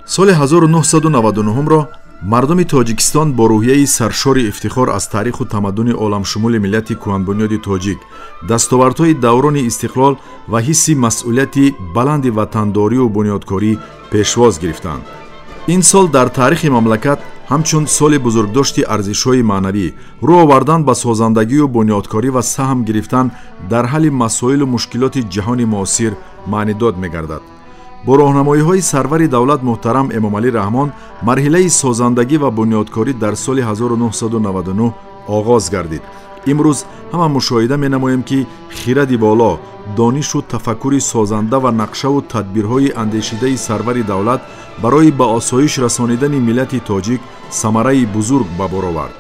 Соли 1999-ро мардуми Тоҷикистон бо рӯҳияи саршори ифтихор аз таъриху тамаддуни оламшумули миллати кӯҳанбунёди тоҷик, дастовардҳои даврони истиқлол ва ҳисси масъулияти баланди ватандорию бунёдкорӣ пешвоз гирифтанд. Ин сол дар таърихи мамлакат ҳамчун соли бузургдошти арзишҳои маънавӣ, рӯ овардан ба созандагию бунёдкорӣ ва саҳм гирифтан дар ҳалли масоилу мушкилоти ҷаҳони муосир маънидод мегардад. Бо роҳнамоиҳои сарвари давлат муҳтарам Эмомалӣ Раҳмон марҳилаи созандагӣ ва бунёдкорӣ дар соли 1999 оғоз гардид. Имрӯз ҳама мушоҳида менамоем, ки хиради боло, донишу тафаккури созанда ва нақшаву тадбирҳои андешидаи сарвари давлат барои ба осоиш расонидани миллати тоҷик самараи бузург ба бор овард.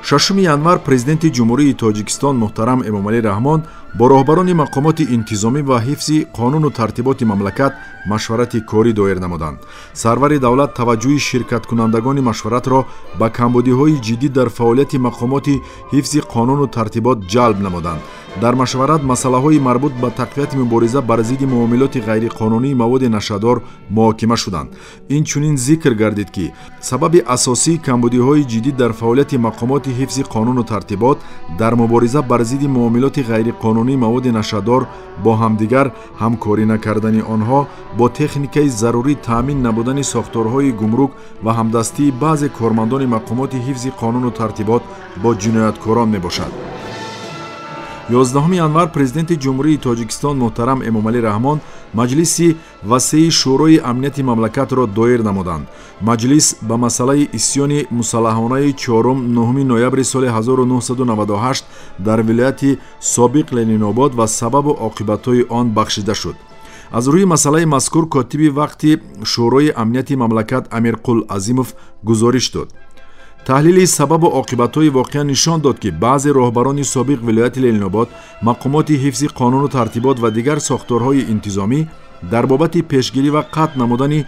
6 январ Президенти Ҷумҳурии Тоҷикистон муҳтарам Эмомалӣ Раҳмон бо роҳбарони мақомоти интизомӣ ва ҳифзи қонуну тартиботи мамлакат машварати корӣ доир намуданд. Сарвари давлат таваҷҷӯҳи ширкаткунандагони машваратро ба камбудиҳои ҷиддӣ дар фаъолияти мақомоти ҳифзи қонуну тартибот ҷалб намуданд. Дар машварат масъалаҳои марбут ба тақвияти мубориза бар зидди муомилоти ғайриқонунии маводи нашъадор муҳокима шуданд. Инчунин зикр гардид, ки сабаби асосии камбудиҳои ҷиддӣ дар фаъолияти мақомоти ҳифзи қонуну тартибот дар мубориза бар зидди муомилоти ғайриқонунии маводи нашъадор бо ҳамдигар ҳамкорӣ накардани онҳо, бо техникаи зарурӣ таъмин набудани сохторҳои гумрук ва ҳамдастии баъзе кормандони мақомоти ҳифзи қонуну тартибот бо ҷинояткорон мебошад. 11 январ Президенти Ҷумҳурии Тоҷикистон муҳтарам Эмомалӣ Раҳмон маҷлиси васеи Шӯрои амнияти мамлакатро доир намуданд. Маҷлис ба масъалаи исьёни мусаллаҳонаи 4-9 ноябри соли 1998 дар вилояти собиқ Ленинобод ва сабабу оқибатҳои он бахшида шуд. Аз рӯи масъалаи мазкур котиби вақти Шӯрои амнияти мамлакат Амирқул Азимов гузориш дод. Таҳлили сабабу оқибатҳои воқеа нишон дод, ки баъзе роҳбарони собиқ вилояти Ленинобод, мақомоти ҳифзи қонуну тартибот ва дигар сохторҳои интизомӣ дар бобати пешгирӣ ва қатъ намудани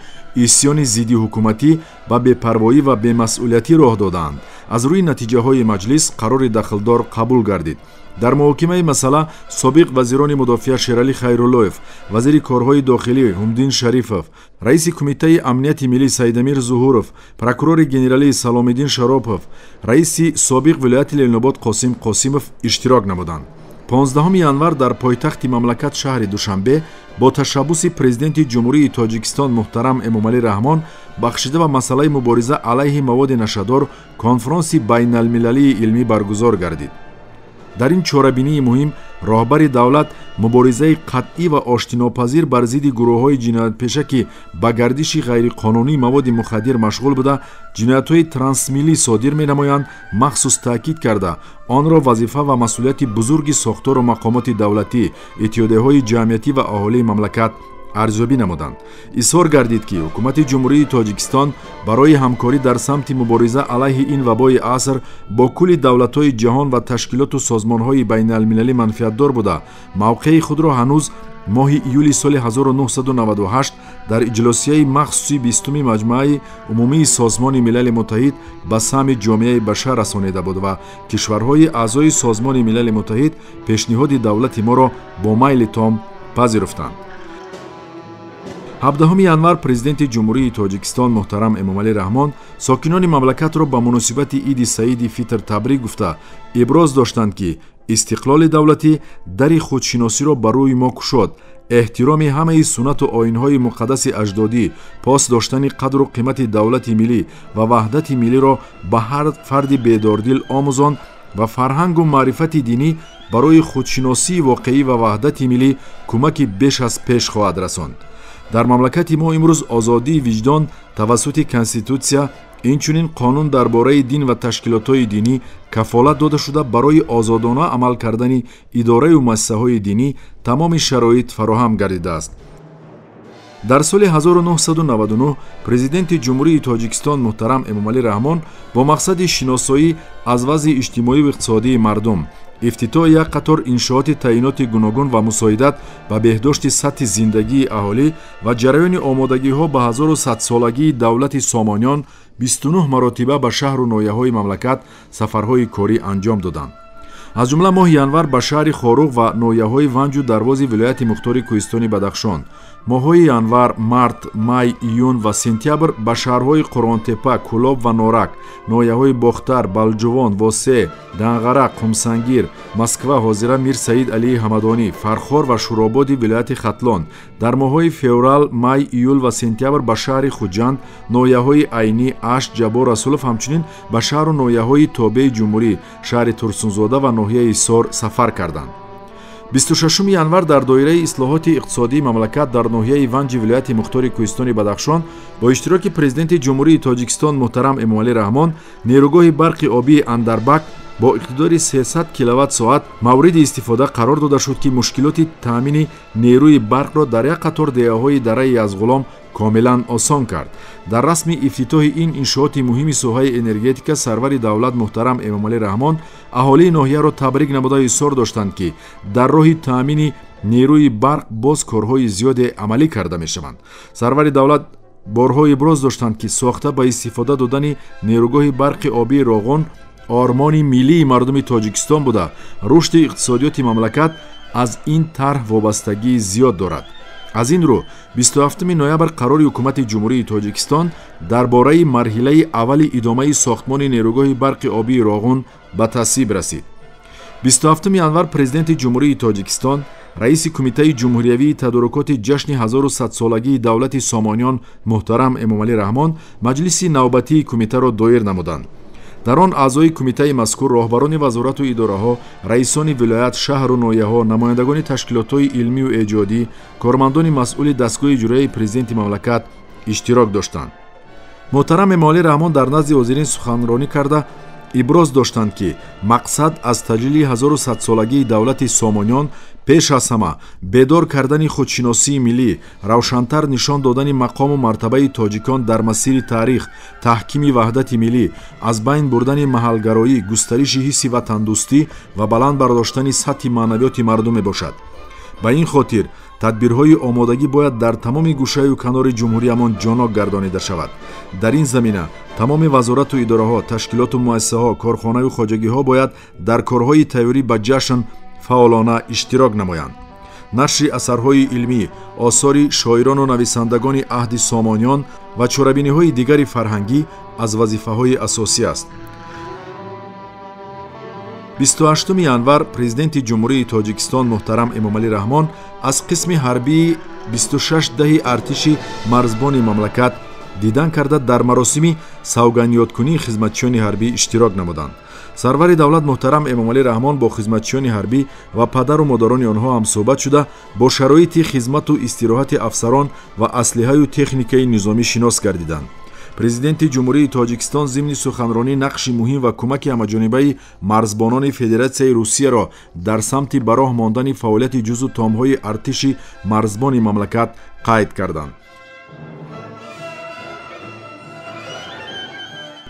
исьёни зиддиҳукуматӣ ба бепарвоӣ ва бемасъулиятӣ роҳ додаанд. Аз рӯи натиҷаҳои маҷлис қарори дахлдор қабул гардид. Дар муҳокимаи масъала собиқ вазирони мудофиа Шералӣ Хайруллоев, вазири корҳои дохилӣ Ҳумдин Шарифов, раиси Кумитаи амнияти миллӣ Саидамир Зуҳуров, прокурори генералӣ Саломиддин Шаропов, раиси собиқ вилояти Ленинобод Қосим Қосимов иштирок намуданд. 15 январ дар пойтахти мамлакат шаҳри Душанбе бо ташаббуси Президенти Ҷумҳурии Тоҷикистон муҳтарам Эмомалӣ Раҳмон бахшида ба масъалаи мубориза алайҳи маводи нашъадор конфронси байналмилалии илмӣ баргузор гардид. Дар ин чорабинии муҳим роҳбари давлат муборизаи қатъӣ ва оштинопазир бар зидди гурӯҳҳои ҷиноятпеша, ки ба гардиши ғайриқонунии маводи мухаддир машғул буда, ҷиноятҳои трансмиллӣ содир менамоянд, махсус таъкид карда, онро вазифа ва масъулияти бузурги сохтору мақомоти давлатӣ, иттиҳодияҳои ҷамъиятӣ ва аҳолии мамлакат арзёбӣ намуданд. Изҳор гардид, ки Ҳукумати Ҷумҳурии Тоҷикистон барои ҳамкорӣ дар самти мубориза алайҳи ин вабои аср бо кулли давлатҳои ҷаҳон ва ташкилоту созмонҳои байналмилалӣ манфиатдор буда, мавқеи худро ҳанӯз моҳи июли соли 1998 дар иҷлосияи махсуси 20-уми Маҷмӯаи умумии Созмони Милали Муттаҳид ба самъи ҷомеаи башар расонида буд ва кишварҳои аъзои Созмони Милали Муттаҳид пешниҳоди давлати моро бо майли том пазируфтанд. 17 январ Президенти Ҷумҳурии Тоҷикистон муҳтарам Эмомалӣ Раҳмон сокинони мамлакатро ба муносибати Иди Саиди Фитр табрик гуфта, иброз доштанд, ки истиқлоли давлатӣ дари худшиносиро ба рӯи мо кушод, эҳтироми ҳамаи суннату оинҳои муқаддаси аҷдодӣ, пос доштани қадру қимати давлати миллӣ ва ваҳдати миллиро ба ҳар фарди бедордил омӯзонд ва фарҳангу маърифати динӣ барои худшиносии воқеӣ ва ваҳдати миллӣ кӯмаки беш аз пеш хоҳад расонд. Дар мамлакати мо имрӯз озодии виҷдон тавассути Конститутсия, инчунин қонун дар бораи дин ва ташкилотҳои динӣ кафолат дода шуда, барои озодона амал кардани идораю муассисаҳои динӣ тамоми шароит фароҳам гардидааст. Дар соли 1999 Президенти Ҷумҳурии Тоҷикистон муҳтарам Эмомалӣ Раҳмон бо мақсади шиносоӣ аз вазъи иҷтимоию иқтисодии мардум, ифтитоҳи як қатор иншооти таъиноти гуногун ва мусоидат ба беҳдошти сатҳи зиндагии аҳолӣ ва ҷараёни омодагиҳо ба 1100-солагии давлати Сомониён 29 маротиба ба шаҳру ноҳияҳои мамлакат сафарҳои корӣ анҷом доданд. Аз ҷумла моҳи январ ба шаҳри Хоруғ ва ноҳияҳои Ванҷу Дарвози вилояти мухтори Кӯҳистони Бадахшон, Моҳҳои январ, март, май, июн ва сентябр ба шаҳрҳои Қурғонтеппа, Кӯлоб ва Норак, ноҳияҳои Бохтар, Балҷувон, Восеъ, Данғара, Қумсангир, Москва, ҳозира Мир Саид Алии Ҳамадонӣ, Фархор ва Шӯрободи вилояти Хатлон, дар моҳҳои феврал, май, июл ва сентябр ба шаҳри Хуҷанд, ноҳияҳои Айнӣ, Ашт, Ҷаббор Расулов, ҳамчунин ба шаҳру ноҳияҳои тобеи ҷумҳурӣ, шаҳри Турсунзода ва ноҳияи Ҳисор сафар карданд. 26 январ дар доираи ислоҳоти иқтисодии мамлакат дар ноҳияи Ванҷи вилояти мухтори Кӯҳистони Бадахшон бо иштироки президенти Ҷумҳурии Тоҷикистон муҳтарам Эмомалӣ Раҳмон нерӯгоҳи барқи обии Андарбак бо иқтидори 300 киловатт-соат мавриди истифода қарор дода шуд, ки мушкилоти таъмини нерӯи барқро дар як қатор деҳаҳои дараи Язғулом комилан осон кард. Дар расми ифтитоҳи ин иншооти муҳими соҳаи энергетика сарвари давлат муҳтарам Эмомалӣ Раҳмон аҳолии ноҳияро табрик намуда изҳор доштанд, ки дар роҳи таъмини нерӯи барқ боз корҳои зиёде амалӣ карда мешаванд. Сарвари давлат борҳо иброз доштанд, ки сохта ба истифода додани нерӯгоҳи барқи обии Роғун ормони миллии мардуми Тоҷикистон буда, рушди иқтисодиёти мамлакат аз ин тарҳ вобастагии зиёд дорад. Аз ин рӯ 27 ноябр қарори ҳукумати Ҷумҳурии Тоҷикистон дар бораи марҳилаи аввали идомаи сохтмони нерӯгоҳи барқи обии Роғун ба тасвиб расид. 27 январ президенти Ҷумҳурии Тоҷикистон, раиси Кумитаи ҷумҳуриявии тадорукоти ҷашни 1100-солагии давлати Сомониён муҳтарам Эмомалӣ Раҳмон маҷлиси навбатии кумитаро доир намуданд. Дар он аъзои кумитаи мазкур, роҳбарони вазорату идораҳо, раисони вилоят, шаҳру ноҳияҳо, намояндагони ташкилотҳои илмию эҷодӣ, кормандони масъули дастгоҳи иҷроияи президенти мамлакат иштирок доштанд. Муҳтарам Эмомалӣ Раҳмон дар назди ҳозирин суханронӣ карда иброз доштанд, ки мақсад аз таҷлили 1100-солагии давлати Сомониён пеш аз ҳама бедор кардани худшиносии миллӣ, равшантар нишон додани мақому мартабаи тоҷикон дар масири таърих, таҳкими ваҳдати миллӣ, аз байн бурдани маҳалгароӣ, густариши ҳисси ватандӯстӣ ва баланд бардоштани сатҳи маънавиёти мардум мебошад. Ба ин хотир тадбирҳои омодагӣ бояд дар тамоми гӯшаю канори ҷумҳуриямон ҷонок гардонида шавад. Дар ин замина тамоми вазорату идораҳо, ташкилоту муассисаҳо, корхонаю хоҷагиҳо бояд дар корҳои тайёрӣ ба ҷашн фаъолона иштирок намоянд. Нашри асарҳои илмӣ, осори шоирону нависандагони аҳди Сомониён ва чорабиниҳои дигари фарҳангӣ аз вазифаҳои асосӣ аст. 28 январ президенти Ҷумҳурии Тоҷикистон муҳтарам Эмомалӣ Раҳмон аз қисми ҳарбии 26 даҳи артиши марзбони мамлакат дидан карда дар маросими савгандёдкунии хизматчиёни ҳарбӣ иштирок намуданд. Сарвари давлат муҳтарам Эмомалӣ Раҳмон бо хизматчиёни ҳарбӣ ва падару модарони онҳо ҳамсӯҳбат шуда бо шароити хизмату истироҳати афсарон ва аслиҳаю техникаи низомӣ шинос гардиданд. Президенти Ҷумҳурии Тоҷикистон зимни суханронӣ нақши муҳим ва кӯмаки ҳамаҷонибаи марзбонони Федератсияи Русияро дар самти ба роҳ мондани фаъолияти ҷузъу томҳои артиши марзбони мамлакат қайд карданд.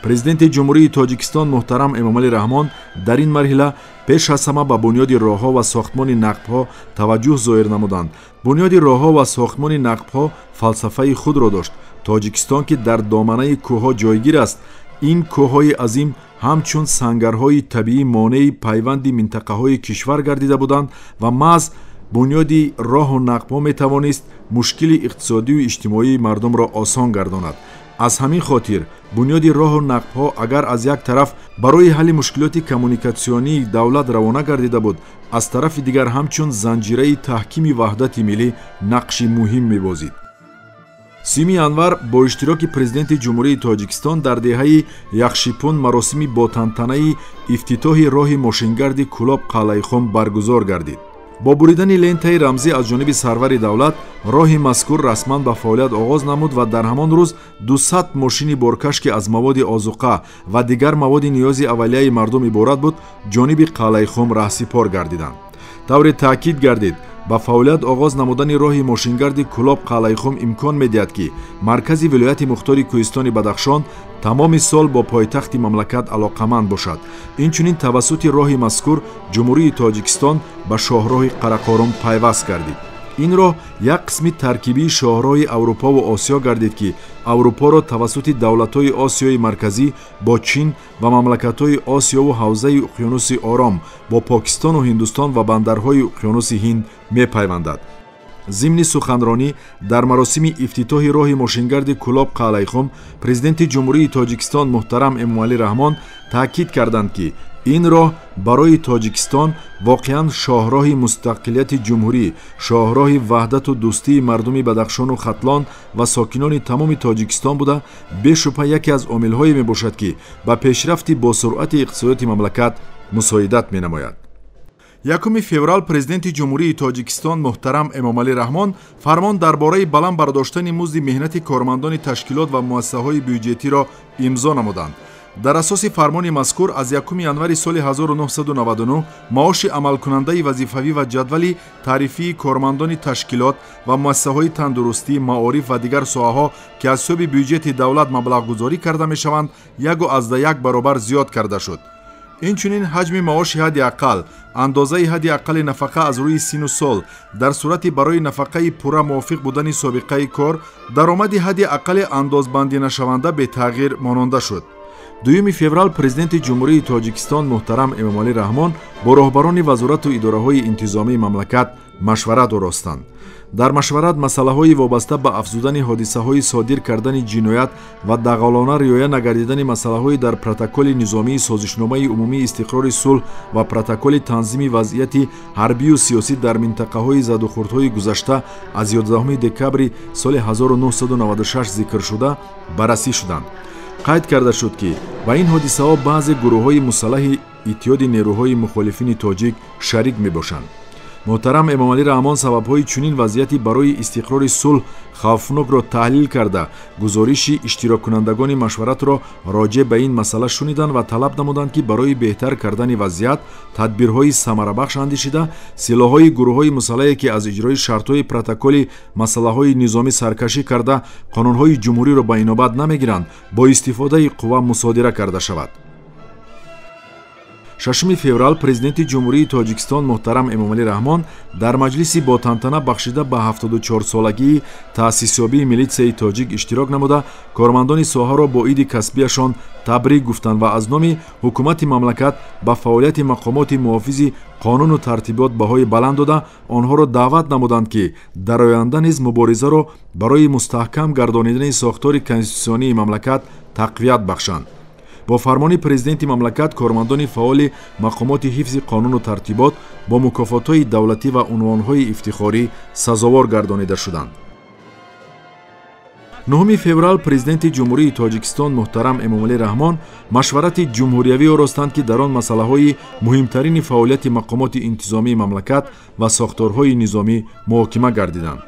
Президенти Ҷумҳурии Тоҷикистон муҳтарам Эмомалӣ Раҳмон дар ин марҳила пеш аз ҳама ба бунёди роҳҳо ва сохтмони нақбҳо таваҷҷӯҳ зоҳир намуданд. Бунёди роҳҳо ва сохтмони нақбҳо фалсафаи худро дошт. Тоҷикистон, ки дар доманаи кӯҳҳо ҷойгир аст, ин кӯҳҳои азим ҳамчун сангарҳои табиӣ монеи пайванди минтақаҳои кишвар гардида буданд ва маҳз бунёди роҳу нақбҳо метавонист мушкили иқтисодию иҷтимоии мардумро осон гардонад. Аз ҳамин хотир бунёди роҳу нақбҳо агар аз як тараф барои ҳалли мушкилоти коммуникатсионии давлат равона гардида буд, аз тарафи дигар ҳамчун занҷираи таҳкими ваҳдати миллӣ нақши муҳим мебозид. 30 январ бо иштироки президенти Ҷумҳурии Тоҷикистон дар деҳаи Яхшипун маросими ботантанаи ифтитоҳи роҳи мошингарди Кӯлоб Қалъаихум баргузор гардид. Бо буридани лентаи рамзӣ аз ҷониби сарвари давлат роҳи мазкур расман ба фаъолият оғоз намуд ва дар ҳамон рӯз 200 мошини боркаш, ки аз маводи озуқа ва дигар маводи ниёзи аввалияи мардум иборат буд, ҷониби Қалъаихум раҳсипор гардиданд. Тавре таъкид гардид, ба фаъолият оғоз намудани роҳи мошингарди Кӯлоб Қалъаихум имкон медиҳад, ки маркази вилояти мухтори Кӯҳистони Бадахшон тамоми сол бо пойтахти мамлакат алоқаманд бошад. Инчунин тавассути роҳи мазкур Ҷумҳурии Тоҷикистон ба шоҳроҳи Қарақорум пайваст гардид. Ин роҳ як қисми таркибии шоҳроҳи Аврупову Осиё гардид, ки Аврупоро тавассути давлатҳои Осиёи Марказӣ бо Чин ва мамлакатҳои Осиёву ҳавзаи Уқёнуси Ором бо Покистону Ҳиндустон ва бандарҳои Уқёнуси Ҳинд мепайвандад. Зимни суханронӣ дар маросими ифтитоҳи роҳи мошингарди Кӯлоб Қалъаихум Президенти Ҷумҳурии Тоҷикистон муҳтарам Эмомалӣ Раҳмон таъкид карданд, ки ин роҳ барои Тоҷикистон воқеан шоҳроҳи мустақилияти ҷумҳурӣ, шоҳроҳи ваҳдату дӯстии мардуми Бадахшону Хатлон ва сокинони тамоми Тоҷикистон буда, бешубҳа яке аз омилҳое мебошад, ки ба пешрафти босуръати иқтисодиёти мамлакат мусоидат менамояд. 1 феврал Президенти Ҷумҳурии Тоҷикистон муҳтарам Эмомалӣ Раҳмон фармон дар бораи баланд бардоштани музди меҳнати кормандони ташкилот ва муассисаҳои бюҷетиро имзо намуданд. Дар асоси фармони мазкур аз 1 январи соли 1999 маоши амалкунандаи вазифавӣ ва ҷадвали таърифии кормандони ташкилот ва муассисаҳои тандурустӣ, маориф ва дигар соҳаҳо, ки аз ҳисоби бюҷети давлат маблағгузорӣ карда мешаванд, 1,1 баробар зиёд карда шуд. Инчунин ҳаҷми маоши ҳадди ақал, андозаи ҳадди аққали нафақа аз рӯи сину сол дар сурати барои нафақаи пурра мувофиқ будани собиқаи кор, даромади ҳадди аққали андозбандинашаванда бетағйир мононда шуд. 2 феврал Президенти Ҷумҳурии Тоҷикистон муҳтарам Эмомалӣ Раҳмон бо роҳбарони вазорату идораҳои интизомии мамлакат машварат оростанд. Дар машварат масъалаҳои вобаста ба афзудани ҳодисаҳои содир кардани ҷиноят ва дағалона риоя нагардидани масъалаҳои дар протоколи низомии созишномаи умумии истиқрори сулҳ ва протоколи танзими вазъияти ҳарбию сиёсӣ дар минтақаҳои задухӯрдҳои гузашта аз 11 декабри соли 1996 зикршуда баррасӣ шуданд. Қайд карда шуд, ки ба ин ҳодисаҳо баъзе гурӯҳҳои мусаллаҳи Иттиҳоди нерӯҳои мухолифини тоҷик шарик мебошанд. Муҳтарам Эмомалӣ Раҳмон сабабҳои чунин вазъияти барои истиқрори сулҳ хавфнокро таҳлил карда, гузориши иштироккунандагони машваратро роҷеъ ба ин масъала шуниданд ва талаб намуданд, ки барои беҳтар кардани вазъият тадбирҳои самарабахш андешида, силоҳҳои гурӯҳҳои мусаллаҳе, ки аз иҷрои шартҳои протоколи масъалаҳои низомӣ саркашӣ карда, қонунҳои ҷумҳуриро ба инобат намегиранд, бо истифодаи қувва мусодира карда шавад. 6 феврал Президенти Ҷумҳурии Тоҷикистон муҳтарам Эмомалӣ Раҳмон дар маҷлиси бо тантана бахшида ба 74-солагии таъсисёбии милитсияи тоҷик иштирок намуда, кормандони соҳаро бо иди касбияшон табрик гуфтанд ва аз номи ҳукумати мамлакат ба фаъолияти мақомоти муҳофизи қонуну тартибот баҳои баланд дода, онҳоро даъват намуданд, ки дар оянда низ муборизаро барои мустаҳкам гардонидани сохтори конститутсионии мамлакат тақвият бахшанд. Бо фармони президенти мамлакат кормандони фаъоли мақомоти ҳифзи қонуну тартибот бо мукофотҳои давлатӣ ва унвонҳои ифтихорӣ сазовор гардонида шуданд. 9 феврал Президенти Ҷумҳурии Тоҷикистон муҳтарам Эмомалӣ Раҳмон машварати ҷумҳуриявӣ оростанд, ки дар он масъалаҳои муҳимтарини фаъолияти мақомоти интизомии мамлакат ва сохторҳои низомӣ муҳокима гардиданд.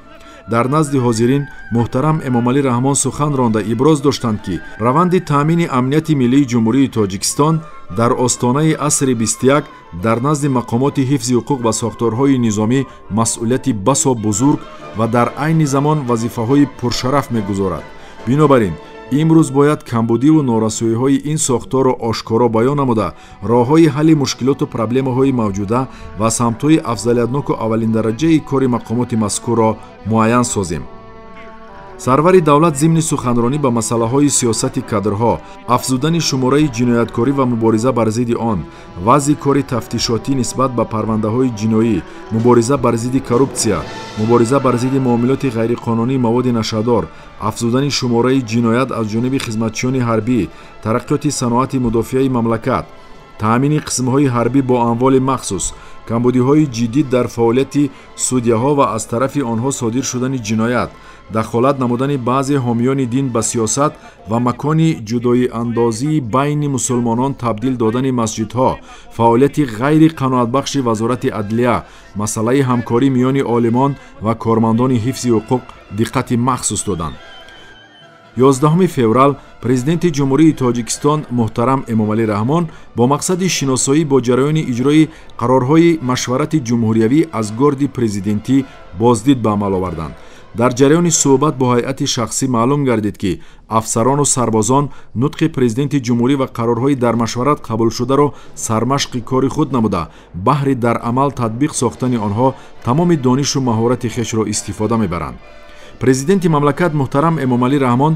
Дар назди ҳозирин муҳтарам Эмомалӣ Раҳмон сухан ронда иброз доштанд, ки раванди таъмини амнияти миллии Ҷумҳурии Тоҷикистон дар остонаи асри 21 дар назди мақомоти ҳифзи ҳуқуқ ва сохторҳои низомӣ масъулияти басо бузург ва дар айни замон вазифаҳои пуршараф мегузорад. Бинобар ин имрӯз бояд камбудиву норасоиҳои ин сохторро ошкоро баён намуда, роҳҳои ҳалли мушкилоту проблемаҳои мавҷуда ва самтҳои афзалиятноку аввалиндараҷаи кори мақомоти мазкурро муайян созем. Сарвари давлат зимни суханронӣ ба масъалаҳои сиёсати кадрҳо, афзудани шумораи ҷинояткорӣ ва мубориза бар зидди он, вазъи кори тафтишотӣ нисбат ба парвандаҳои ҷиноӣ, мубориза бар зидди коррупсия, мубориза бар зидди муомилоти ғайриқонунии маводи нашъадор, афзудани шумораи ҷиноят аз ҷониби хизматчиёни ҳарбӣ, тараққиёти саноати мудофиаи мамлакат, таъмини қисмҳои ҳарбӣ бо амволи махсус, камбудиҳои ҷиддӣ дар фаъолияти судяҳо ва аз тарафи онҳо содир шудани ҷиноят, дахолат намудани баъзе ҳомиёни дин ба сиёсат ва макони ҷудоиандозии байни мусулмонон табдил додани масҷидҳо, фаъолияти ғайриқаноатбахши Вазорати адлия, масъалаи ҳамкорӣ миёни олимон ва кормандони ҳифзи ҳуқуқ диққати махсус доданд. 11 феврал Президенти Ҷумҳурии Тоҷикистон муҳтарам Эмомалӣ Раҳмон бо мақсади шиносоӣ бо ҷараёни иҷрои қарорҳои машварати ҷумҳуриявӣ аз горди президентӣ боздид ба амал оварданд. Дар ҷараёни суҳбат бо ҳайати шахсӣ маълум гардид, ки афсарону сарбозон нутқи президенти ҷумҳурӣ ва қарорҳои дар машварат қабулшударо сармашқи кори худ намуда, баҳри дар амал татбиқ сохтани онҳо тамоми донишу маҳорати хешро истифода мебаранд. Президенти мамлакат муҳтарам Эмомалӣ Раҳмон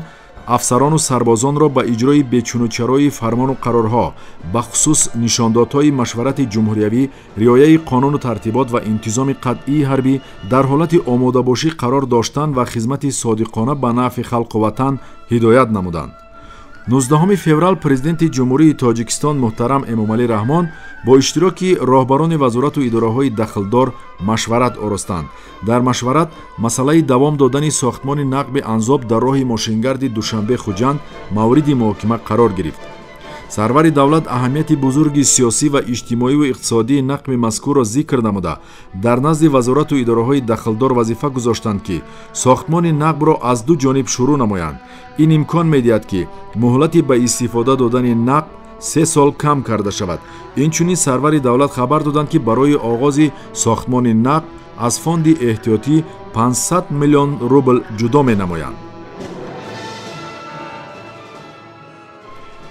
Афсарону сарбозонро ба иҷрои бечунучарои фармону қарорҳо, бахусус нишондодҳои машварати ҷумҳуриявӣ, риояи қонуну тартибот ва интизоми қатъии ҳарбӣ, дар ҳолати омодабошӣ қарор доштан ва хизмати содиқона ба нафъи халқу ватан ҳидоят намуданд. 19 феврал Президенти Ҷумҳурии Тоҷикистон муҳтарам Эмомалӣ Раҳмон бо иштироки роҳбарони вазорату идораҳои дахлдор машварат оростанд. Дар машварат масъалаи давом додани сохтмони нақби Анзоб дар роҳи мошингарди Душанбе-Хуҷанд мавриди муҳокима қарор гирифт. Сарвари давлат аҳамияти бузурги сиёсӣ ва иҷтимоиву иқтисодии нақби мазкурро зикр намуда, дар назди вазорату идораҳои дахлдор вазифа гузоштанд, ки сохтмони нақбро аз ду ҷониб шурӯъ намоянд. Ин имкон медиҳад, ки муҳлати ба истифода додани нақб 3 сол кам карда шавад. Инчунин сарвари давлат хабар доданд, ки барои оғози сохтмони нақб аз фонди эҳтиётӣ 500 миллион рубл ҷудо менамоянд.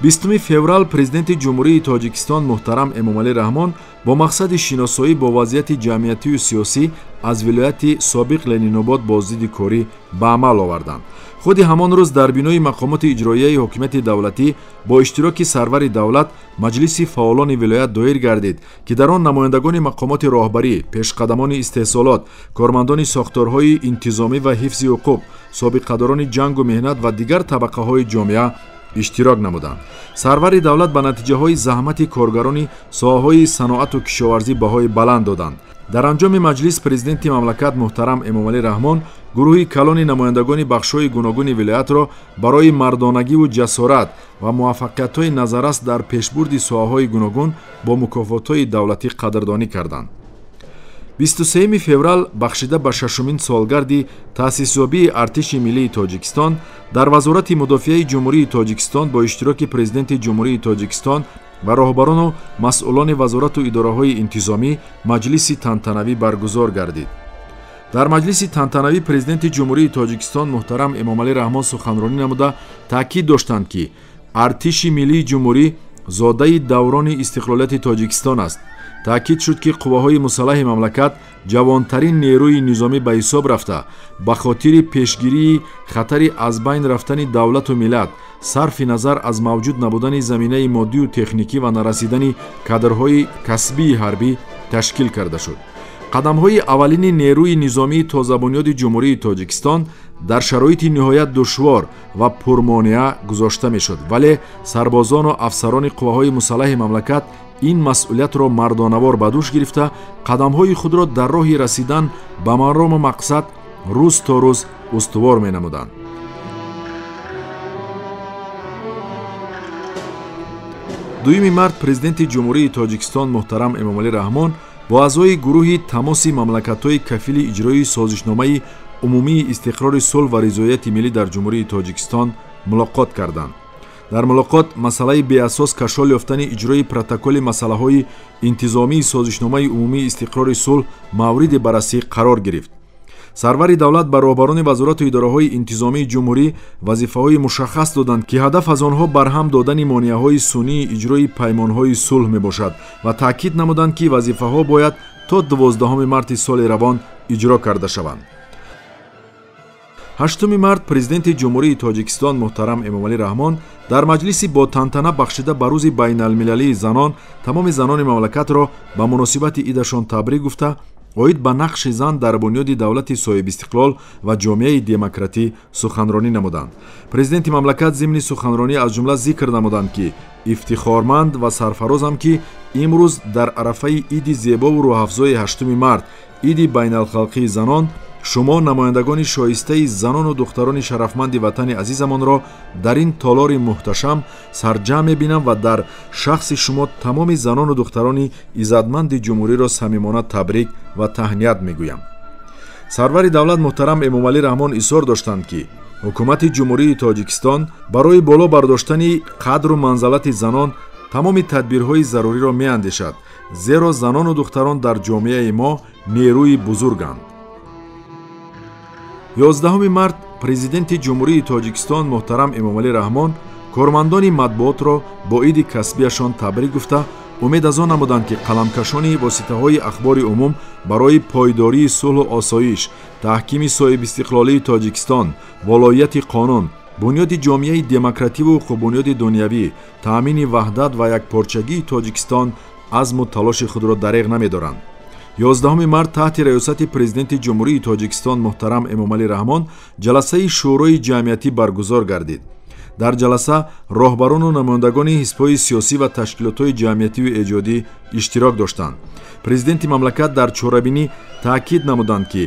20 феврал Президенти Ҷумҳурии Тоҷикистон муҳтарам Эмомалӣ Раҳмон бо мақсади шиносоӣ бо вазъияти ҷамъиятию сиёсӣ аз вилояти собиқ Ленинобод боздиди корӣ ба амал оварданд. Худи ҳамон рӯз дар бинои мақомоти иҷроияи ҳокимияти давлатӣ бо иштироки сарвари давлат маҷлиси фаъолони вилоят доир гардид, ки дар он намояндагони мақомоти роҳбарӣ, пешқадамони истеҳсолот, кормандони сохторҳои интизомӣ ва ҳифзи ҳуқуқ, собиқадорони ҷангу меҳнат ва дигар табақаҳои ҷомеа иштирок намуданд. Сарвари давлат ба натиҷаҳои заҳмати коргарони соҳаҳои саноату кишоварзӣ баҳои баланд доданд. Дар анҷоми маҷлис Президенти мамлакат муҳтарам Эмомалӣ Раҳмон гурӯҳи калони намояндагони бахшҳои гуногуни вилоятро барои мардонагиву ҷасорат ва муваффақиятҳои назаррас дар пешбурди соҳаҳои гуногун бо мукофотҳои давлатӣ қадрдонӣ карданд. 23 феврал бахшида ба шашумин солгарди таъсисёбии Артиши миллии Тоҷикистон дар Вазорати мудофиаи Ҷумҳурии Тоҷикистон бо иштироки Президенти Ҷумҳурии Тоҷикистон ва роҳбарону масъулони вазорату идораҳои интизомӣ маҷлиси тантанавӣ баргузор гардид. Дар маҷлиси тантанавӣ Президенти Ҷумҳурии Тоҷикистон муҳтарам Эмомалӣ Раҳмон суханронӣ намуда таъкид доштанд, ки Артиши миллии ҷумҳурӣ зодаи даврони истиқлолияти Тоҷикистон аст. Таъкид шуд, ки қувваҳои мусаллаҳи мамлакат ҷавонтарин нерӯи низомӣ ба ҳисоб рафта, ба хотири пешгирии хатари аз байн рафтани давлату миллат, сарфи назар аз мавҷуд набудани заминаи моддию техникӣ ва нарасидани кадрҳои касбии ҳарбӣ ташкил карда шуд. Қадамҳои аввалини нерӯи низомии тозабунёди Ҷумҳурии Тоҷикистон дар шароити ниҳоят душвор ва пурмонеа гузошта мешуд, вале сарбозону афсарони қувваҳои мусаллаҳи мамлакат ин масъулиятро мардонавор ба дӯш гирифта, қадамҳои худро дар роҳи расидан ба марому мақсад рӯз то рӯз устувор менамуданд. 2 март Президенти Ҷумҳурии Тоҷикистон муҳтарам Эмомалӣ Раҳмон бо аъзои гурӯҳи тамоси мамлакатҳои кафили иҷроии созишномаи умумии истиқрори сулҳ ва ризояти миллӣ дар Ҷумҳурии Тоҷикистон мулоқот карданд. Дар мулоқот масъалаи беасос кашол ёфтани иҷрои протоколи масъалаҳои интизомии созишномаи умумии истиқрори сулҳ мавриди баррасӣ қарор гирифт. Сарвари давлат ба роҳбарони вазорату идораҳои интизомии ҷумҳурӣ вазифаҳои мушаххас доданд, ки ҳадаф аз онҳо барҳам додани монеаҳои сунъии иҷрои паймонҳои сулҳ мебошад ва таъкид намуданд, ки вазифаҳо бояд то 12 марти соли равон иҷро карда шаванд. 8 март Президенти Ҷумҳурии Тоҷикистон муҳтарам Эмомалӣ Раҳмон дар маҷлиси бо тантана бахшида ба рӯзи байналмилалии занон тамоми занони мамлакатро ба муносибати идашон табрик гуфта, оид ба нақши зан дар бунёди давлати соҳибистиқлол ва ҷомеаи демократӣ суханронӣ намуданд. Президенти мамлакат зимни суханронӣ аз ҷумла зикр намуданд, ки ифтихорманд ва сарфарозам, ки имрӯз дар арафаи иди зебову рӯҳафзои 8 март, иди байналхалқии занон, шумо намояндагони шоистаи занону духтарони шарафманди ватани азизамонро дар ин толори муҳташам сарҷамъ мебинам ва дар шахси шумо тамоми занону духтарони иззатманди ҷумҳуриро самимона табрик ва таҳният мегӯям. Сарвари давлат муҳтарам Эмомалӣ Раҳмон изҳор доштанд, ки ҳукумати Ҷумҳурии Тоҷикистон барои боло бардоштани қадру манзалати занон тамоми тадбирҳои заруриро меандешад, зеро занону духтарон дар ҷомеаи мо нерӯи бузурганд. 11 март Президенти Ҷумҳурии Тоҷикистон муҳтарам Эмомалӣ Раҳмон кормандони матбуотро бо иди касбияшон табрик гуфта, умед аз он намуданд, ки қаламкашони воситаҳои ахбори умум барои пойдории сулҳу осоиш, таҳкими соҳибистиқлолии Тоҷикистон, волоияти қонун, Бунёди ҷомеаи демокративу ҳуқуқбунёди дунявӣ, таъмини ваҳдат ва якпорчагии Тоҷикистон азму талоши худро дареғ намедоранд. 11 март таҳти раёсати Президенти Ҷумҳурии Тоҷикистон муҳтарам Эмомалӣ Раҳмон ҷаласаи Шӯрои ҷамъиятӣ баргузор гардид. Дар ҷаласа роҳбарону намояндагони ҳизбҳои сиёсӣ ва ташкилотҳои ҷамъиятиву эҷодӣ иштирок доштанд. Президенти мамлакат дар чорабинӣ таъкид намуданд, ки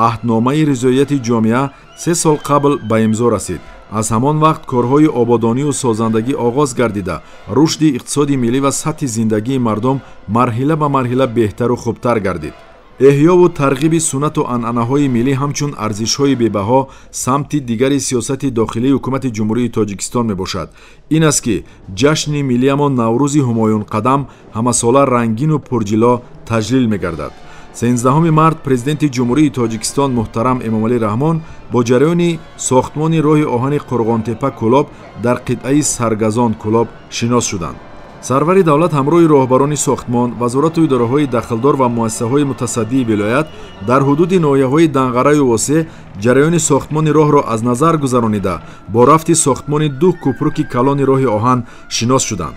аҳдномаи ризоияти ҷомеа 3 сол қабл ба имзо расид. Аз ҳамон вақт корҳои ободонию созандагӣ оғоз гардида, рушди иқтисоди миллӣ ва сатҳи зиндагии мардум марҳила ба марҳила беҳтару хубтар гардид. Эҳёву тарғиби суннату анъанаҳои миллӣ ҳамчун арзишҳои бебаҳо самти дигари сиёсати дохилии ҳукумати Ҷумҳурии Тоҷикистон мебошад. Ин аст, ки ҷашни миллиамон Наврӯзи ҳумоюнқадам ҳамасола рангину пурҷило таҷлил мегардад. 13 март Президенти Ҷумҳурии Тоҷикистон муҳтарам Эмомалӣ Раҳмон бо ҷараёни сохтмони роҳи оҳани Қурғонтепа Кӯлоб дар қитъаи Саргазон Кӯлоб шинос шуданд. Сарвари давлат ҳамроҳи роҳбарони сохтмон, вазорату идораҳои дахлдор ва муассисаҳои мутасаддии вилоят дар ҳудуди ноҳияҳои Данғараю Восе ҷараёни сохтмони роҳро аз назар гузаронида, бо рафти сохтмони 2 кӯпруки калони роҳи оҳан шинос шуданд.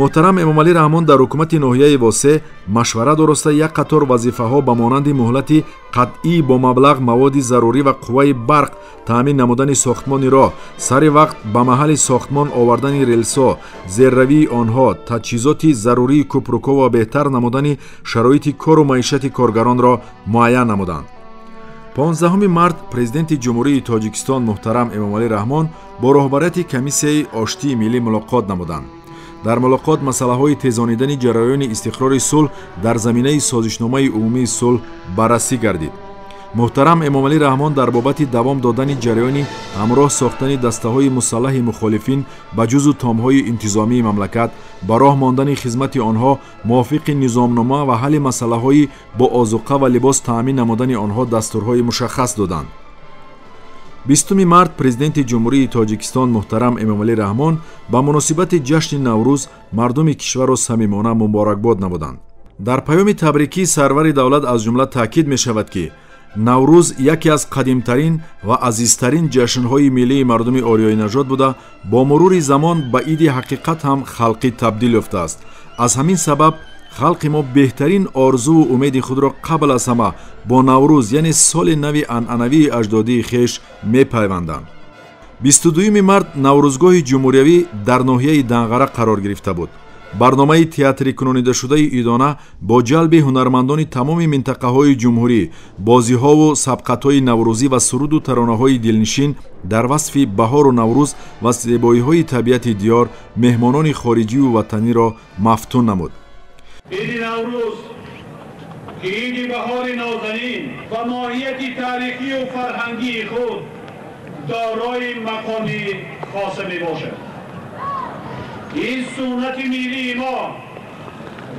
Муҳтарам Эмомалӣ Раҳмон дар ҳукумати ноҳияи Восе машварат ороста як қатор вазифаҳо ба монанди муҳлати қатъӣ бо маблағ, маводи зарурӣ ва қувваи барқ таъмин намудани сохтмони роҳ, сари вақт ба маҳалли сохтмон овардани релсҳо, зерравии онҳо, таҷҳизоти зарурии кӯпрукҳо ва беҳтар намудани шароити кору маишати коргаронро муайян намуданд. 15 март Президенти Ҷумҳурии Тоҷикистон муҳтарам Эмомалӣ Раҳмон бо роҳбарияти Комиссияи оштии миллӣ мулоқот намуданд. Дар мулоқот масъалаҳои тезонидани ҷараёни истиқрори сулҳ дар заминаи созишномаи умумии сулҳ баррасӣ гардид. Муҳтарам Эмомалӣ Раҳмон дар бобати давом додани ҷараёни ҳамроҳ сохтани дастаҳои мусаллаҳи мухолифин ба ҷузу томҳои интизомии мамлакат, ба роҳ мондани хизмати онҳо мувофиқи низомнома ва ҳалли масъалаҳои бо озуқа ва либос таъмин намудани онҳо дастурҳои мушаххас доданд. 20 март Президенти Ҷумҳурии Тоҷикистон муҳтарам Эмомалӣ Раҳмон ба муносибати ҷашни Наврӯз мардуми кишварро самимона муборакбод намуданд. Дар паёми табрикӣ сарвари давлат аз ҷумла таъкид мешавад, ки Наврӯз яке аз қадимтарин ва азизтарин ҷашнҳои миллии мардуми ориёинажод буда, бо мурури замон ба иди ҳақиқат ҳам халқӣ табдил ёфтааст. Аз ҳамин сабаб халқи мо беҳтарин орзуву умеди худро қабл аз ҳама бо Наврӯз, яъне соли нави анъанавии аҷдодии хеш мепайванданд. 22 март Наврӯзгоҳи ҷумҳуриявӣ дар ноҳияи Данғара қарор гирифта буд. Барномаи театрикунонидашудаи идона бо ҷалби ҳунармандони тамоми минтақаҳои ҷумҳурӣ, бозиҳову сабқатҳои наврӯзӣ ва суруду таронаҳои дилнишин дар васфи баҳору Наврӯз ва зебоиҳои табиати диёр меҳмонони хориҷиву ватаниро мафтун намуд. Иди Наврӯз, ки иди баҳори нозанин ва моҳияти таърихию фарҳангии худ дорои мақоми хоса мебошад. Ин суннати миллии мо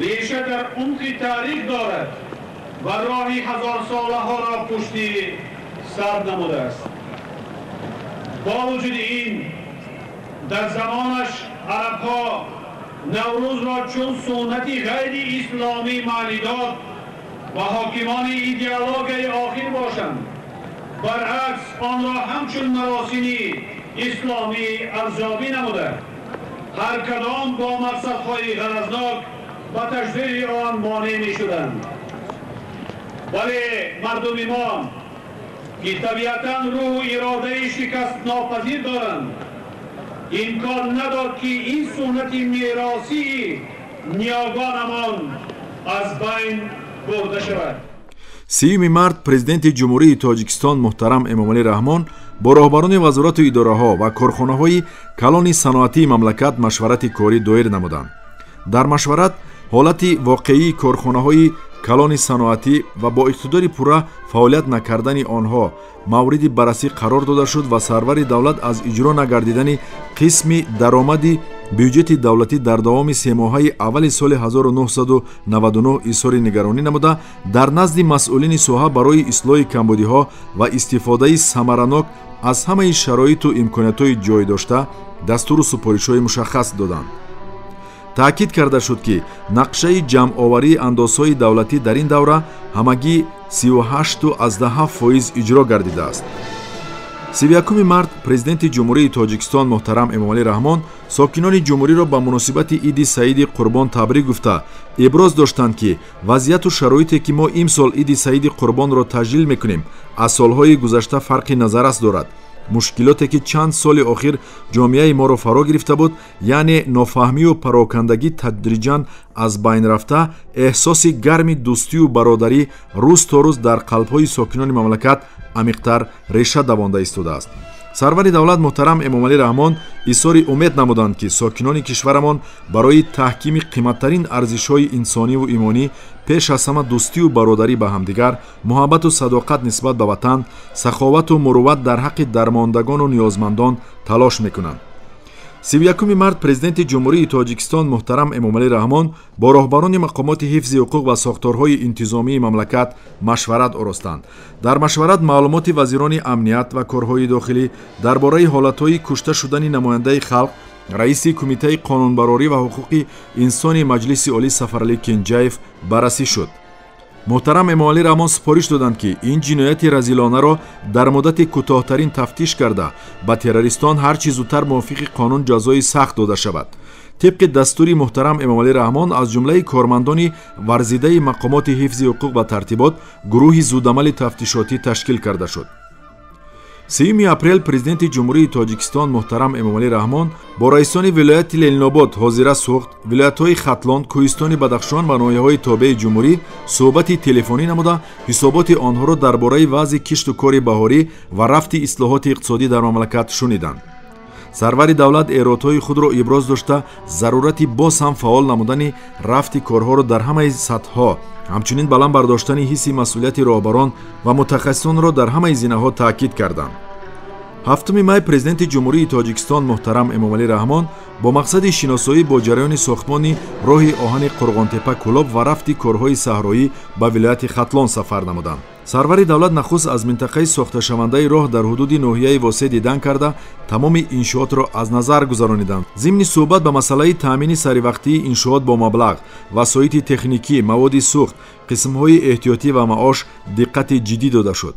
реша дар умқи таърих дорад ва роҳи ҳазорсолаҳоро пушти сар намудааст. Бо вуҷуди ин, дар замонаш арабҳо Наврӯзро чун суннати ғайри исломӣ маънидод ва ҳокимони идеологияи охир бошанд, баръакс онро ҳамчун маросими исломӣ арзёбӣ намуда, ҳар кадом бо мақсадҳои ғаразнок ба таҷлили он монеъ мешуданд. Вале мардуми мо, ки табиатан рӯҳу иродаи шикастнопазир доранд, имкон надод, ки ин суннати меросии ниёгонамон аз байн бурда шавад. 30 март Президенти Ҷумҳурии Тоҷикистон муҳтарам Эмомалӣ Раҳмон бо роҳбарони вазорату идораҳо ва корхонаҳои калони саноатии мамлакат машварати корӣ доир намуданд. Дар машварат ҳолати воқеии корхонаҳои калони саноатӣ ва бо иқтидори пурра фаъолият накардани онҳо мавриди баррасӣ қарор дода шуд ва сарвари давлат аз иҷро нагардидани қисми даромади бюҷети давлатӣ дар давоми семоҳаи аввали соли 1999 изҳори нигаронӣ намуда, дар назди масъулини соҳа барои ислоҳи камбудиҳо ва истифодаи самаранок аз ҳамаи шароиту имкониятҳои ҷой дошта дастуру супоришҳои мушаххас доданд. Таъкид карда шуд, ки нақшаи ҷамъоварии андозҳои давлатӣ дар ин давра ҳамагӣ 38,7% иҷро гардидааст. 31 март Президенти Ҷумҳурии Тоҷикистон муҳтарам Эмомалӣ Раҳмон сокинони ҷумҳуриро ба муносибати Иди Саиди Қурбон табрик гуфта, иброз доштанд, ки вазъияту шароите, ки мо имсол Иди Саиди Қурбонро таҷлил мекунем, аз солҳои гузашта фарқи назаррас дорад. Мушкилоте, ки чанд соли охир ҷомеаи моро фаро гирифта буд, яъне нофаҳмию парокандагӣ, тадриҷан аз байн рафта, эҳсоси гарми дӯстию бародарӣ рӯз то рӯз дар қалбҳои сокинони мамлакат амиқтар реша давонда истодааст. Сарвари давлат муҳтарам Эмомалӣ Раҳмон изҳори умед намуданд, ки сокинони кишварамон барои таҳкими қиматтарин арзишҳои инсониву имонӣ, пеш аз ҳама дӯстию бародарӣ ба ҳамдигар, муҳаббату садоқат нисбат ба ватан, саховату мурувват дар ҳаққи дармондагону ниёзмандон талош мекунанд. 31 март Президенти Ҷумҳурии Тоҷикистон муҳтарам Эмомалӣ Раҳмон бо роҳбарони мақомоти ҳифзи ҳуқуқ ва сохторҳои интизомии мамлакат машварат оростанд. Дар машварат маълумоти вазирони амният ва корҳои дохилӣ дар бораи ҳолатҳои кушта шудани намояндаи халқ, раиси Кумитаи қонунбарорӣ ва ҳуқуқи инсони Маҷлиси Олӣ Сафаралӣ Кенҷаев баррасӣ шуд. Муҳтарам Эмомалӣ Раҳмон супориш доданд, ки ин ҷинояти разилонаро дар муддати кӯтоҳтарин тафтиш карда, ба террористон ҳар чӣ зудтар мувофиқи қонун ҷазои сахт дода шавад. Тибқи дастури муҳтарам Эмомалӣ Раҳмон, аз ҷумлаи кормандони варзидаи мақомоти ҳифзи ҳуқуқ ва тартибот гурӯҳи зудамали тафтишотӣ ташкил карда шуд. 3 апрел Президенти Ҷумҳурии Тоҷикистон муҳтарам Эмомалӣ Раҳмон бо раисони вилояти Ленинобод, ҳозира Суғд, вилоятҳои Хатлон, Кӯҳистони Бадахшон ва ноҳияҳои тобеи ҷумҳурӣ суҳбати телефонӣ намуда, ҳисоботи онҳоро дар бораи вазъи кишту кори баҳорӣ ва рафти ислоҳоти иқтисодӣ дар мамлакат шуниданд. Сарвари давлат эродҳои худро иброз дошта, зарурати боз ҳам фаъол намудани рафти корҳоро дар ҳамаи сатҳҳо, ҳамчунин баланд бардоштани ҳисси масъулияти роҳбарон ва мутахассисонро дар ҳамаи зинаҳо таъкид карданд. 7 май Президенти Ҷумҳурии Тоҷикистон муҳтарам Эмомалӣ Раҳмон бо мақсади шиносоӣ бо ҷараёни сохтмони роҳи оҳани Қурғонтепа Кӯлоб ва рафти корҳои саҳроӣ ба вилояти Хатлон сафар намуданд. Сарвари давлат нахуст аз минтақаи сохташавандаи роҳ дар ҳудуди ноҳияи Восеъ дидан карда, тамоми иншоотро аз назар гузарониданд. Зимни суҳбат ба масъалаи таъмини саривақтии иншоот бо маблағ, васоити техникӣ, маводи сӯхт, қисмҳои эҳтиётӣ ва маош диққати ҷиддӣ дода шуд.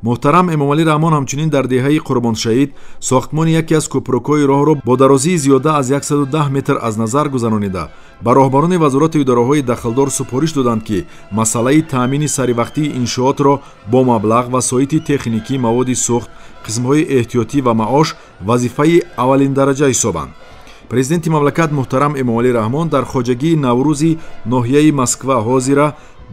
Муҳтарам Эмомалӣ Раҳмон ҳамчунин дар деҳаи Қурбоншаҳид сохтмони яке аз кӯпрукҳои роҳро бо дарозии зиёда аз 110 метр аз назар гузаронида, ба роҳбарони вазорату идораҳои дахлдор супориш доданд, ки масъалаи таъмини саривақтии иншоотро бо маблағ, васоити техникӣ, маводи сӯхт, қисмҳои эҳтиётӣ ва маош вазифаи аввалиндараҷа ҳисобанд. Президенти мамлакат муҳтарам Эмомалӣ Раҳмон дар хоҷагии Наврӯзи ноҳияи Москва, ҳозира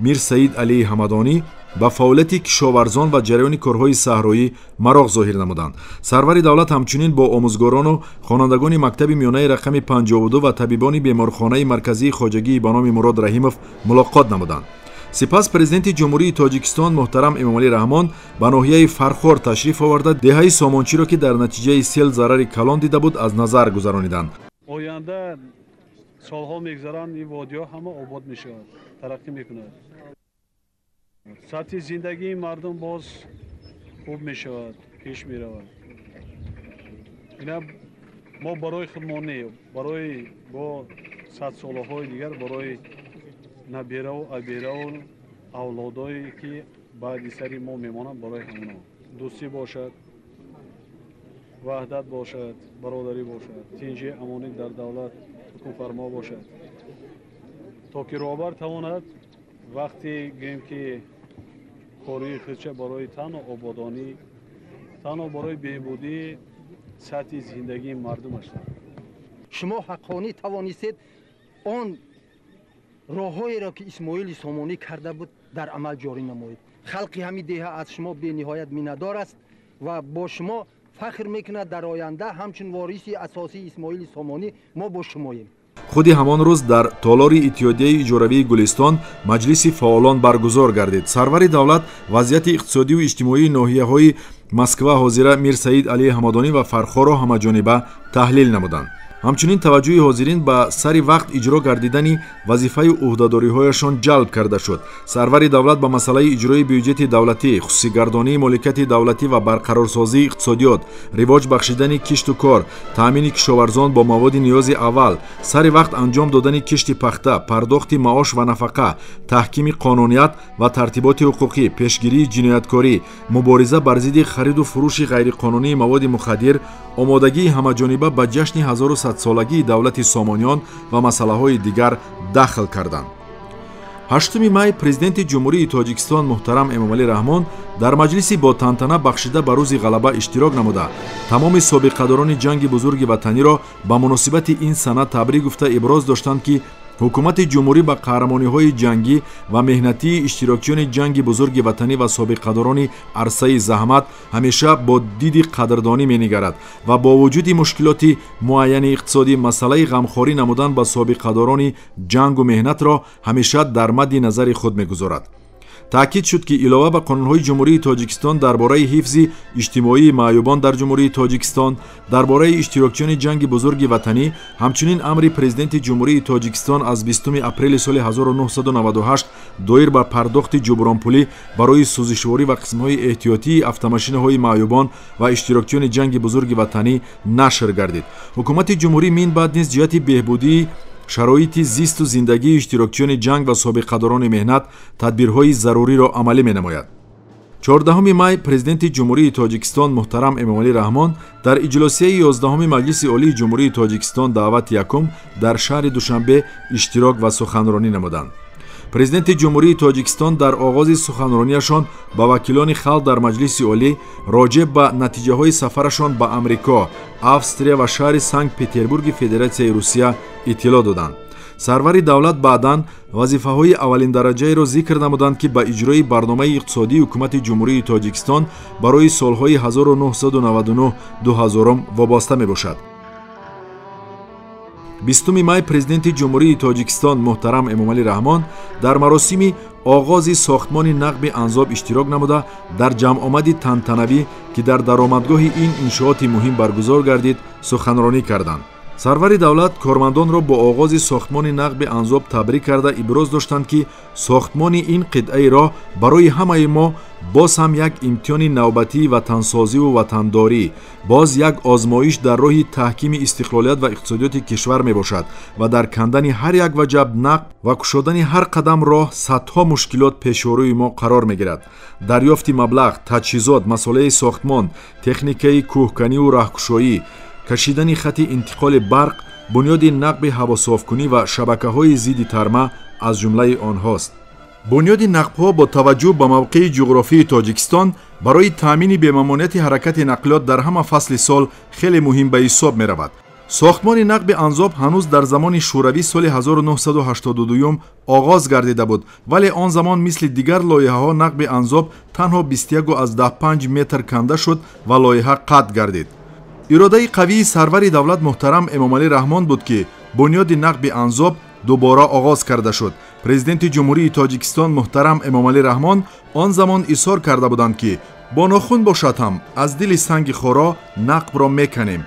Мирсаид Алии Ҳамадонӣ, ба фаъолияти кишоварзон ва ҷараёни корҳои саҳроӣ мароқ зоҳир намуданд. Сарвари давлат ҳамчунин бо омӯзгорону хонандагони мактаби миёнаи рақами 52 ва табибони беморхонаи марказии хоҷагии ба номи Мурод Раҳимов мулоқот намуданд. Сипас Президенти Ҷумҳурии Тоҷикистон муҳтарам Эмомалӣ Раҳмон ба ноҳияи Фархор ташриф оварда, деҳаи Сомончиро, ки дар натиҷаи сел зарари калон дида буд, аз назар гузарониданд. Оянда солҳо мегузаранд, ин водиҳо ҳама обод мешавад, тараққӣ мекунад. Сатҳи зиндагии мардум боз хуб мешавад, пеш меравад. Ина мо барои худмон не, барои бо садсолаҳои дигар, барои набераву абераву авлодое ки баъди сари мо мемонанд, барои ҳамонҳо дӯстӣ бошад, ваҳдат бошад, бародарӣ бошад, тинҷи амонӣ дар давлат ҳукмфармо бошад, то ки роҳбар тавонад вақте гӯем ки кории худша барои танҳо ободонӣ, танҳо барои беҳбудии сатҳи зиндагии мардум аст. Шумо ҳаққонӣ тавонистед он роҳҳоеро, ки Исмоили Сомонӣ карда буд, дар амал ҷорӣ намоед. Халқи ҳамин деҳа аз шумо бениҳоят миннатдор аст ва бо шумо фахр мекунад. Дар оянда ҳамчун вориси асосии Исмоили Сомонӣ мо бо шумоем. Худи ҳамон рӯз дар толори Иттиҳодияи иҷоравии Гулистон маҷлиси фаъолон баргузор гардид. Сарвари давлат вазъияти иқтисодиву иҷтимоии ноҳияҳои Москва, ҳозира Мирсаид Алии Ҳамадонӣ ва Фархорро ҳамаҷониба таҳлил намуданд. Ҳамчунин таваҷҷӯҳи ҳозирин ба сари вақт иҷро гардидани вазифаю ӯҳдадориҳояшон ҷалб карда шуд. Сарвари давлат ба масъалаи иҷрои бюҷети давлатӣ, хусусигардонии моликияти давлатӣ ва барқарорсозии иқтисодиёт, ривоҷ бахшидани кишту кор, таъмини кишоварзон бо маводи ниёзи аввал, сари вақт анҷом додани кишти пахта, пардохти маош ва нафақа, таҳкими қонуният ва тартиботи ҳуқуқӣ, пешгирии ҷинояткорӣ, мубориза бар зидди хариду фурӯши ғайриқонунии маводи мухаддир, омодагии ҳамаҷониба ба ҷашни 1100-солагии давлати Сомониён ва масъалаҳои дигар дахл карданд. 8 май Президенти Ҷумҳурии Тоҷикистон муҳтарам Эмомалӣ Раҳмон дар маҷлиси бо тантана бахшида ба рӯзи ғалаба иштирок намуда, тамоми собиқадорони ҷанги бузурги ватаниро ба муносибати ин сана табрик гуфта иброз доштанд, ки ҳукумати ҷумҳурӣ ба қаҳрамониҳои ҷангӣ ва меҳнатии иштирокчиёни ҷанги бузурги ватанӣ ва собиқадорони арсаи заҳмат ҳамеша бо диди қадрдонӣ менигарад ва бо вуҷуди мушкилоти муайяни иқтисодӣ масъалаи ғамхорӣ намудан ба собиқадорони ҷангу меҳнатро ҳамеша дар мадди назари худ мегузорад. Таъкид шуд, ки илова ба қонунҳои Ҷумҳурии Тоҷикистон дар бораи ҳифзи иҷтимоии маъюбон дар Ҷумҳурии Тоҷикистон, дар бораи иштирокчиёни ҷанги бузурги ватанӣ, ҳамчунин амри Президенти Ҷумҳурии Тоҷикистон аз 20 апрели соли 1998 доир ба пардохти ҷубронпулӣ барои сӯзишворӣ ва қисмҳои эҳтиётии автомошинаҳои маъюбон ва иштирокчиёни ҷанги бузурги ватанӣ нашр гардид. Ҳукумати ҷумҳурӣ мин баъд низ ҷиҳати беҳбудии шароити зисту зиндагии иштирокчиёни ҷанг ва собиқадорони меҳнат тадбирҳои заруриро амалӣ менамояд. 14 май Президенти Ҷумҳурии Тоҷикистон муҳтарам Эмомалӣ Раҳмон дар иҷлосияи 11 Маҷлиси Олии Ҷумҳурии Тоҷикистон даъвати якум дар шаҳри Душанбе иштирок ва суханронӣ намуданд. Президенти Ҷумҳурии Тоҷикистон дар оғози суханрониашон ба вакилони халқ дар Маҷлиси Олӣ роҷеъ ба натиҷаҳои сафарашон ба Амрико, Австрия ва шаҳри Санкт-Петербурги Федератсияи Русия иттилоъ доданд. Сарвари давлат баъдан вазифаҳои аввалиндараҷаеро зикр намуданд, ки ба иҷрои барномаи иқтисодии ҳукумати Ҷумҳурии Тоҷикистон барои солҳои 1999-2000 вобаста мебошад. 20 май Президенти Ҷумҳурии Тоҷикистон муҳтарам Эмомалӣ Раҳмон дар маросими оғози сохтмони нақби Анзоб иштирок намуда, дар ҷамъомади тантанавӣ, ки дар даромадгоҳи ин иншооти муҳим баргузор гардид, суханронӣ карданд. Сарвари давлат кормандонро бо оғози сохтмони нақби Анзоб табрик карда иброз доштанд, ки сохтмони ин қитъаи роҳ барои ҳамаи мо боз ҳам як имтиҳони навбатии ватансозиву ватандорӣ, боз як озмоиш дар роҳи таҳкими истиқлолият ва иқтисодиёти кишвар мебошад ва дар кандани ҳар як ваҷаб нақб ва кушодани ҳар қадам роҳ садҳо мушкилот пешорӯи мо қарор мегирад. Дарёфти маблағ, таҷҳизот, масолеҳи сохтмон, техникаи кӯҳканиву раҳкушоӣ, кашидани хати интиқоли барқ, бунёди нақби ҳавософкунӣ ва шабакаҳои зидди тарма аз ҷумлаи онҳост. Бунёди нақбҳо бо таваҷҷӯҳ ба мавқеи ҷуғрофии Тоҷикистон барои таъмини бемамониати ҳаракати нақлиёт дар ҳама фасли сол хеле муҳим ба ҳисоб меравад. Сохтмони нақби Анзоб ҳанӯз дар замони Шӯравӣ соли 1982 оғоз гардида буд, вале он замон мисли дигар лоиҳаҳо нақби Анзоб танҳо 21,5 метр канда шуд ва лоиҳа қатъ гардид. Иродаи қавии сарвари давлат муҳтарам Эмомалӣ Раҳмон буд, ки бунёди нақби Анзоб дубора оғоз карда шуд. Президенти Ҷумҳурии Тоҷикистон муҳтарам Эмомалӣ Раҳмон он замон изҳор карда буданд, ки бо нохун бошад ҳам аз дили санги хоро нақбро меканем.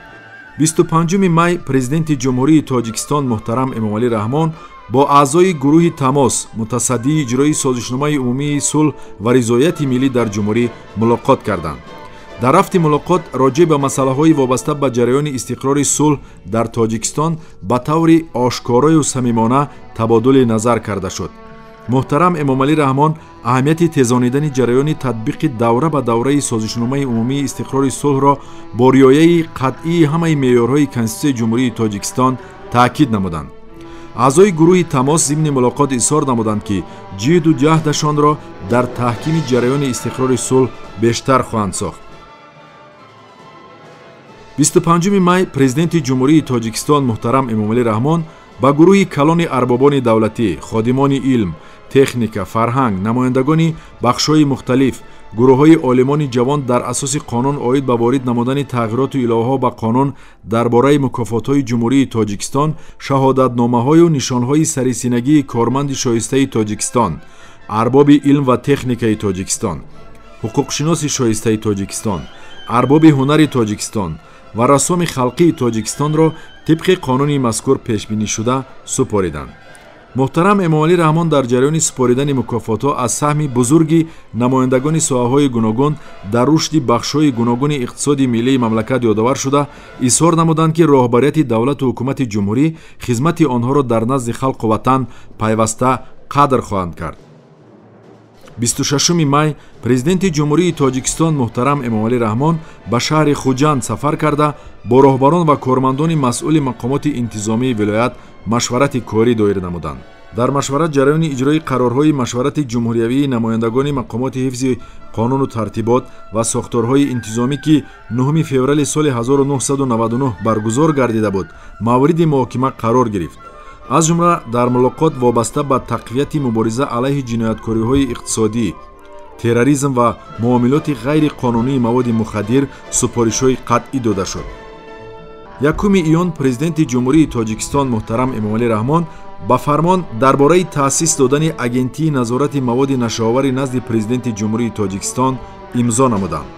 25 май Президенти Ҷумҳурии Тоҷикистон муҳтарам Эмомалӣ Раҳмон бо аъзои гурӯҳи тамос, мутасаддии иҷрои созишномаи умумии сулҳ ва ризояти миллӣ дар ҷумҳурӣ мулоқот карданд. Дар рафти мулоқот роҷеъ ба масъалаҳои вобаста ба ҷараёни истиқрори сулҳ дар Тоҷикистон ба таври ошкорою самимона табодули назар карда шуд. Муҳтарам Эмомалӣ Раҳмон аҳамияти тезонидани ҷараёни татбиқи давра ба давраи созишномаи умумии истиқрори сулҳро бо риояи қатъии ҳамаи меъёрҳои Конститутсияи Ҷумҳурии Тоҷикистон таъкид намуданд. Аъзои гурӯҳи тамос зимни мулоқот изҳор намуданд, ки ҷиҳду ҷаҳдашонро дар таҳкими ҷараёни истиқрори сулҳ бештар хоҳанд сохт. 25 май Президенти Ҷумҳурии Тоҷикистон муҳтарам Эмомалӣ Раҳмон ба гурӯҳи калони арбобони давлатӣ, ходимони илм, техника, фарҳанг, намояндагони бахшҳои мухталиф, гурӯҳҳои олимони ҷавон дар асоси қонун оид ба ворид намудани тағйироту иловаҳо ба қонун дар бораи мукофотҳои Ҷумҳурии Тоҷикистон, шаҳодатномаҳою нишонҳои сарисинагии корманди шоистаи Тоҷикистон, арбоби илм ва техникаи Тоҷикистон, ҳуқуқшиноси шоистаи Тоҷикистон, арбоби ҳунари Тоҷикистон ва рассоми халқии Тоҷикистонро тибқи қонуни мазкур пешбинишуда супориданд. Муҳтарам Эмомалӣ Раҳмон дар ҷараёни супоридани мукофотҳо аз саҳми бузурги намояндагони соҳаҳои гуногун дар рушди бахшҳои гуногуни иқтисоди миллии мамлакат ёдовар шуда, изҳор намуданд, ки роҳбарияти давлату ҳукумати ҷумҳурӣ хизмати онҳоро дар назди халқу ватан пайваста қадр хоҳанд кард. 26 май Президенти Ҷумҳурии Тоҷикистон муҳтарам Эмомалӣ Раҳмон ба шаҳри Хуҷанд сафар карда, бо роҳбарон ва кормандони масъули мақомоти интизомии вилоят машварати корӣ доир намуданд. Дар машварат ҷараёни иҷрои қарорҳои машварати ҷумҳуриявии намояндагони мақомоти ҳифзи қонуну тартибот ва сохторҳои интизомӣ, ки 9 феврали соли 1999 баргузор гардида буд, мавриди муҳокима қарор гирифт. Аз ҷумла дар мулоқот вобаста ба тақвияти мубориза алайҳи ҷинояткориҳои иқтисодӣ, терроризм ва муомилоти ғайриқонунии маводи мухаддир супоришҳои қатъӣ дода шуд. 1 июн Президенти Ҷумҳурии Тоҷикистон муҳтарам Эмомалӣ Раҳмон ба фармон дар бораи таъсис додани Агентии назорати маводи нашъаовари назди Президенти Ҷумҳурии Тоҷикистон имзо намуданд.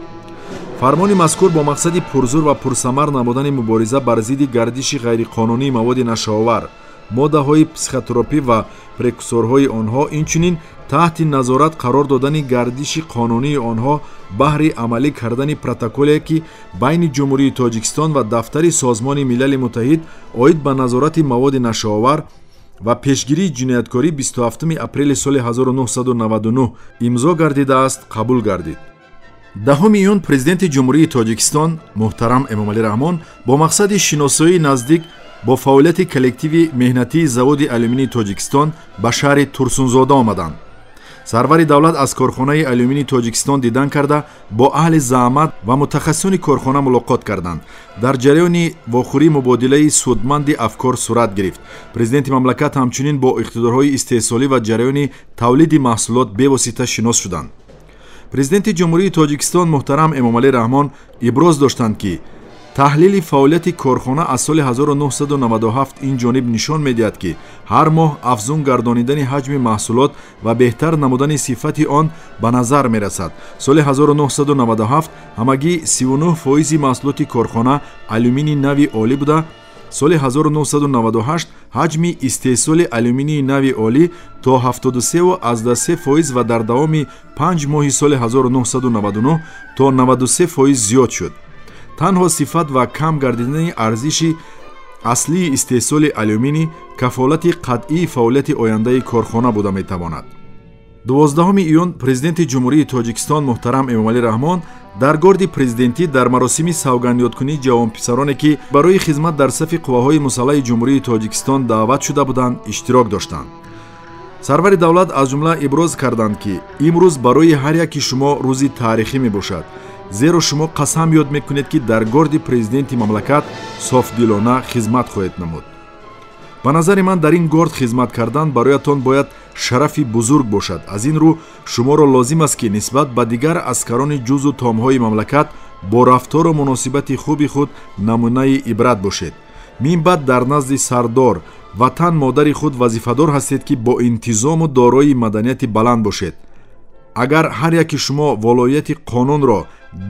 Фармони мазкур бо мақсади пурзур ва пурсамар намудани мубориза бар зидди гардиши ғайриқонунии маводи нашъаовар, моддаҳои психотропӣ ва прекурсорҳои онҳо, инчунин таҳти назорат қарор додани гардиши қонунии онҳо баҳри амалӣ кардани протоколе, ки байни Ҷумҳурии Тоҷикистон ва Дафтари Созмони Милали Муттаҳид оид ба назорати маводи нашъаовар ва пешгирии ҷинояткорӣ 27 апрели соли 1999 имзо гардидааст, қабул гардид. 10 июн Президенти Ҷумҳурии Тоҷикистон муҳтарам Эмомалӣ Раҳмон бо мақсади шиносоии наздик бо фаъолияти коллективи меҳнатии заводи алюминии Тоҷикистон ба шаҳри Турсунзода омаданд. Сарвари давлат аз корхонаи алюминии Тоҷикистон дидан карда, бо аҳли заҳмат ва мутахассисони корхона мулоқот карданд. Дар ҷараёни вохӯрӣ мубодилаи судманди афкор сурат гирифт. Президенти мамлакат ҳамчунин бо иқтидорҳои истеҳсолӣ ва ҷараёни тавлиди маҳсулот бевосита шинос шуданд. Президенти Ҷумҳурии Тоҷикистон муҳтарам Эмомалӣ Раҳмон иброз доштанд, ки таҳлили фаъолияти корхона аз соли 1997 ин ҷониб нишон медиҳад, ки ҳар моҳ афзун гардонидани ҳаҷми маҳсулот ва беҳтар намудани сифати он ба назар мерасад. Соли 1997 ҳамагӣ 39% маҳсулоти корхона алюминии нави олӣ буда, соли 1998 ҳаҷми истеҳсоли алюминии нави олӣ то 73,3% ва дар давоми 5 моҳи соли 1999 то 93% зиёд шуд. Танҳо сифат ва кам гардидани арзиши аслии истеҳсоли алюминий кафолати қатъии фаъолияти ояндаи корхона буда метавонад. 12 июн Президенти Ҷумҳурии Тоҷикистон муҳтарам Эмомалӣ Раҳмон дар горди президентӣ дар маросими савгандёдкунии ҷавонписароне, ки барои хизмат дар сафи қувваҳои мусаллаҳи Ҷумҳурии Тоҷикистон даъват шуда буданд, иштирок доштанд. Сарвари давлат аз ҷумла иброз карданд, ки имрӯз барои ҳар яки шумо рӯзи таърихӣ мебошад, зеро шумо қасам ёд мекунед, ки дар горди президенти мамлакат софдилона хизмат хоҳед намуд. Ба назари ман, дар ин горд хизмат кардан бароятон бояд шарафи бузург бошад. Аз ин рӯ шуморо лозим аст, ки нисбат ба дигар аскарони ҷузу томҳои мамлакат бо рафтору муносибати хуби худ намунаи ибрат бошед. Мин баъд дар назди сардор ватан модари худ вазифадор ҳастед, ки бо интизому дорои маданияти баланд бошед. Агар ҳар яки шумо волоияти қонунро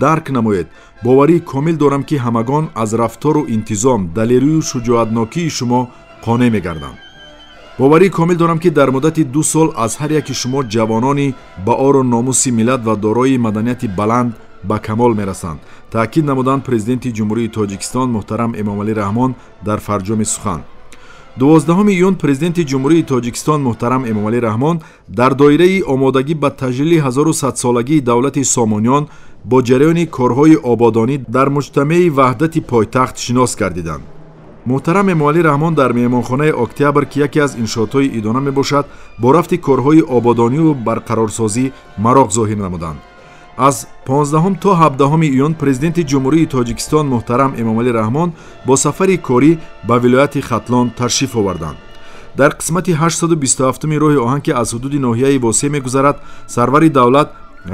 дарк намоед, боварии комил дорам, ки ҳамагон аз рафтору интизом, далерию шуҷоатнокии шумо қонеъ мегарданд. Боварии комил дорам, ки дар муддати 2 сол аз ҳар яки шумо ҷавонони ба ору номуси миллат ва дорои маданияти баланд ба камол мерасанд, таъкид намуданд Президенти Ҷумҳурии Тоҷикистон муҳтарам Эмомалӣ Раҳмон дар фарҷоми сухан. 12 июн Президенти Ҷумҳурии Тоҷикистон муҳтарам Эмомалӣ Раҳмон дар доираи омодагӣ ба таҷлили 1100-солагии давлати Сомониён бо ҷараёни корҳои ободонӣ дар муҷтамаи Ваҳдати пойтахт шинос гардиданд. Муҳтарам Эмомалӣ Раҳмон дар меҳмонхонаи Октябр, ки яке аз иншоотҳои идона мебошад, бо рафти корҳои ободонию барқарорсозӣ мароқ зоҳир намуданд. Аз 15 то 17 июн Президенти Ҷумҳурии Тоҷикистон муҳтарам Эмомалӣ Раҳмон бо сафари корӣ ба вилояти Хатлон ташриф оварданд. Дар қисмати 827 роҳи оҳан, ки аз ҳудуди ноҳияи Восеъ мегузарад, сарвари давлат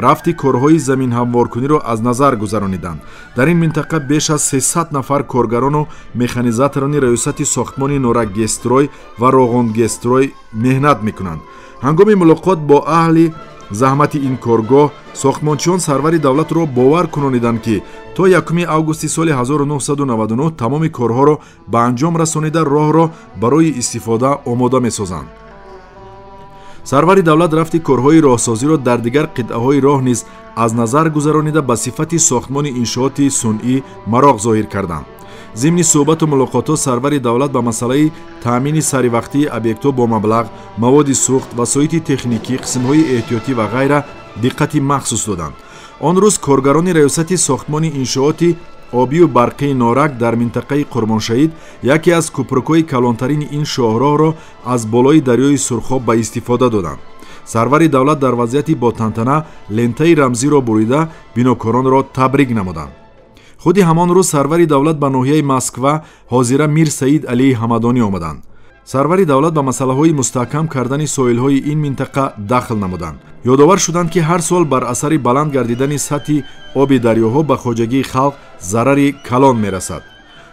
рафти корҳои заминҳамворкуниро аз назар гузарониданд. Дар ин минтақа беш аз 300 нафар коргарону механизаторони раёсати сохтмони Норакгесстрой ва Роғонгесстрой меҳнат мекунанд. Ҳангоми мулоқот бо аҳли заҳмати ин коргоҳ Сохтмончиён сарвари давлатро бовар кунониданд, ки то 1 августи соли 1999 тамоми корҳоро ба анҷом расонида роҳро барои истифода омода месозанд. Сарвари давлат рафти корҳои роҳсозиро дар дигар қитъаҳои роҳ низ аз назар гузаронида ба сифати сохтмони иншооти сунъӣ мароқ зоҳир карданд. Зимни суҳбату мулоқотҳо сарвари давлат ба масъалаи таъмини саривақтии объектҳо бо маблағ, маводи сӯхт, васоити техникӣ, қисмҳои эҳтиётӣ ва ғайра диққати махсус доданд. Он рӯз коргарони раёсати сохтмони иншооти обию барқии Норак дар минтақаи Қурбоншаҳид яке аз кӯпрукҳои калонтарини ин шоҳроҳро аз болои дарёи Сурхоб ба истифода доданд. Сарвари давлат дар вазъияти ботантана лентаи рамзиро бурида бинокоронро табрик намуданд. Худи ҳамон рӯз сарвари давлат ба ноҳияи Москва ҳозира Мир Саид Алии Ҳамадонӣ омаданд. Сарвари давлат ба масъалаҳои мустаҳкам кардани соҳилҳои ин минтақа дахл намуданд. Ёдовар шуданд, ки ҳар сол бар асари баланд гардидани сатҳи оби дарёҳо ба хоҷагии халқ зарари калон мерасад.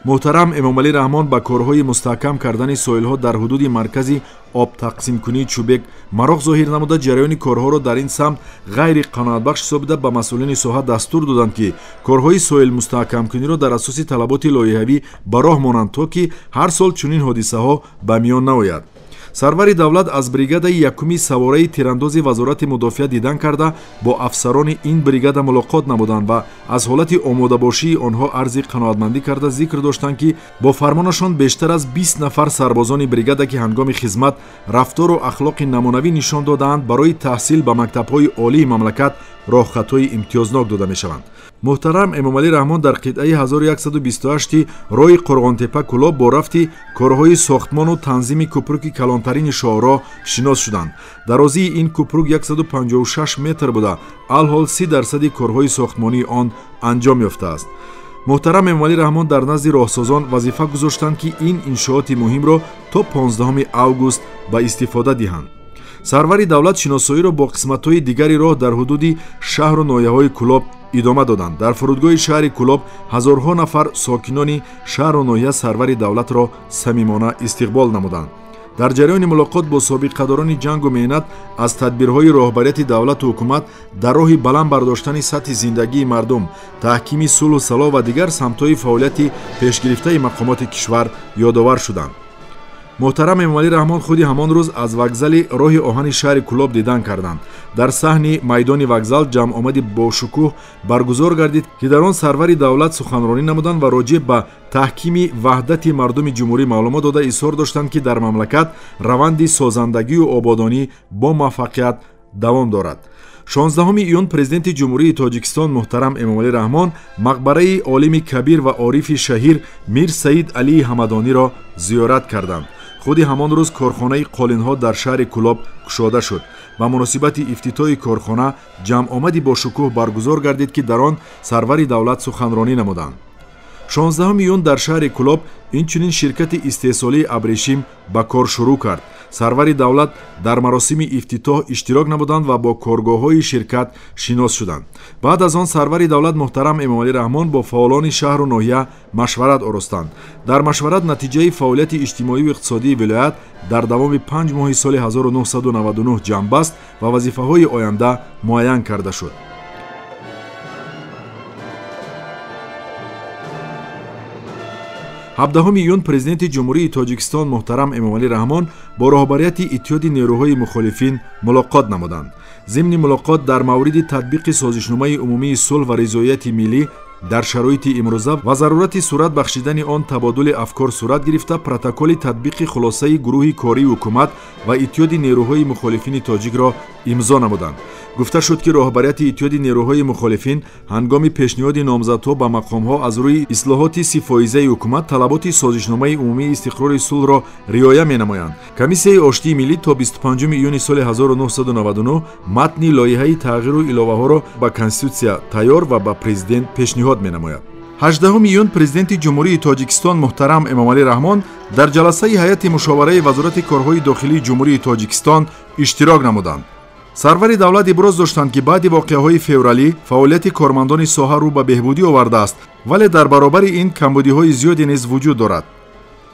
Муҳтарам Эмомалӣ Раҳмон ба корҳои мустаҳкам кардани соҳилҳо дар ҳудуди маркази обтақсимкунии Чӯбек мароқ зоҳир намуда ҷараёни корҳоро дар ин самт ғайриқаноатбахш ҳисобида ба масъулини соҳа дастур доданд, ки корҳои соҳилмустаҳкамкуниро дар асоси талаботи лоиҳавӣ ба роҳ монанд, то ки ҳар сол чунин ҳодисаҳо ба миён наояд. Сарвари давлат аз бригадаи якуми савораи тирандози Вазорати мудофиа дидан карда бо афсарони ин бригада мулоқот намуданд ва аз ҳолати омодабошии онҳо арзи қаноатмандӣ карда зикр доштанд, ки бо фармонашон бештар аз 20 нафар сарбозони бригада, ки ҳангоми хизмат рафтору ахлоқи намунавӣ нишон додаанд, барои таҳсил ба мактабҳои олии мамлакат роҳхатҳои имтиёзнок дода мешаванд. Муҳтарам Эмомалӣ Раҳмон дар қитъаи 1128 роҳи Қурғонтепа Кӯлоб бо рафти корҳои сохтмону танзими кӯпруки калонтарини шоҳроҳ шинос шуданд. Дарозии ин кӯпрук 156 метр буда, алҳол 30% корҳои сохтмонии он анҷом ёфтааст. Муҳтарам Эмомалӣ Раҳмон дар назди роҳсозон вазифа гузоштанд, ки ин иншооти муҳимро то 15 август ба истифода диҳанд. Сарвари давлат шиносоиро бо қисматҳои дигари роҳ дар ҳудуди шаҳру ноҳияҳои Кӯлоб идома доданд. Дар фурудгоҳи шаҳри Кӯлоб ҳазорҳо нафар сокинони шаҳру ноҳия сарвари давлатро самимона истиқбол намуданд. Дар ҷараёни мулоқот бо собиқадорони ҷангу меҳнат аз тадбирҳои роҳбарияти давлату ҳукумат дар роҳи баланд бардоштани сатҳи зиндагии мардум, таҳкими сулҳу салоҳ ва дигар самтҳои фаъолияти пешгирифтаи мақомоти кишвар ёдовар шуданд. Муҳтарам Эмомалӣ Раҳмон худи ҳамон рӯз аз вокзали роҳи оҳани шаҳри Кӯлоб дидан карданд. Дар саҳни майдони вокзал ҷамъомади бошукӯҳ баргузор гардид, ки дар он сарвари давлат суханронӣ намуданд ва роҷеъ ба таҳкими ваҳдати мардуми ҷумҳурӣ маълумот дода изҳор доштанд, ки дар мамлакат раванди созандагию ободонӣ бо муваффақият давом дорад. 16 июн президенти Ҷумҳурии Тоҷикистон муҳтарам Эмомалӣ Раҳмон мақбараи олими кабир ва орифи шаҳир Мир Саид Алии Ҳамадониро зиёрат карданд. Худи ҳамон рӯз корхонаи қолинҳо дар шаҳри Кӯлоб кушода шуд. Ба муносибати ифтитоҳи корхона ҷамъомади бошукӯҳ баргузор гардид, ки дар он сарвари давлат суханронӣ намуданд. 16 июн дар шаҳри Кӯлоб инчунин ширкати истеҳсолии абрешим ба кор шурӯъ кард. Сарвари давлат дар маросими ифтитоҳ иштирок намуданд ва бо коргоҳҳои ширкат шинос шуданд. Баъд аз он сарвари давлат муҳтарам Эмомалӣ Раҳмон бо фаъолони шаҳру ноҳия машварат оростанд. Дар машварат натиҷаи фаъолияти иҷтимоию иқтисодии вилоят дар давоми 5 моҳи соли 1999 ҷамъбаст ва вазифаҳои оянда муайян карда шуд. 17 июн президенти Ҷумҳурии Тоҷикистон муҳтарам Эмомалӣ Раҳмон бо роҳбарияти Иттиҳоди нерӯҳои мухолифин мулоқот намуданд. Зимни мулоқот дар мавриди татбиқи созишномаи умумии сулҳ ва ризоияти миллӣ дар шароити имрӯза ва зарурати сурат бахшидани он табодули афкор сурат гирифта, протоколи татбиқи хулосаи гурӯҳи кории ҳукумат ва Иттиҳоди нерӯҳои мухолифини тоҷикро имзо намуданд. Гуфта шуд, ки роҳбарияти Иттиҳоди нерӯҳои мухолифин ҳангоми пешниҳоди номзадҳо ба мақомҳо аз рӯи ислоҳоти 30-фоизаи ҳукумат талаботи созишномаи умумии истиқрори сулҳро риоя менамоянд. Комиссияи оштии миллӣ то 25 июни соли 1999 матни лоиҳаи тағйиру иловаҳоро ба конститутсия тайёр ва ба президент пешниҳод менамояд. 18 июн президенти Ҷумҳурии Тоҷикистон муҳтарам Эмомалӣ Раҳмон дар ҷаласаи ҳайати мушовараи Вазорати корҳои дохилии Ҷумҳурии Тоҷикистон иштирок намуданд. Сарвари давлат иброз доштанд, ки баъди воқеаҳои февралӣ фаъолияти кормандони соҳа рӯ ба беҳбудӣ овардааст, вале дар баробари ин камбудиҳои зиёде низ вуҷуд дорад.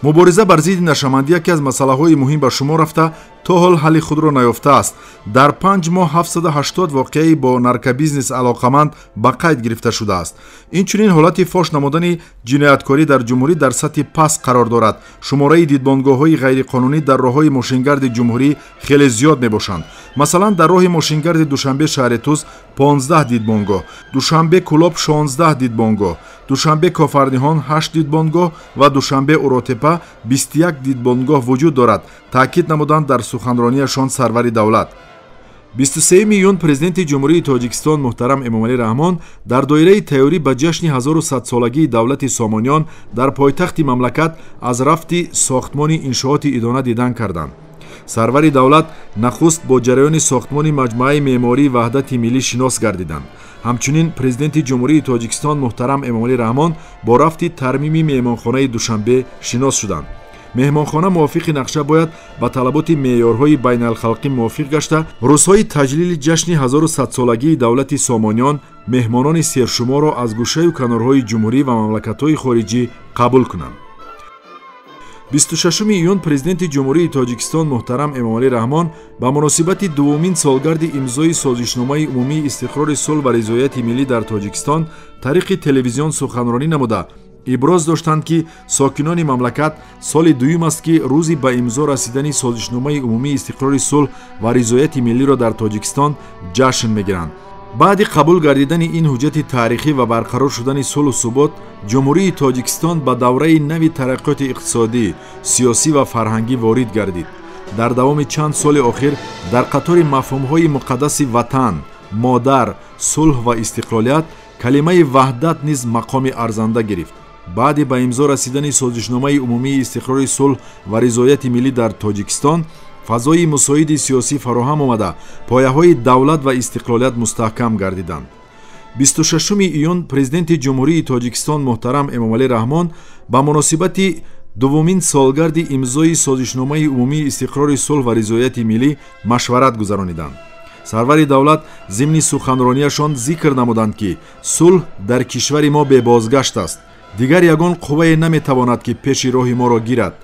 Мубориза бар зидди нашъамандӣ яке аз масъалаҳои муҳим ба шумор рафта, то ҳол ҳалли худро наёфтааст. Дар 5 моҳ 780 воқеаи бо наркобизнес алоқаманд ба қайд гирифта шудааст. Инчунин ҳолати фош намудани ҷинояткорӣ дар ҷумҳурӣ дар сатҳи паст қарор дорад. Шумораи дидбонгоҳҳои ғайриқонунӣ дар роҳҳои мошингарди ҷумҳурӣ хеле зиёд мебошанд. Масалан, дар роҳи мошингарди Душанбе шаҳри Тӯс 15 дидбонгоҳ, Душанбе Кӯлоб 16 дидбонгоҳ, Душанбе Кофарниҳон 8 дидбонгоҳ ва Душанбе Уротепа 21 дидбонгоҳ вуҷуд дорад, таъкид намуданд дар суханронияшон сарвари давлат. 23 июн Президенти Ҷумҳурии Тоҷикистон муҳтарам Эмомалӣ Раҳмон дар доираи тайёрӣ ба ҷашни 1100-солагии давлати Сомониён дар пойтахти мамлакат аз рафти сохтмони иншооти идона дидан карданд. Сарвари давлат нахуст бо ҷараёни сохтмони маҷмӯаи меъмории Ваҳдати миллӣ шинос гардиданд. Ҳамчунин Президенти Ҷумҳурии Тоҷикистон муҳтарам Эмомалӣ Раҳмон бо рафти тармими меҳмонхонаи Душанбе шинос шуданд. Меҳмонхона мувофиқи нақша бояд ба талаботи меъёрҳои байналхалқӣ мувофиқ гашта, рӯзҳои таҷлили ҷашни 1100-солагии давлати Сомониён меҳмонони сершуморро аз гӯшаю канорҳои ҷумҳурӣ ва мамлакатҳои хориҷӣ қабул кунанд. 26 июн Президенти Ҷумҳурии Тоҷикистон муҳтарам Эмомалӣ Раҳмон ба муносибати дуввумин солгарди имзои созишномаи умумии истиқрори сулҳ ва ризояти миллӣ дар Тоҷикистон тариқи телевизион суханронӣ намуда иброз доштанд, ки сокинони мамлакат соли дуюм аст, ки рӯзи ба имзо расидани созишномаи умумии истиқрори сулҳ ва ризояти миллиро дар Тоҷикистон ҷашн мегиранд. Баъди қабул гардидани ин ҳуҷҷати таърихӣ ва барқарор шудани сулҳу субот, Ҷумҳурии Тоҷикистон ба давраи нави тараққиёти иқтисодӣ, сиёсӣ ва фарҳангӣ ворид гардид. Дар давоми чанд соли охир дар қатори мафҳумҳои муқаддаси ватан, модар, сулҳ ва истиқлолият калимаи ваҳдат низ мақоми арзанда гирифт. Баъди ба имзо расидани созишномаи умумии истиқрори сулҳ ва ризояти миллӣ дар Тоҷикистон фазои мусоиди сиёсӣ фароҳам омада, пояҳои давлат ва истиқлолият мустаҳкам гардиданд. 26 июн Президенти Ҷумҳурии Тоҷикистон муҳтарам Эмомалӣ Раҳмон ба муносибати дуввумин солгарди имзои созишномаи умумии истиқрори сулҳ ва ризояти миллӣ машварат гузарониданд. Сарвари давлат зимни суханронияшон зикр намуданд, ки сулҳ дар кишвари мо бебозгашт аст, дигар ягон қуввае наметавонад, ки пеши роҳи моро гирад.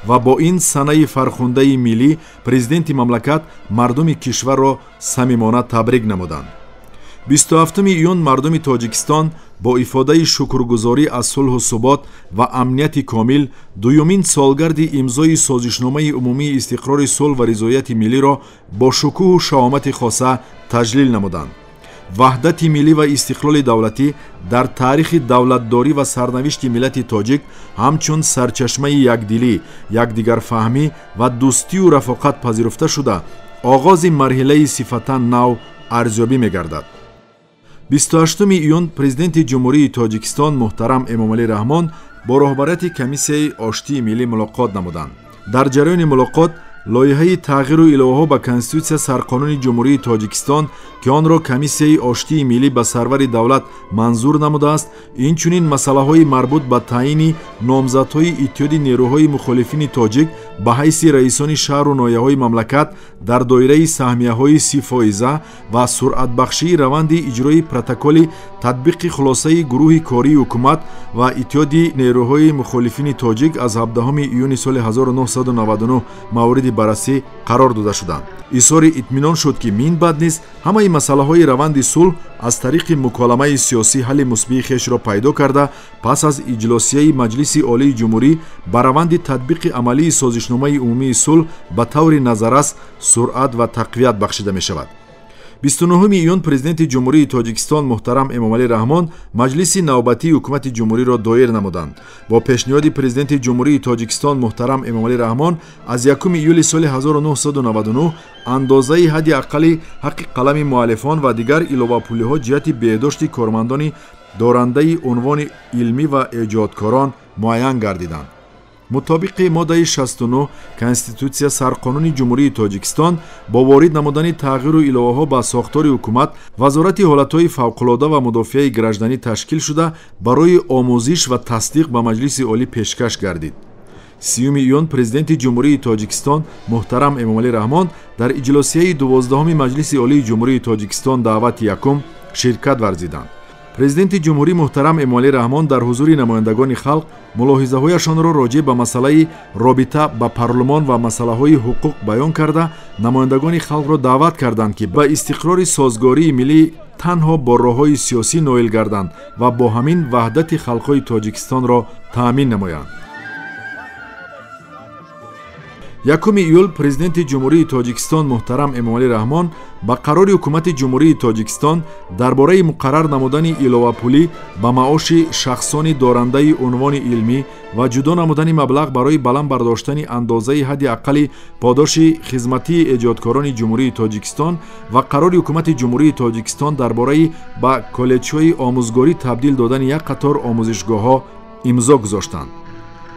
Ва бо ин санаи фархундаи миллӣ президенти мамлакат мардуми кишварро самимона табрик намуданд. 27 июн мардуми Тоҷикистон бо ифодаи шукргузорӣ аз сулҳу субот ва амнияти комил дуюмин солгарди имзои созишномаи умумии истиқрори сулҳ ва ризояти миллиро бо шукӯҳу шаҳомати хоса таҷлил намуданд. Ваҳдати миллӣ ва истиқлоли давлатӣ дар таърихи давлатдорӣ ва сарнавишти миллати тоҷик ҳамчун сарчашмаи якдилӣ, якдигарфаҳмӣ ва дӯстию рафоқат пазируфта шуда, оғози марҳилаи сифатан нав арзёбӣ мегардад. 28 июн Президенти Ҷумҳурии Тоҷикистон муҳтарам Эмомалӣ Раҳмон бо роҳбарияти Комиссияи оштии миллӣ мулоқот намуданд. Дар ҷараёни мулоқот лоиҳаи тағйиру иловаҳо ба Конститутсия сарқонуни Ҷумҳурии Тоҷикистон, ки онро Комиссияи оштии миллӣ ба сарвари давлат манзур намудааст, инчунин масъалаҳои марбут ба таъйини номзадҳои Иттиҳоди нерӯҳои мухолифини тоҷик ба ҳайси раисони шаҳру ноҳияҳои мамлакат дар доираи саҳмияҳои 30% ва суръатбахшии раванди иҷрои протоколи татбиқи хулосаи гурӯҳи кории ҳукумат ва Иттиҳоди нерӯҳои мухолифини тоҷик аз 17 июни соли 1999 мавриди баррасӣ қарор дода шуданд. Изҳори итминон шуд, ки мин баъд низ ҳамаи масъалаҳои раванди сулҳ аз тариқи муколамаи сиёсӣ ҳалли мусбии хешро пайдо карда, пас аз иҷлосияи Маҷлиси Олии Ҷумҳурӣ ба раванди татбиқи амалии созишномаи умумии сулҳ ба таври назаррас суръат ва тақвият бахшида мешавад. 29 июн Президенти Ҷумҳурии Тоҷикистон муҳтарам Эмомалӣ Раҳмон маҷлиси навбатии ҳукумати ҷумҳуриро доир намуданд. Бо пешниҳоди Президенти Ҷумҳурии Тоҷикистон муҳтарам Эмомалӣ Раҳмон аз 1 июли соли 1999 андозаи ҳадди аққали ҳаққи қалами муаллифон ва дигар иловапулиҳо ҷиҳати беҳдошти кормандони дорандаи унвони илмӣ ва эҷодкорон муайян гардиданд. Мутобиқи моддаи 69 Конститутсия сарқонуни Ҷумҳурии Тоҷикистон бо ворид намудани тағйиру иловаҳо ба сохтори ҳукумат Вазорати ҳолатҳои фавқулода ва мудофиаи гражданӣ ташкил шуда, барои омӯзиш ва тасдиқ ба Маҷлиси Олӣ пешкаш гардид. 30 июн Президенти Ҷумҳурии Тоҷикистон муҳтарам Эмомалӣ Раҳмон дар иҷлосияи 12-уми Маҷлиси Олии Ҷумҳурии Тоҷикистон даъвати якум ширкат варзиданд. Президенти ҷумҳурӣ муҳтарам Эмомалӣ Раҳмон дар ҳузури намояндагони халқ мулоҳизаҳояшонро роҷеъ ба масъалаи робита ба парлумон ва масъалаҳои ҳуқуқ баён карда, намояндагони халқро даъват карданд, ки ба истиқрори созгории миллӣ танҳо бо роҳҳои сиёсӣ ноил гарданд ва бо ҳамин ваҳдати халқҳои Тоҷикистонро таъмин намоянд. 1 июл Президенти Ҷумҳурии Тоҷикистон муҳтарам Эмомалӣ Раҳмон ба қарори Ҳукумати Ҷумҳурии Тоҷикистон дар бораи муқаррар намудани иловапулӣ ба маоши шахсони дорандаи унвони илмӣ ва ҷудо намудани маблағ барои баланд бардоштани андозаи ҳадди аққали подоши хизматии эҷодкорони Ҷумҳурии Тоҷикистон ва қарори Ҳукумати Ҷумҳурии Тоҷикистон дар бораи ба коллеҷҳои омӯзгорӣ табдил додани як қатор омӯзишгоҳҳо имзо гузоштанд.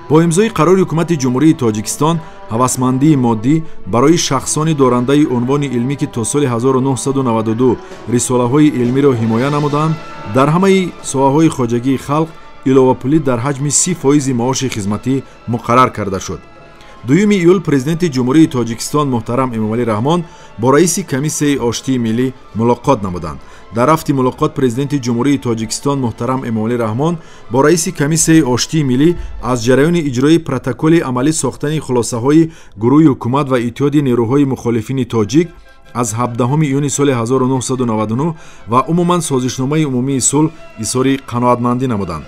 Бо имзои қарори Ҳукумати Ҷумҳурии Тоҷикистон ҳавасмандии моддӣ барои шахсони дорандаи унвони илмӣ, ки то соли 1992 рисолаҳои илмиро ҳимоя намуданд, дар ҳамаи соҳаҳои хоҷагии халқ иловапулӣ дар ҳаҷми 30% маоши хизматӣ муқаррар карда шуд. 2 июл Президенти Ҷумҳурии Тоҷикистон муҳтарам Эмомалӣ Раҳмон бо раиси Комиссияи оштии миллӣ мулоқот намуданд. Дар рафти мулоқот Президенти Ҷумҳурии Тоҷикистон муҳтарам Эмомалӣ Раҳмон бо раиси Комиссияи оштии миллӣ аз ҷараёни иҷрои протоколи амалӣ сохтани хулосаҳои гурӯҳи ҳукумат ва иттиҳоди нерӯҳои мухолифини тоҷик аз 17 июни соли 1999 ва умуман созишномаи умумии сулҳ изҳори қаноатмандӣ намуданд.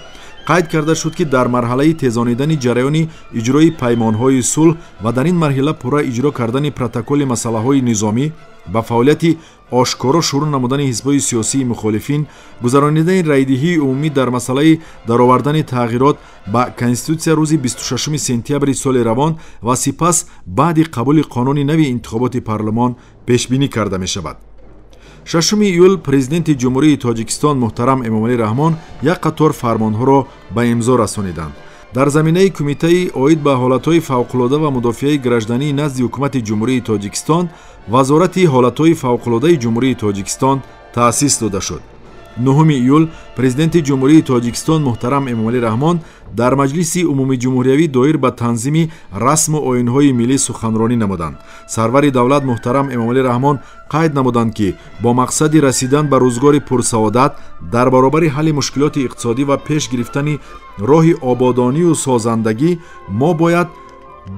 Қайд карда шуд, ки дар марҳалаи тезонидани ҷараёни иҷрои паймонҳои сулҳ ва дар ин марҳила пурра иҷро кардани протоколи масъалаҳои низомӣ ба фаъолияти ошкоро шурӯъ намудани ҳизбҳои сиёсии мухолифин, гузаронидани райдиҳии умумӣ дар масъалаи даровардани тағйирот ба Конститутсия рӯзи 26 сентябри соли равон ва сипас баъди қабули қонуни нави интихоботи парлумон пешбинӣ карда мешавад. 6 июл Президенти Ҷумҳурии Тоҷикистон муҳтарам Эмомалӣ Раҳмон як қатор фармонҳоро ба имзо расониданд. Дар заминаи Кумитаи оид ба ҳолатҳои фавқулода ва мудофиаи граждании назди Ҳукумати Ҷумҳурии Тоҷикистон Вазорати ҳолатҳои фавқулодаи Ҷумҳурии Тоҷикистон таъсис дода шуд. 9 июл Президенти Ҷумҳурии Тоҷикистон муҳтарам Эмомалӣ Раҳмон дар Маҷлиси умумиҷумҳуриявӣ доир ба танзими расму оинҳои миллӣ суханронӣ намуданд. Сарвари давлат муҳтарам Эмомалӣ Раҳмон қайд намуданд, ки бо мақсади расидан ба рӯзгори пурсаодат дар баробари ҳалли мушкилоти иқтисодӣ ва пеш гирифтани роҳи ободонию созандагӣ мо бояд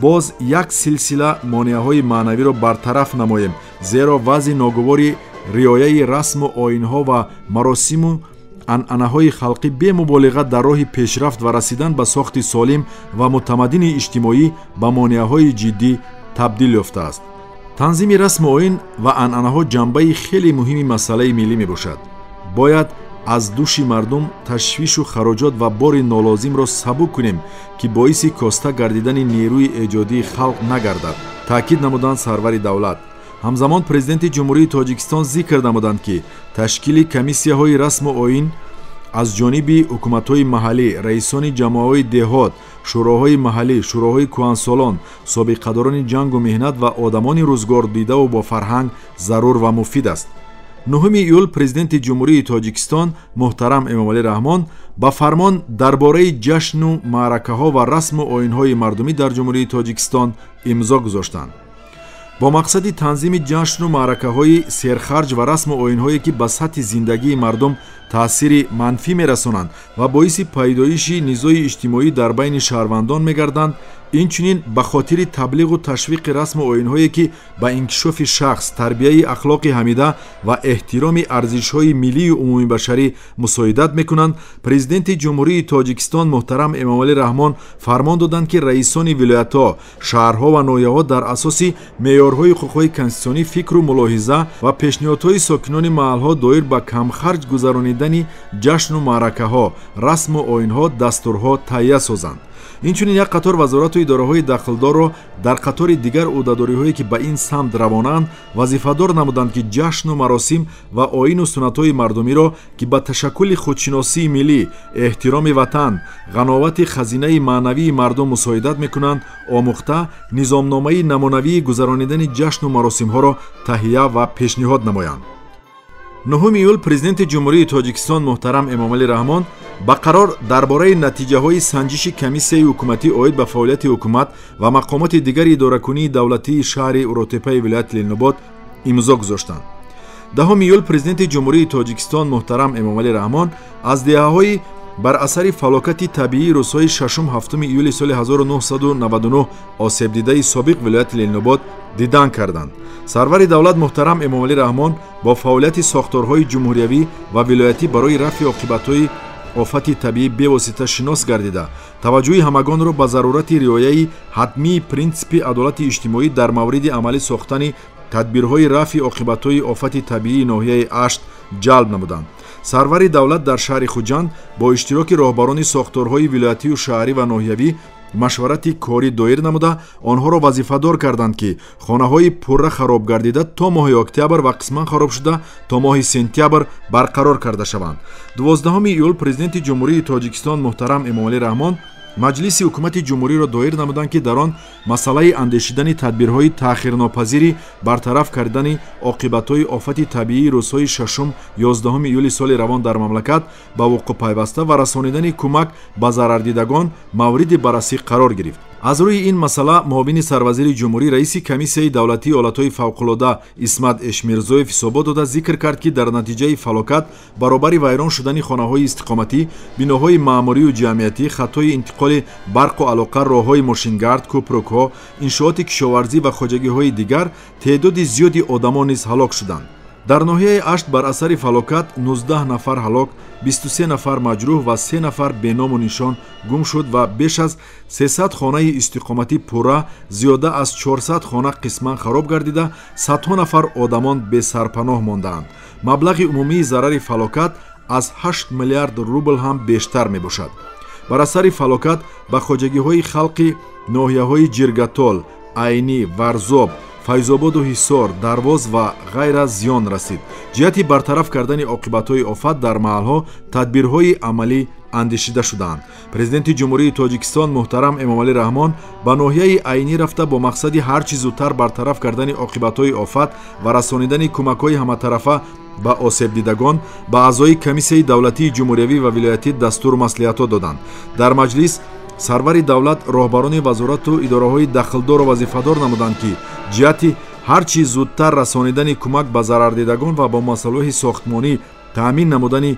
боз як силсила монеаҳои маънавиро бартараф намоем, зеро вазъи ногувори риояи расму оинҳо ва маросиму анъанаҳои халқӣ бемуболиға дар роҳи пешрафт ва расидан ба сохти солим ва мутамаддини иҷтимоӣ ба монеаҳои ҷиддӣ табдил ёфтааст. Танзими расму оин ва анъанаҳо ҷанбаи хеле муҳими масъалаи миллӣ мебошад. Бояд аз души мардум ташвишу хароҷот ва бори нолозимро сабук кунем, ки боиси коста гардидани нерӯи эҷодии халқ нагардад, таъкид намуданд сарвари давлат. Ҳамзамон Президенти Ҷумҳурии Тоҷикистон зикр намуданд, ки ташкили комиссияҳои расму оин аз ҷониби ҳукуматҳои маҳаллӣ, раисони ҷамоаҳои деҳот, шӯроҳои маҳаллӣ, шӯроҳои кӯҳансолон, собиқадорони ҷангу меҳнат ва одамони рӯзгор дидаву бо фарҳанг зарур ва муфид аст. 9 июл Президенти Ҷумҳурии Тоҷикистон муҳтарам Эмомалӣ Раҳмон ба фармон дар бораи ҷашну маъракаҳо ва расму оинҳои мардумӣ дар Ҷумҳурии Тоҷикистон имзо гузоштанд. Бо мақсади танзими ҷашну маъракаҳои серхарҷ ва расму оинҳое, ки ба сатҳи зиндагии мардум таъсири манфӣ мерасонанд ва боиси пайдоиши низои иҷтимоӣ дар байни шаҳрвандон мегарданд, инчунин ба хотири таблиғу ташвиқи расму оинҳое, ки ба инкишофи шахс, тарбияи ахлоқи ҳамида ва эҳтироми арзишҳои миллию умумибашарӣ мусоидат мекунанд, Президенти Ҷумҳурии Тоҷикистон муҳтарам Эмомалӣ Раҳмон фармон доданд, ки раисони вилоятҳо, шаҳрҳо ва ноҳияҳо дар асоси меъёрҳои ҳуқуқҳои конститутсионӣ фикру мулоҳиза ва пешниҳодҳои сокинони маҳалҳо доир ба камхарҷ гузаронидани ҷашну маъракаҳо, расму оинҳо дастурҳо таҳия созанд. Инчунин як қатор вазорату идораҳои дахлдорро дар қатори дигар ӯҳдадориҳое, ки ба ин самт равонаанд, вазифадор намуданд, ки ҷашну маросим ва оину суннатҳои мардумиро, ки ба ташаккули худшиносии миллӣ, эҳтироми ватан, ғановати хазинаи маънавии мардум мусоидат мекунанд, омӯхта низомномаи намунавии гузаронидани ҷашну маросимҳоро таҳия ва пешниҳод намоянд. 9 июл Президенти Ҷумҳурии Тоҷикистон муҳтарам Эмомалӣ Раҳмон ба қарор дар бораи натиҷаҳои санҷиши комиссияи ҳукуматӣ оид ба фаъолияти ҳукумат ва мақомоти дигари идоракунии давлатии шаҳри Уротепаи вилояти Ленинобод имзо гузоштанд. 10 июл Президенти Ҷумҳурии Тоҷикистон муҳтарам Эмомалӣ Раҳмон аз деҳаҳои бар асари фалокати табиии рӯзҳои 6-7 июли соли 1999 осебдидаи собиқ вилояти Ленинобод дидан карданд. Сарвари давлат муҳтарам Эмомалӣ Раҳмон бо фаъолияти сохторҳои ҷумҳуриявӣ ва вилоятӣ барои рафъи оқибатҳои офати табиӣ бевосита шинос гардида, таваҷҷӯҳи ҳамагонро ба зарурати риояи ҳатмии принсипи адолати иҷтимоӣ дар мавриди амалӣ сохтани тадбирҳои рафъи оқибатҳои офати табиии ноҳияи Ашт ҷалб намуданд. Сарвари давлат дар шаҳри Хуҷанд бо иштироки роҳбарони сохторҳои вилоятию шаҳрӣ ва ноҳиявӣ машварати корӣ доир намуда, онҳоро вазифадор карданд, ки хонаҳои пурра хароб гардида то моҳи октябр ва қисман харобшуда то моҳи сентябр барқарор карда шаванд. 12 июл Президенти Ҷумҳурии Тоҷикистон муҳтарам Эмомалӣ Раҳмон Маҷлиси ҳукумати ҷумҳуриро доир намуданд, ки дар он масъалаи андешидани тадбирҳои таъхирнопазири бартараф кардани оқибатҳои офати табиии рӯзҳои 6-11 июли соли равон дар мамлакат ба вуқӯъ пайваста ва расонидани кӯмак ба зарардидагон мавриди баррасӣ қарор гирифт. Аз рӯи ин масъала муовини сарвазири ҷумҳурӣ, раиси комиссияи давлатии ҳолатҳои фавқулода Исмат Эшмирзоев ҳисобот дода зикр кард, ки дар натиҷаи фалокат баробари вайрон шудани хонаҳои истиқоматӣ, биноҳои маъмурию ҷамъиятӣ, хатҳои интиқоли барқу алоқа, роҳҳои мошингард, кӯпрукҳо, иншооти кишоварзӣ ва хоҷагиҳои дигар теъдоди зиёди одамон низ ҳалок шуданд. Дар ноҳияи Ашт бар асари фалокат 19 нафар ҳалок, 23 нафар маҷрӯҳ ва 3 нафар беному нишон гум шуд ва беш аз 300 хонаи истиқоматӣ пурра, зиёда аз 400 хона қисман хароб гардида, садҳо нафар одамон бесарпаноҳ мондаанд. Маблағи умумии зарари фалокат аз 8 миллиард рубл ҳам бештар мебошад. Бар асари фалокат ба хоҷагиҳои халқи ноҳияҳои Ҷиргатол, Айнӣ, Варзоб, Файзободу Ҳисор, Дарвоз ва ғайра зиён расид. Ҷиҳати бартараф кардани оқибатҳои офат дар маҳалҳо тадбирҳои амалӣ андешида шудаанд. Президенти Ҷумҳурии Тоҷикистон муҳтарам Эмомалӣ Раҳмон ба ноҳияи Айнӣ рафта бо мақсади ҳар чӣ зудтар бартараф кардани оқибатҳои офат ва расонидани кӯмакҳои ҳаматарафа ба осебдидагон ба аъзои комиссияи давлатии ҷумҳуриявӣ ва вилоятӣ дастуру маслиҳатҳо доданд. Дар маҷлис сарвари давлат роҳбарони вазорату идораҳои дахлдору вазифадор намуданд, ки ҷиҳати ҳар чӣ зудтар расонидани кӯмак ба зарардидагон ва бо масолеҳи сохтмонӣ таъмин намудани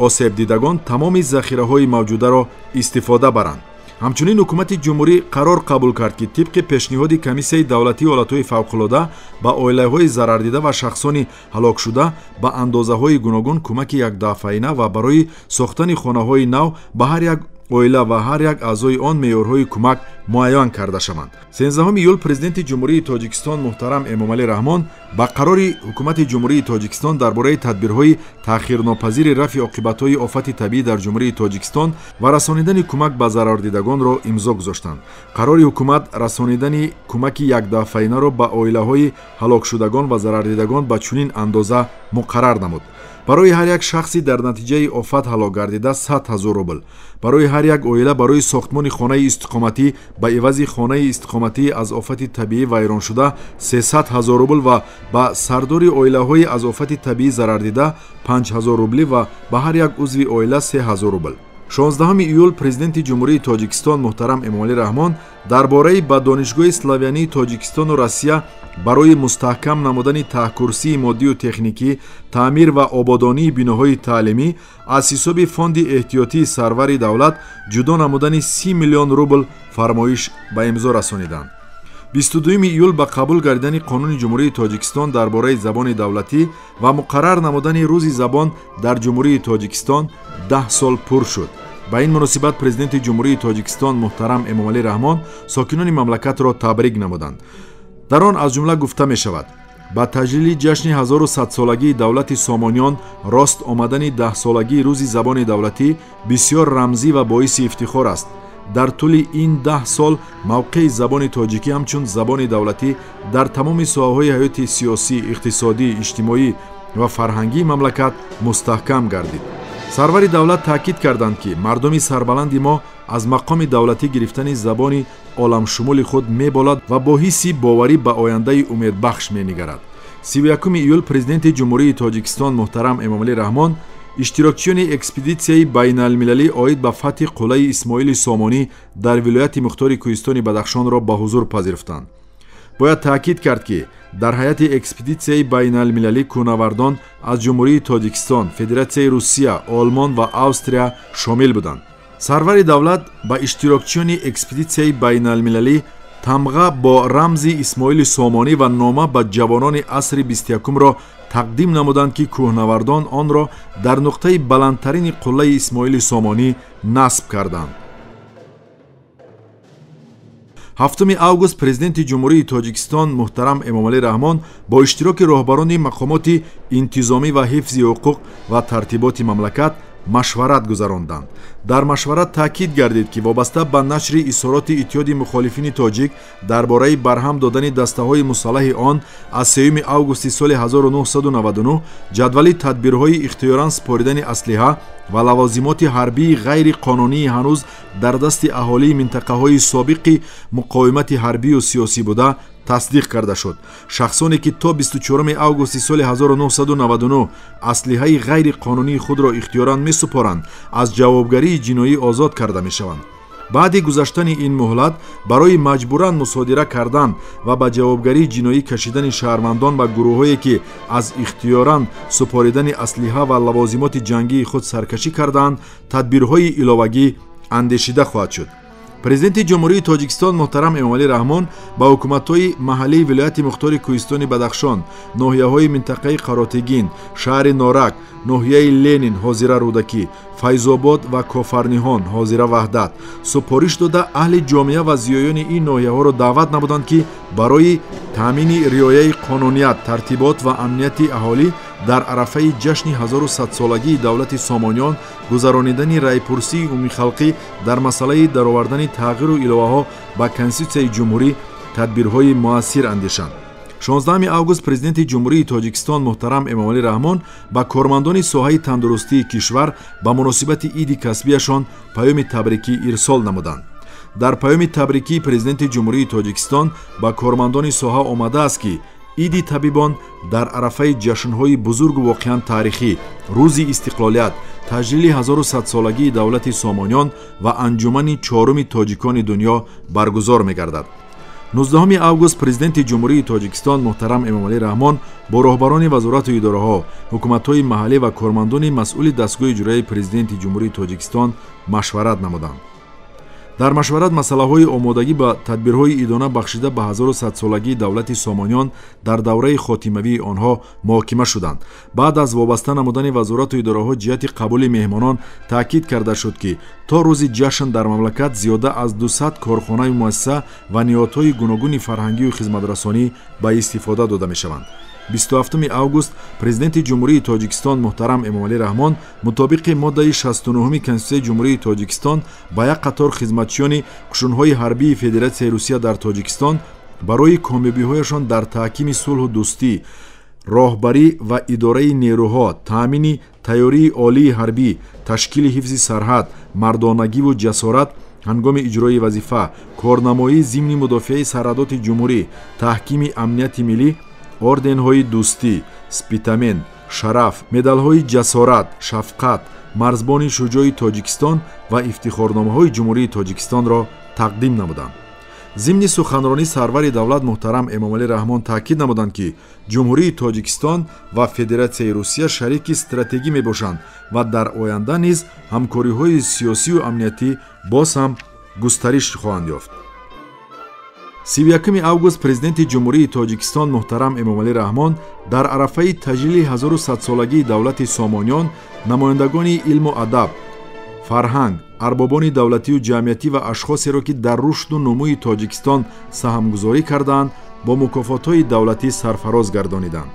осебдидагон тамоми захираҳои мавҷударо истифода баранд. Ҳамчунин ҳукумати ҷумҳурӣ қарор қабул кард, ки тибқи пешниҳоди комиссияи давлатии ҳолатҳои фавқулода ба оилаҳои зарардида ва шахсони ҳалокшуда ба андозаҳои гуногун кӯмаки якдафъаина ва барои сохтани хонаҳои нав ба ҳар як оила ва ҳар як аъзои он меъёрҳои кӯмак муайян карда шаванд. 13 июл Президенти Ҷумҳурии Тоҷикистон муҳтарам Эмомалӣ Раҳмон ба қарори Ҳукумати Ҷумҳурии Тоҷикистон дар бораи тадбирҳои таъхирнопазири рафъи оқибатҳои офати табиӣ дар Ҷумҳурии Тоҷикистон ва расонидани кӯмак ба зарардидагонро имзо гузоштанд. Қарори ҳукумат расонидани кӯмаки якдафъаинаро ба оилаҳои ҳалокшудагон ва зарардидагон ба чунин андоза муқаррар намуд. Барои ҳар як шахси дар натиҷаи офат ҳалок гардида 100 000 рубл, барои ҳар як оила барои сохтмони хонаи истиқоматӣ ба ивази хонаи истиқоматӣ аз офати табиӣ вайроншуда 300 000 рубл ва ба сардори оилаҳои аз офати табиӣ зарардида 5 000 рублӣ ва ба ҳар як узви оила 3 000 рубл. 16 июл Президенти Ҷумҳурии Тоҷикистон муҳтарам Эмомалӣ Раҳмон дар бораи ба Донишгоҳи славянии Тоҷикистону Россия барои мустаҳкам намудани таҳкурсии моддию техникӣ, таъмир ва ободонии биноҳои таълимӣ аз ҳисоби фонди эҳтиётии сарвари давлат ҷудо намудани 30 миллион рубл фармоиш ба имзо расониданд. 22 июл ба қабул гардидани Қонуни Ҷумҳурии Тоҷикистон дар бораи забони давлатӣ ва муқаррар намудани Рӯзи забон дар Ҷумҳурии Тоҷикистон 10 сол пур шуд. Ба ин муносибат Президенти Ҷумҳурии Тоҷикистон муҳтарам Эмомалӣ Раҳмон сокинони мамлакатро табрик намуданд. Дар он аз ҷумла гуфта мешавад: ба таҷлили ҷашни 1100-солагии давлати Сомониён рост омадани 10-солагии Рӯзи забони давлатӣ бисёр рамзӣ ва боиси ифтихор аст. Дар тӯли ин 10 сол мавқеи забони тоҷикӣ ҳамчун забони давлатӣ дар тамоми соҳаҳои ҳаёти сиёсӣ, иқтисодӣ, иҷтимоӣ ва фарҳангии мамлакат мустаҳкам гардид. Сарвари давлат таъкид карданд, ки мардуми сарбаланди мо аз мақоми давлатӣ гирифтани забони оламшумули худ меболад ва бо ҳисси боварӣ ба ояндаи умедбахш менигарад. 31 июл Президенти Ҷумҳурии Тоҷикистон муҳтарам Эмомалӣ Раҳмон иштирокчиёни экспедитсияи байналмилалӣ оид ба фатҳи қуллаи Исмоили Сомонӣ дар вилояти мухтори Кӯҳистони Бадахшонро ба ҳузур пазируфтанд. Бояд таъкид кард, ки дар ҳайати экспедитсияи байналмилалӣ кӯҳнавардон аз Ҷумҳурии Тоҷикистон, Федератсияи Русия, Олмон ва Австрия шомил буданд. Сарвари давлат ба иштирокчиёни экспедитсияи байналмилалӣ тамға бо рамзи Исмоили Сомонӣ ва нома ба ҷавонони асри 21-ро тақдим намуданд, ки кӯҳнавардон онро дар нуқтаи баландтарини қуллаи Исмоили Сомонӣ насб карданд. 7 август Президенти Ҷумҳурии Тоҷикистон муҳтарам Эмомалӣ Раҳмон бо иштироки роҳбарони мақомоти интизомӣ ва ҳифзи ҳуқуқ ва тартиботи мамлакат машварат гузаронданд. Дар машварат таъкид гардид, ки вобаста ба нашри изҳороти Иттиҳоди мухолифини тоҷик дар бораи барҳам додани дастаҳои мусаллаҳи он аз 3 августи соли 1999 ҷадвали тадбирҳои ихтиёран супоридани аслиҳа ва лавозимоти ҳарбии ғайриқонунии ҳанӯз дар дасти аҳолии минтақаҳои собиқи муқовимати ҳарбию сиёсӣ буда тасдиқ карда шуд. Шахсоне ки то 24 августи соли 1999 аслиҳаи ғайриқонунии худро ихтиёран месупоранд, аз ҷавобгарии ҷиноӣ озод карда мешаванд. Баъди гузаштани ин муҳлат барои маҷбуран мусодира кардан ва ба ҷавобгарии ҷиноӣ кашидани шаҳрвандон ва гурӯҳҳое ки аз ихтиёран супоридани аслиҳа ва лавозимоти ҷангии худ саркашӣ кардаанд, тадбирҳои иловагӣ андешида хоҳад шуд. Президенти Ҷумҳурии Тоҷикистон муҳтарам Эмомалӣ Раҳмон ба ҳукуматҳои маҳаллии вилояти мухтори Кӯҳистони Бадахшон, ноҳияҳои минтақаи Қаротегин, шаҳри Норак, ноҳияи Ленин ҳозира Рӯдакӣ, Файзобод ва Кофарниҳон ҳозира Ваҳдат супориш дода, аҳли ҷомеа ва зиёёни ин ноҳияҳоро даъват намуданд, ки барои таъмини риояи қонуният, тартибот ва амнияти аҳолӣ дар арафаи ҷашни 1100-солагии давлати Сомониён гузаронидани раъйпурсии умумихалқӣ дар масъалаи даровардани тағйиру иловаҳо ба Конститутсияи ҷумҳурӣ тадбирҳои муассир андешанд. 16 август Президенти Ҷумҳурии Тоҷикистон муҳтарам Эмомалӣ Раҳмон ба кормандони соҳаи тандурустии кишвар ба муносибати иди касбияшон паёми табрикӣ ирсол намуданд. Дар паёми табрикии Президенти Ҷумҳурии Тоҷикистон ба кормандони соҳа омадааст, ки иди табибон дар арафаи ҷашнҳои бузургу воқеан таърихӣ, рӯзи истиқлолият, таҷлили 1100-солагии давлати Сомониён ва анҷумани чоруми тоҷикони дунё баргузор мегардад. 19 август Президенти Ҷумҳурии Тоҷикистон муҳтарам Эмомалӣ Раҳмон бо роҳбарони вазорату идораҳо, ҳукуматҳои маҳаллӣ ва кормандони масъули дастгоҳи иҷроияи Президенти Ҷумҳурии Тоҷикистон машварат намуданд. Дар машварат масъалаҳои омодагӣ ба тадбирҳои идона бахшида ба 1100-солагии давлати Сомониён дар давраи хотимавии онҳо муҳокима шуданд. Баъд аз вобаста намудани вазорату идораҳо ҷиҳати қабули меҳмонон таъкид карда шуд, ки то рӯзи ҷашн дар мамлакат зиёда аз 200 корхонаю муассиса ва ниҳодҳои гуногуни фарҳангию хизматрасонӣ ба истифода дода мешаванд. 27 август Президенти Ҷумҳурии Тоҷикистон муҳтарам Эмомалӣ Раҳмон мутобиқи моддаи 69 Конститутсияи Ҷумҳурии Тоҷикистон ба як қатор хизматчиёни қушунҳои ҳарбии Федератсияи Русия дар Тоҷикистон барои комёбиҳояшон дар таҳкими сулҳу дӯстӣ, роҳбарӣ ва идораи нерӯҳо, таъмини тайёрии олии ҳарбӣ, ташкили ҳифзи сарҳад, мардонагиву ҷасорат ҳангоми иҷрои вазифа, корнамоии зимни мудофиаи сарҳадоти ҷумҳурӣ, таҳкими амнияти миллӣ орденҳои дӯстӣ, Спитамен, Шараф, медалҳои ҷасорат, Шафқат, марзбони шуҷои Тоҷикистон ва ифтихорномаҳои Ҷумҳурии Тоҷикистонро тақдим намуданд. Зимни суханронӣ сарвари давлат муҳтарам Эмомалӣ Раҳмон таъкид намуданд, ки Ҷумҳурии Тоҷикистон ва Федератсияи Русия шарики стратегӣ мебошанд ва дар оянда низ ҳамкориҳои сиёсию амниятӣ боз ҳам густариш хоҳанд ёфт. 31 август Президенти Ҷумҳурии Тоҷикистон муҳтарам Эмомалӣ Раҳмон дар арафаи таҷлили 1100-солагии давлати Сомониён намояндагони илму адаб, фарҳанг, арбобони давлатию ҷамъиятӣ ва ашхосеро, ки дар рушду нумӯи Тоҷикистон саҳмгузорӣ кардаанд, бо мукофотҳои давлатӣ сарфароз гардониданд.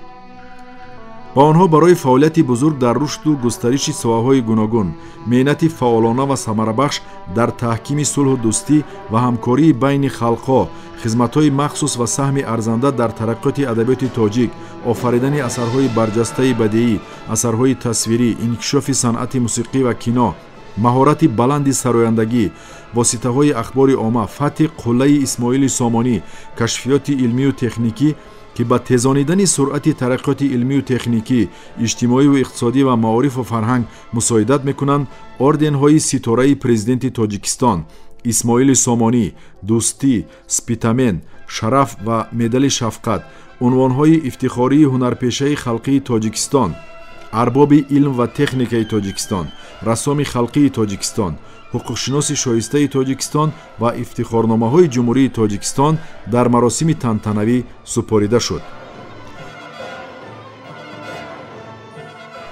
Ба онҳо барои фаъолияти бузург дар рушду густариши соҳаҳои гуногун, меҳнати фаъолона ва самарабахш дар таҳкими сулҳу дӯстӣ ва ҳамкории байни халқҳо, хизматҳои махсус ва саҳми арзанда дар тараққиёти адабиёти тоҷик, офаридани асарҳои барҷастаи бадеӣ, асарҳои тасвирӣ, инкишофи санъати мусиқӣ ва кино, маҳорати баланди сарояндагӣ, воситаҳои ахбори омма, фатҳи қуллаи Исмоили Сомонӣ, кашфиёти илмию техникӣ, ки ба тезонидани суръати тараққиёти илмию техникӣ, иҷтимоию иқтисодӣ ва маорифу фарҳанг мусоидат мекунанд, орденҳои ситораи Президенти Тоҷикистон, Исмоили Сомонӣ, Дӯстӣ, Спитамен, Шараф ва медали Шафқат, унвонҳои ифтихории ҳунарпешаи халқии Тоҷикистон, арбоби илм ва техникаи Тоҷикистон, рассоми халқии Тоҷикистон, ҳуқуқшиноси шоистаи Тоҷикистон ва ифтихорномаҳои Ҷумҳурии Тоҷикистон дар маросими тантанавӣ супорида шуд.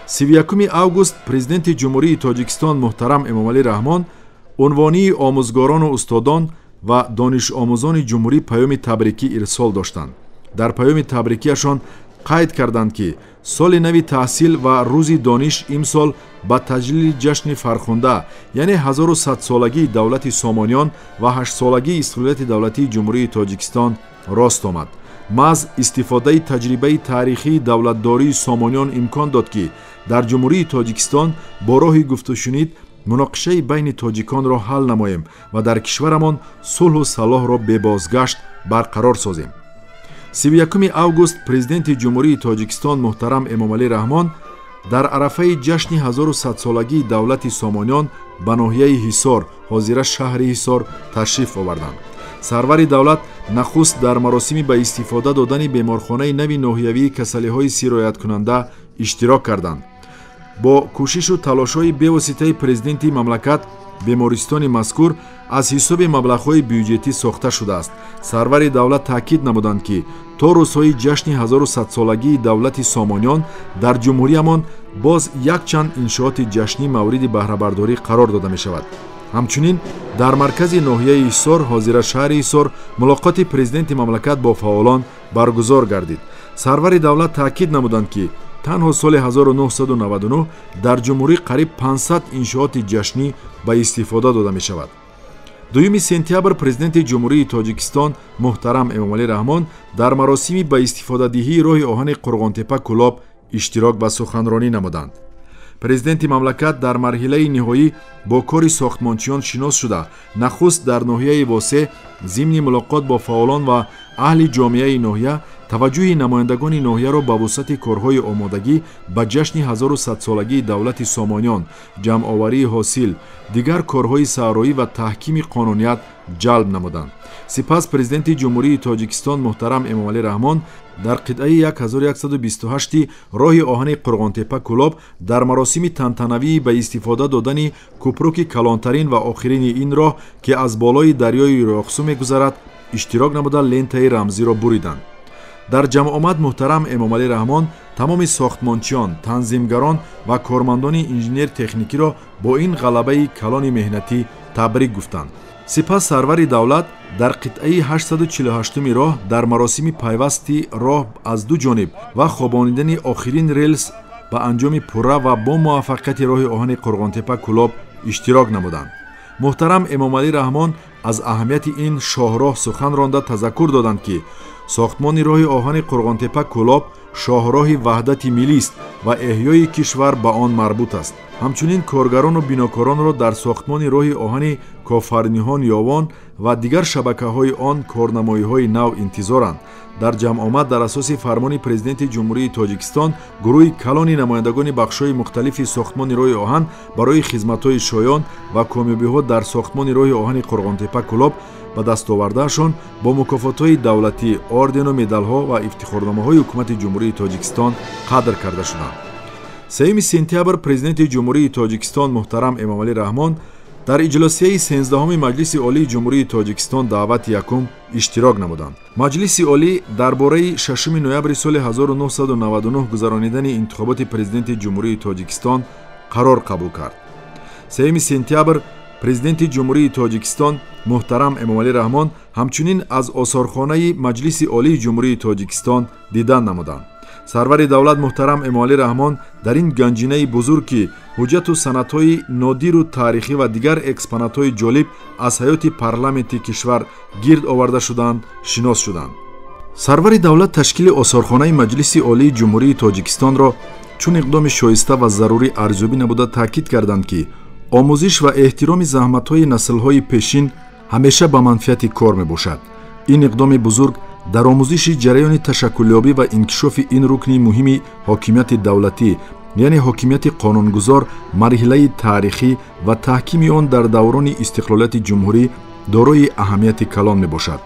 31 август Президенти Ҷумҳурии Тоҷикистон муҳтарам Эмомалӣ Раҳмон унвонии омӯзгорону устодон ва донишомӯзони ҷумҳурӣ паёми табрикӣ ирсол доштанд. Дар паёми табрикиашон қайд карданд, ки соли нави таҳсил ва рӯзи дониш имсол ба таҷлили ҷашни фархунда, яъне 1100-солагии давлати Сомониён ва 8-солагии истиқлолияти давлатии Ҷумҳурии Тоҷикистон рост омад. Маҳз истифодаи таҷрибаи таърихии давлатдории Сомониён имкон дод, ки дар Ҷумҳурии Тоҷикистон бо роҳи гуфтушунид муноқишаи байни тоҷиконро ҳал намоем ва дар кишварамон сулҳу салоҳро бебозгашт барқарор созем. 31 август Президенти Ҷумҳурии Тоҷикистон муҳтарам Эмомалӣ Раҳмон дар арафаи ҷашни 1100-солагии давлати Сомониён ба ноҳияи Ҳисор, ҳозира шаҳри Ҳисор, ташриф оварданд. Сарвари давлат нахуст дар маросими ба истифода додани беморхонаи нави ноҳиявии касалиҳои сирояткунанда иштирок карданд. Бо кӯшишу талошҳои бевоситаи президенти мамлакат бемористони мазкур аз ҳисоби маблағҳои бюҷетӣ сохта шудааст. Сарвари давлат таъкид намуданд, ки то рӯзҳои ҷашни 1100-солагии давлати Сомониён дар ҷумҳуриямон боз якчанд иншооти ҷашнӣ мавриди баҳрабардорӣ қарор дода мешавад. Ҳамчунин дар маркази ноҳияи Ҳисор, ҳозира шаҳри Ҳисор, мулоқоти президенти мамлакат бо фаъолон баргузор гардид. Сарвари давлат таъкид намуданд, ки танҳо соли 1999 дар ҷумҳурӣ қариб 500 иншооти ҷашнӣ ба истифода дода мешавад. 2 сентябр Президенти Ҷумҳурии Тоҷикистон муҳтарам Эмомалӣ Раҳмон дар маросими ба истифодадиҳии роҳи оҳани Қурғонтепа Кӯлоб иштирок ва суханронӣ намуданд. Президенти мамлакат дар марҳилаи ниҳоӣ бо кори сохтмончиён шинос шуда, нахуст дар ноҳияи Восе зимни мулоқот бо фаъолон ва аҳли ҷомеаи ноҳия таваҷҷӯҳи намояндагони ноҳияро ба вусъати корҳои омодагӣ ба ҷашни 1100-солагии давлати Сомониён, ҷамъоварии ҳосил, дигар корҳои саҳроӣ ва таҳкими қонуният ҷалб намуданд. Сипас Президенти Ҷумҳурии Тоҷикистон муҳтарам Эмомалӣ Раҳмон дар қитъаи 1128 роҳи оҳани Қурғонтепа Кӯлоб дар маросими тантанавии ба истифода додани кӯпруки калонтарин ва охирини ин роҳ, ки аз болои дарёи Роғсу мегузарад, иштирок намуда лентаи рамзиро буриданд. Дар ҷамъомад муҳтарам Эмомалӣ Раҳмон тамоми сохтмончиён, танзимгарон ва кормандони инженер-техникиро бо ин ғалабаи калони меҳнатӣ табрик гуфтанд. Сипас сарвари давлат дар қитъаи 848 роҳ дар маросими пайвасти роҳ аз ду ҷониб ва хобонидани охирин релс ба анҷоми пурра ва бо муваффақияти роҳи оҳани Қурғонтепа Кӯлоб иштирок намуданд. Муҳтарам Эмомалӣ Раҳмон аз аҳамияти ин шоҳроҳ сухан ронда тазаккур доданд, ки сохтмони роҳи оҳани Қурғонтепа Кӯлоб шоҳроҳи ваҳдати миллист ва эҳёи кишвар ба он марбут аст. Ҳамчунин коргарону бинокоронро дар сохтмони роҳи оҳани Кофарниҳон Ёвон ва дигар шабакаҳои он корнамоиҳои нав интизоранд. Дар ҷамъомад дар асоси фармони Президенти Ҷумҳурии Тоҷикистон гурӯҳи калони намояндагони бахшҳои мухталифи сохтмони роҳи оҳан барои хизматҳои шоён ва комёбиҳо дар сохтмони роҳи оҳани Қурғонтепа Кӯлоб ба дастовардаашон бо мукофотҳои давлатӣ, ордену медалҳо ва ифтихорномаҳои Ҳукумати Ҷумҳурии Тоҷикистон қадр карда шуданд. 3 сентябр Президенти Ҷумҳурии Тоҷикистон муҳтарам Эмомалӣ Раҳмон дар иҷлосияи 13-уми Маҷлиси Олии Ҷумҳурии Тоҷикистон даъвати якум иштирок намуданд. Маҷлиси Олӣ дар бораи 6 ноябри соли 1999 гузаронидани интихоботи Президенти Ҷумҳурии Тоҷикистон қарор қабул кард. 3 сентябр Президенти Ҷумҳурии Тоҷикистон муҳтарам Эмомалӣ Раҳмон ҳамчунин аз осорхонаи Маҷлиси Олии Ҷумҳурии Тоҷикистон дидан намуданд. Сарвари давлат муҳтарам Эмомалӣ Раҳмон дар ин ганҷинаи бузург, ки ҳуҷҷату санадҳои нодиру таърихӣ ва дигар экспонатҳои ҷолиб аз ҳаёти парламенти кишвар гирд оварда шуданд, шинос шуданд. Сарвари давлат ташкили осорхонаи Маҷлиси Олии Ҷумҳурии Тоҷикистонро чун иқдоми шоиста ва зарурӣ арзёбӣ намуда таъкид карданд, ки омӯзиш ва эҳтироми заҳматҳои наслҳои пешин ҳамеша ба манфиати кор мебошад. Ин иқдоми бузург дар омӯзиши ҷараёни ташаккулёбӣ ва инкишофи ин рукни муҳими ҳокимияти давлатӣ Яъне ҳокимияти қонунгузор марҳилаи таърихӣ ва таҳкими он дар даврони истиқлолияти ҷумҳурӣ дорои аҳамияти калон мебошад.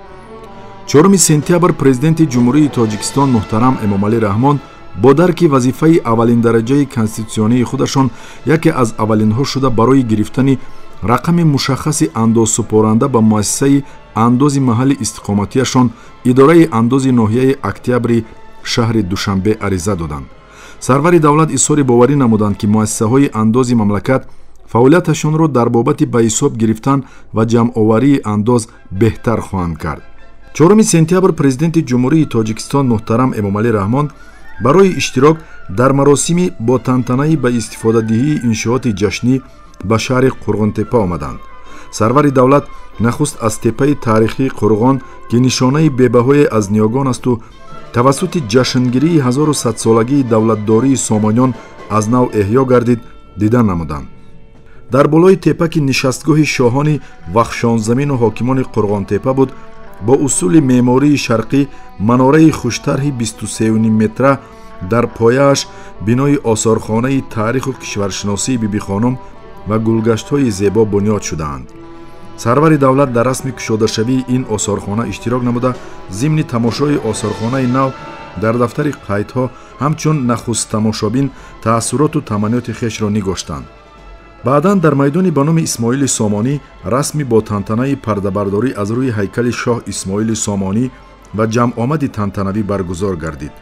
4 сентябр Президенти Ҷумҳурии Тоҷикистон муҳтарам Эмомалӣ Раҳмон бо дарки вазифаи аввалиндараҷаи конститутсионии худашон яке аз аввалинҳо шуда барои гирифтани рақами мушаххаси андозсупоранда ба муассисаи андози маҳалли истиқоматиашон идораи андози ноҳияи Октябри шаҳри Душанбе ариза доданд. Сарвари давлат изҳори боварӣ намуданд, ки муассисаҳои андози мамлакат фаъолияташонро дар бобати ба ҳисоб гирифтан ва ҷамъоварии андоз беҳтар хоҳанд кард. 4 сентябр Президенти Ҷумҳурии Тоҷикистон муҳтарам Эмомалӣ Раҳмон барои иштирок дар маросими бо тантанаи ба истифодадиҳии иншооти ҷашнӣ ба шаҳри Қурғонтеппа омаданд. Сарвари давлат нахуст аз теппаи таърихии Қурғон, ки нишонаи бебаҳое аз ниёгон асту тавассути ҷашнгирии 1100-солагии давлатдории Сомониён аз нав эҳё гардид, дидан намуданд. Дар болои теппа, ки нишастгоҳи шоҳони Вахшонзамину ҳокимони Қурғонтеппа буд, бо усули меъмории шарқӣ манораи хуштарҳи 23 метра дар пояаш бинои осорхонаи таъриху кишваршиносии Бибихонум ва гулгаштҳои зебо бунёд шудаанд. Сарвари давлат дар расми кушодашавии ин осорхона иштирок намуда, зимни тамошои осорхонаи нав дар дафтари қайдҳо ҳамчун нахусттамошобин таассуроту таманниёти хешро нигоштанд. Баъдан дар майдони ба номи Исмоили Сомонӣ расми бо тантанаи пардабардорӣ аз рӯи ҳайкали шоҳ Исмоили Сомонӣ ва ҷамъомади тантанавӣ баргузор гардид.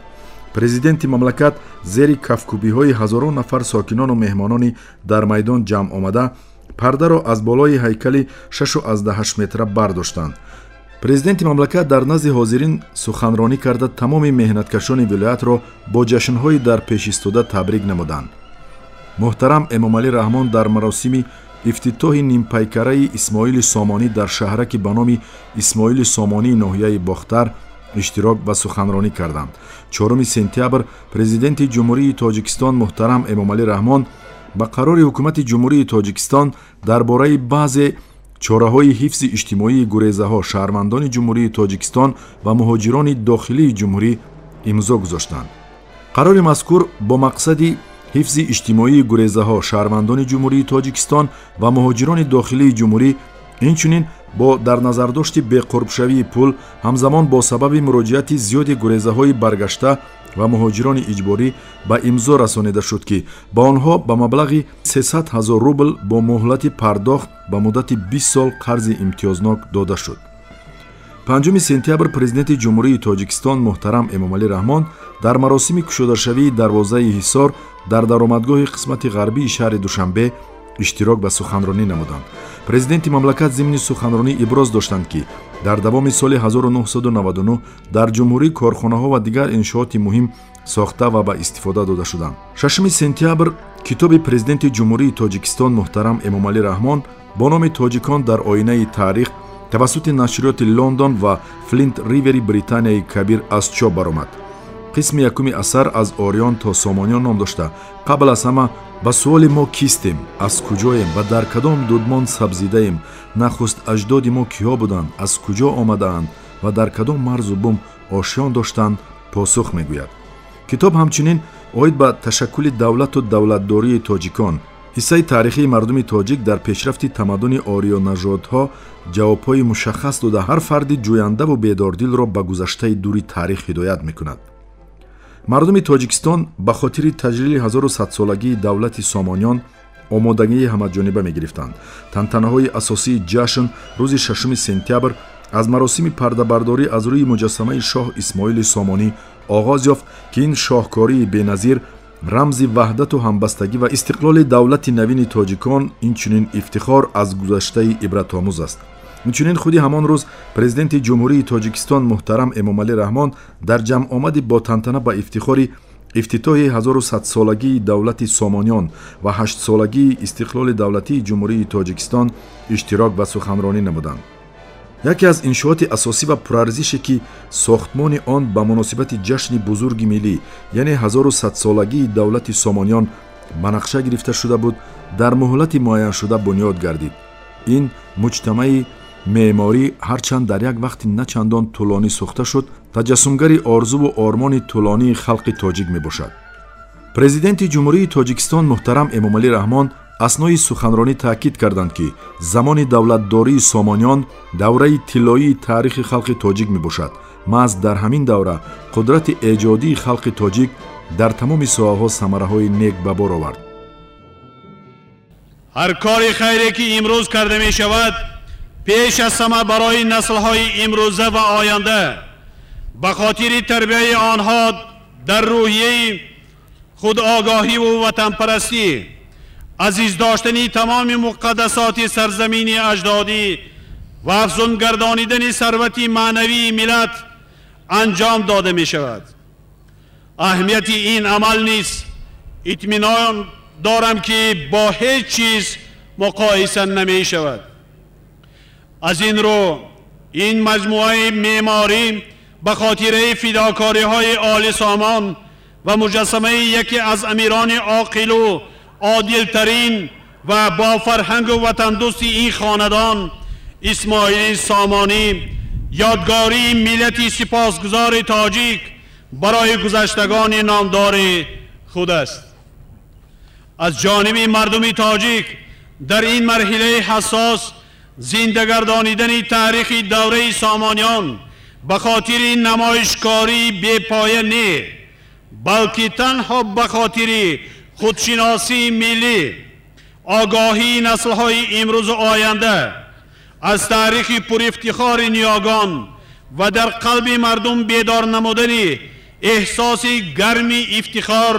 Президенти мамлакат зери кафкӯбиҳои ҳазорон нафар сокинону меҳмонони дар майдон ҷамъ омада пардаро аз болои ҳайкали 6,8 метра бардоштанд. Президенти мамлакат дар назди ҳозирин суханронӣ карда тамоми меҳнаткашони вилоятро бо ҷашнҳои дар пешистода табрик намуданд. Муҳтарам Эмомалӣ Раҳмон дар маросими ифтитоҳи нимпайкараи Исмоили Сомонӣ дар шаҳраки ба номи Исмоили Сомонии ноҳияи Бохтар иштирок ва суханронӣ карданд. 4 сентябр Президенти Ҷумҳурии Тоҷикистон муҳтарам Эмомалӣ Раҳмон ба қарори Ҳукумати Ҷумҳурии Тоҷикистон дар бораи баъзе чораҳои ҳифзи иҷтимоии гурезаҳо, шаҳрвандони Ҷумҳурии Тоҷикистон ва муҳоҷирони дохилии ҷумҳурӣ имзо гузоштанд. Қарори мазкур бо мақсади ҳифзи иҷтимоии гурезаҳо, шаҳрвандони Ҷумҳурии Тоҷикистон ва муҳоҷирони дохилии ҷумҳурӣ, инчунин бо дар назардошти беқурбшавии пул, ҳамзамон бо сабаби муроҷиати зиёди гурезаҳои баргашта ва муҳоҷирони иҷборӣ ба имзо расонида шуд, ки ба онҳо ба маблағи 300 000 рубл бо муҳлати пардохт ба муддати 20 сол қарзи имтиёзнок дода шуд. 5 сентябр Президенти Ҷумҳурии Тоҷикистон муҳтарам Эмомалӣ Раҳмон дар маросими кушодашавии дарвозаи Ҳисор дар даромадгоҳи қисмати ғарбии шаҳри Душанбе иштирок ва суханронӣ намуданд. Президенти мамлакат зимни суханронӣ иброз доштанд, ки дар давоми соли 1999 дар ҷумҳурӣ корхонаҳо ва дигар иншооти муҳим сохта ва ба истифода дода шуданд. 6 сентябр китоби Президенти Ҷумҳурии Тоҷикистон муҳтарам Эмомалӣ Раҳмон бо номи Тоҷикон дар оинаи таърих тавассути нашриёти Лондон ва Флинт Ривери Британияи Кабир аз чоп баромад. Қисми якуми асар аз Ориён то Сомониён ном дошта, қабл аз ҳама ба суоли мо кистем, аз куҷоем ва дар кадом дудмон сабзидаем, нахуст аҷдоди мо киҳо буданд, аз куҷо омадаанд ва дар кадом марзу бум ошён доштанд посух мегӯяд. Китоб ҳамчунин оид ба ташаккули давлату давлатдории тоҷикон, ҳиссаи таърихии мардуми тоҷик дар пешрафти тамаддуни ориёнажодҳо ҷавобҳои мушаххас дода, ҳар фарди ҷӯяндаву бедордилро ба гузаштаи дури таърих ҳидоят мекунад. Мардуми Тоҷикистон ба хотири таҷлили 1100-солагии давлати Сомониён омодагии ҳамаҷониба мегирифтанд. Тантанаҳои асосии ҷашн рӯзи 6 сентябр аз маросими пардабардорӣ аз рӯи муҷассамаи шоҳ Исмоили Сомонӣ оғоз ёфт, ки ин шоҳкории беназир рамзи ваҳдату ҳамбастагӣ ва истиқлоли давлати навини тоҷикон, инчунин ифтихор аз гузаштаи ибратомӯз аст. Инчунин худи ҳамон рӯз Президенти Ҷумҳурии Тоҷикистон муҳтарам Эмомалӣ Раҳмон дар ҷамъомади бо тантана ба ифтихори ифтитоҳи 1100-солагии давлати Сомониён ва 8-солагии истиқлоли давлатии Ҷумҳурии Тоҷикистон иштирок ва суханронӣ намуданд. Яке аз иншооти асосӣ ва пурарзише, ки сохтмони он ба муносибати ҷашни бузурги миллӣ, яъне 1100-солагии давлати Сомониён ба нақша гирифта шуда буд, дар муҳлати муайяншуда бунёд гардид. Ин муҷтамаи меъморӣ ҳарчанд дар як вақти начандон тӯлонӣ сохта шуд, таҷассумгари орзуву ормони тӯлонии халқи тоҷик мебошад. Президенти Ҷумҳурии Тоҷикистон муҳтарам Эмомалӣ Раҳмон аснои суханронӣ таъкид карданд, ки замони давлатдории Сомониён давраи тиллоии таърихи халқи тоҷик мебошад. Маҳз дар ҳамин давра қудрати эҷодии халқи тоҷик дар тамоми соҳаҳо самараҳои нек ба бор овард. Ҳар кори хайре, ки имрӯз карда мешавад, пеш аз ҳама барои наслҳои имрӯза ва оянда, ба хотири тарбияи онҳо дар рӯҳияи худогоҳиву ватанпарастӣ, азиз доштани тамоми муқаддасоти сарзамини аҷдодӣ ва афзун гардонидани сарвати маънавии миллат анҷом дода мешавад. Аҳамияти ин амал низ, итминон дорам, ки бо ҳеҷ чиз муқоиса намешавад. Аз ин рӯ ин маҷмӯаи меъморӣ ба хотираи фидокориҳои оли Сомон ва муҷассамаи яке аз амирони оқилу одилтарин ва бо фарҳангу ватандӯсти ин хонадон, Исмоили Сомонӣ, ёдгории миллати сипосгузори тоҷик барои гузаштагони номдори худ аст. Аз ҷониби мардуми тоҷик дар ин марҳилаи ҳассос зиндагардонидани таърихи давраи Сомониён ба хотири намоишкории бепоя не, балки танҳо ба хотири худшиносии миллӣ, огоҳии наслҳои имрӯзу оянда аз таърихи пурифтихори ниёгон ва дар қалби мардум бедор намудани эҳсоси гарми ифтихор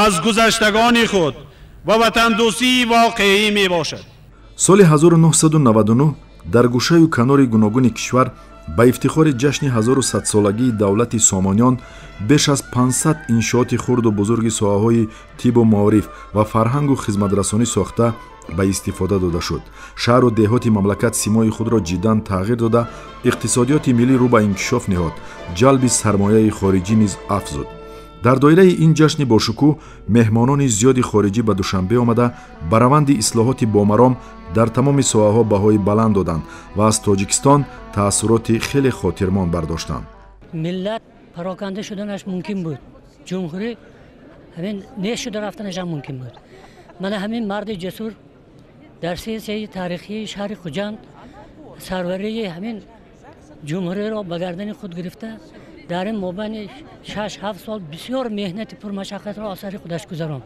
аз гузаштагони худ ва ватандӯстии воқеӣ мебошад. Соли 1999 дар гӯшаю канори гуногуни кишвар ба ифтихори ҷашни 1100-солагии давлати Сомониён беш аз 500 иншооти хурду бузурги соҳаҳои тибу маориф ва фарҳангу хизматрасонӣ сохта ба истифода дода шуд. Шаҳру деҳоти мамлакат симои худро ҷиддан тағйир дода, иқтисодиёти миллӣ рӯ ба инкишоф ниҳод, ҷалби сармояи хориҷӣ низ афзуд. Дар доираи ин ҷашни бошукӯҳ меҳмонони зиёди хориҷӣ ба Душанбе омада, ба раванди ислоҳоти бомаром дар тамоми соҳаҳо баҳои баланд доданд ва аз Тоҷикистон таассуроти хеле хотирмон бардоштанд. Миллат пароканда шуданаш мумкин буд, ҷумҳурӣ ҳамин нест шуда рафтанашам мумкин буд. Мана ҳамин марди ҷасур дар сессияи таърихии шаҳри Хуҷанд сарварии ҳамин ҷумҳуриро ба гардани худ гирифта, дар ин мобайни 6-7 сол бисёр меҳнати пурмашаққатро аз сари худаш гузаронд.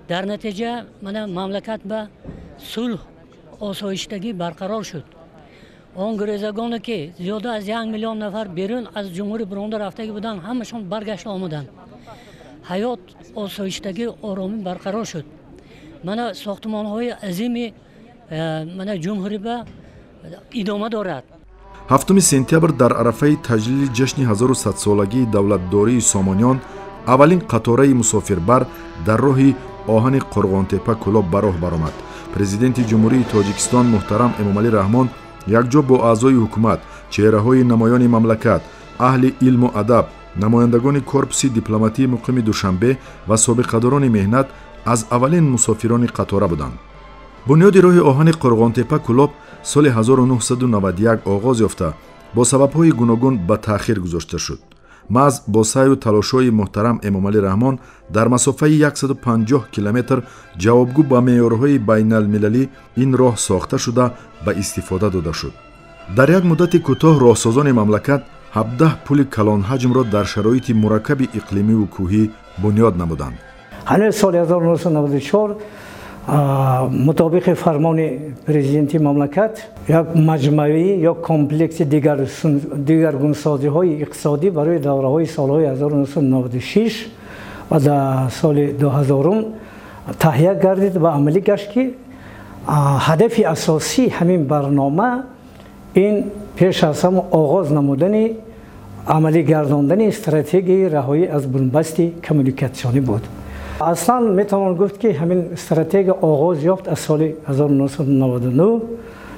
Дар натиҷа мана мамлакат ба сулҳ, осоиштагӣ барқарор шуд. Он гурезагоне, ки зиёда аз 1 миллион нафар берун аз ҷумҳурӣ буронда рафтагӣ буданд, ҳамашон баргашта омаданд. Ҳаёт, осоиштагӣ, оромӣ барқарор шуд. Мана сохтмонҳои азими мана ҷумҳурӣ ба идома дорад. 7 сентябр дар арафаи таҷлили ҷашни 1100-солагии давлатдории Сомониён аввалин қатораи мусофирбар дар роҳи оҳани Қурғонтепа — Кӯлоб ба роҳ баромад. Президенти Ҷумҳурии Тоҷикистон муҳтарам Эмомалӣ Раҳмон якҷо бо аъзои ҳукумат, чеҳраҳои намоёни мамлакат, аҳли илму адаб, намояндагони корпуси дипломатии муқими Душанбе ва собиқадорони меҳнат аз аввалин мусофирони қатора буданд. Бунёди роҳи оҳани Қурғонтепа — Кӯлоб соли 1991 оғоз ёфта, бо сабабҳои гуногун ба таъхир гузошта шуд. Маҳз бо саъю талошҳои муҳтарам Эмомалӣ Раҳмон дар масофаи 150 километр ҷавобгӯ ба меъёрҳои байналмилалӣ ин роҳ сохта шуда, ба истифода дода шуд. Дар як муддати кӯтоҳ роҳсозони мамлакат 17 пули калонҳаҷмро дар шароити мураккаби иқлимиву кӯҳӣ бунёд намуданд. Ҳанӯз соли 1994 мутобиқи фармони президенти мамлакат як маҷмӯӣ ё комплекси дигаргунсозиҳои иқтисодӣ барои давраҳои солҳои 1996 ва дар соли 2000 таҳия гардид ва амалӣ гашт, ки ҳадафи асосии ҳамин барнома ин пеш аз ҳама оғоз намудани амалӣ гардондани стратегияи раҳоӣ аз бунбасти коммуникатсионӣ буд. Аслан метавон гуфт, ки ҳамин стратегия оғоз ёфт аз соли 1999,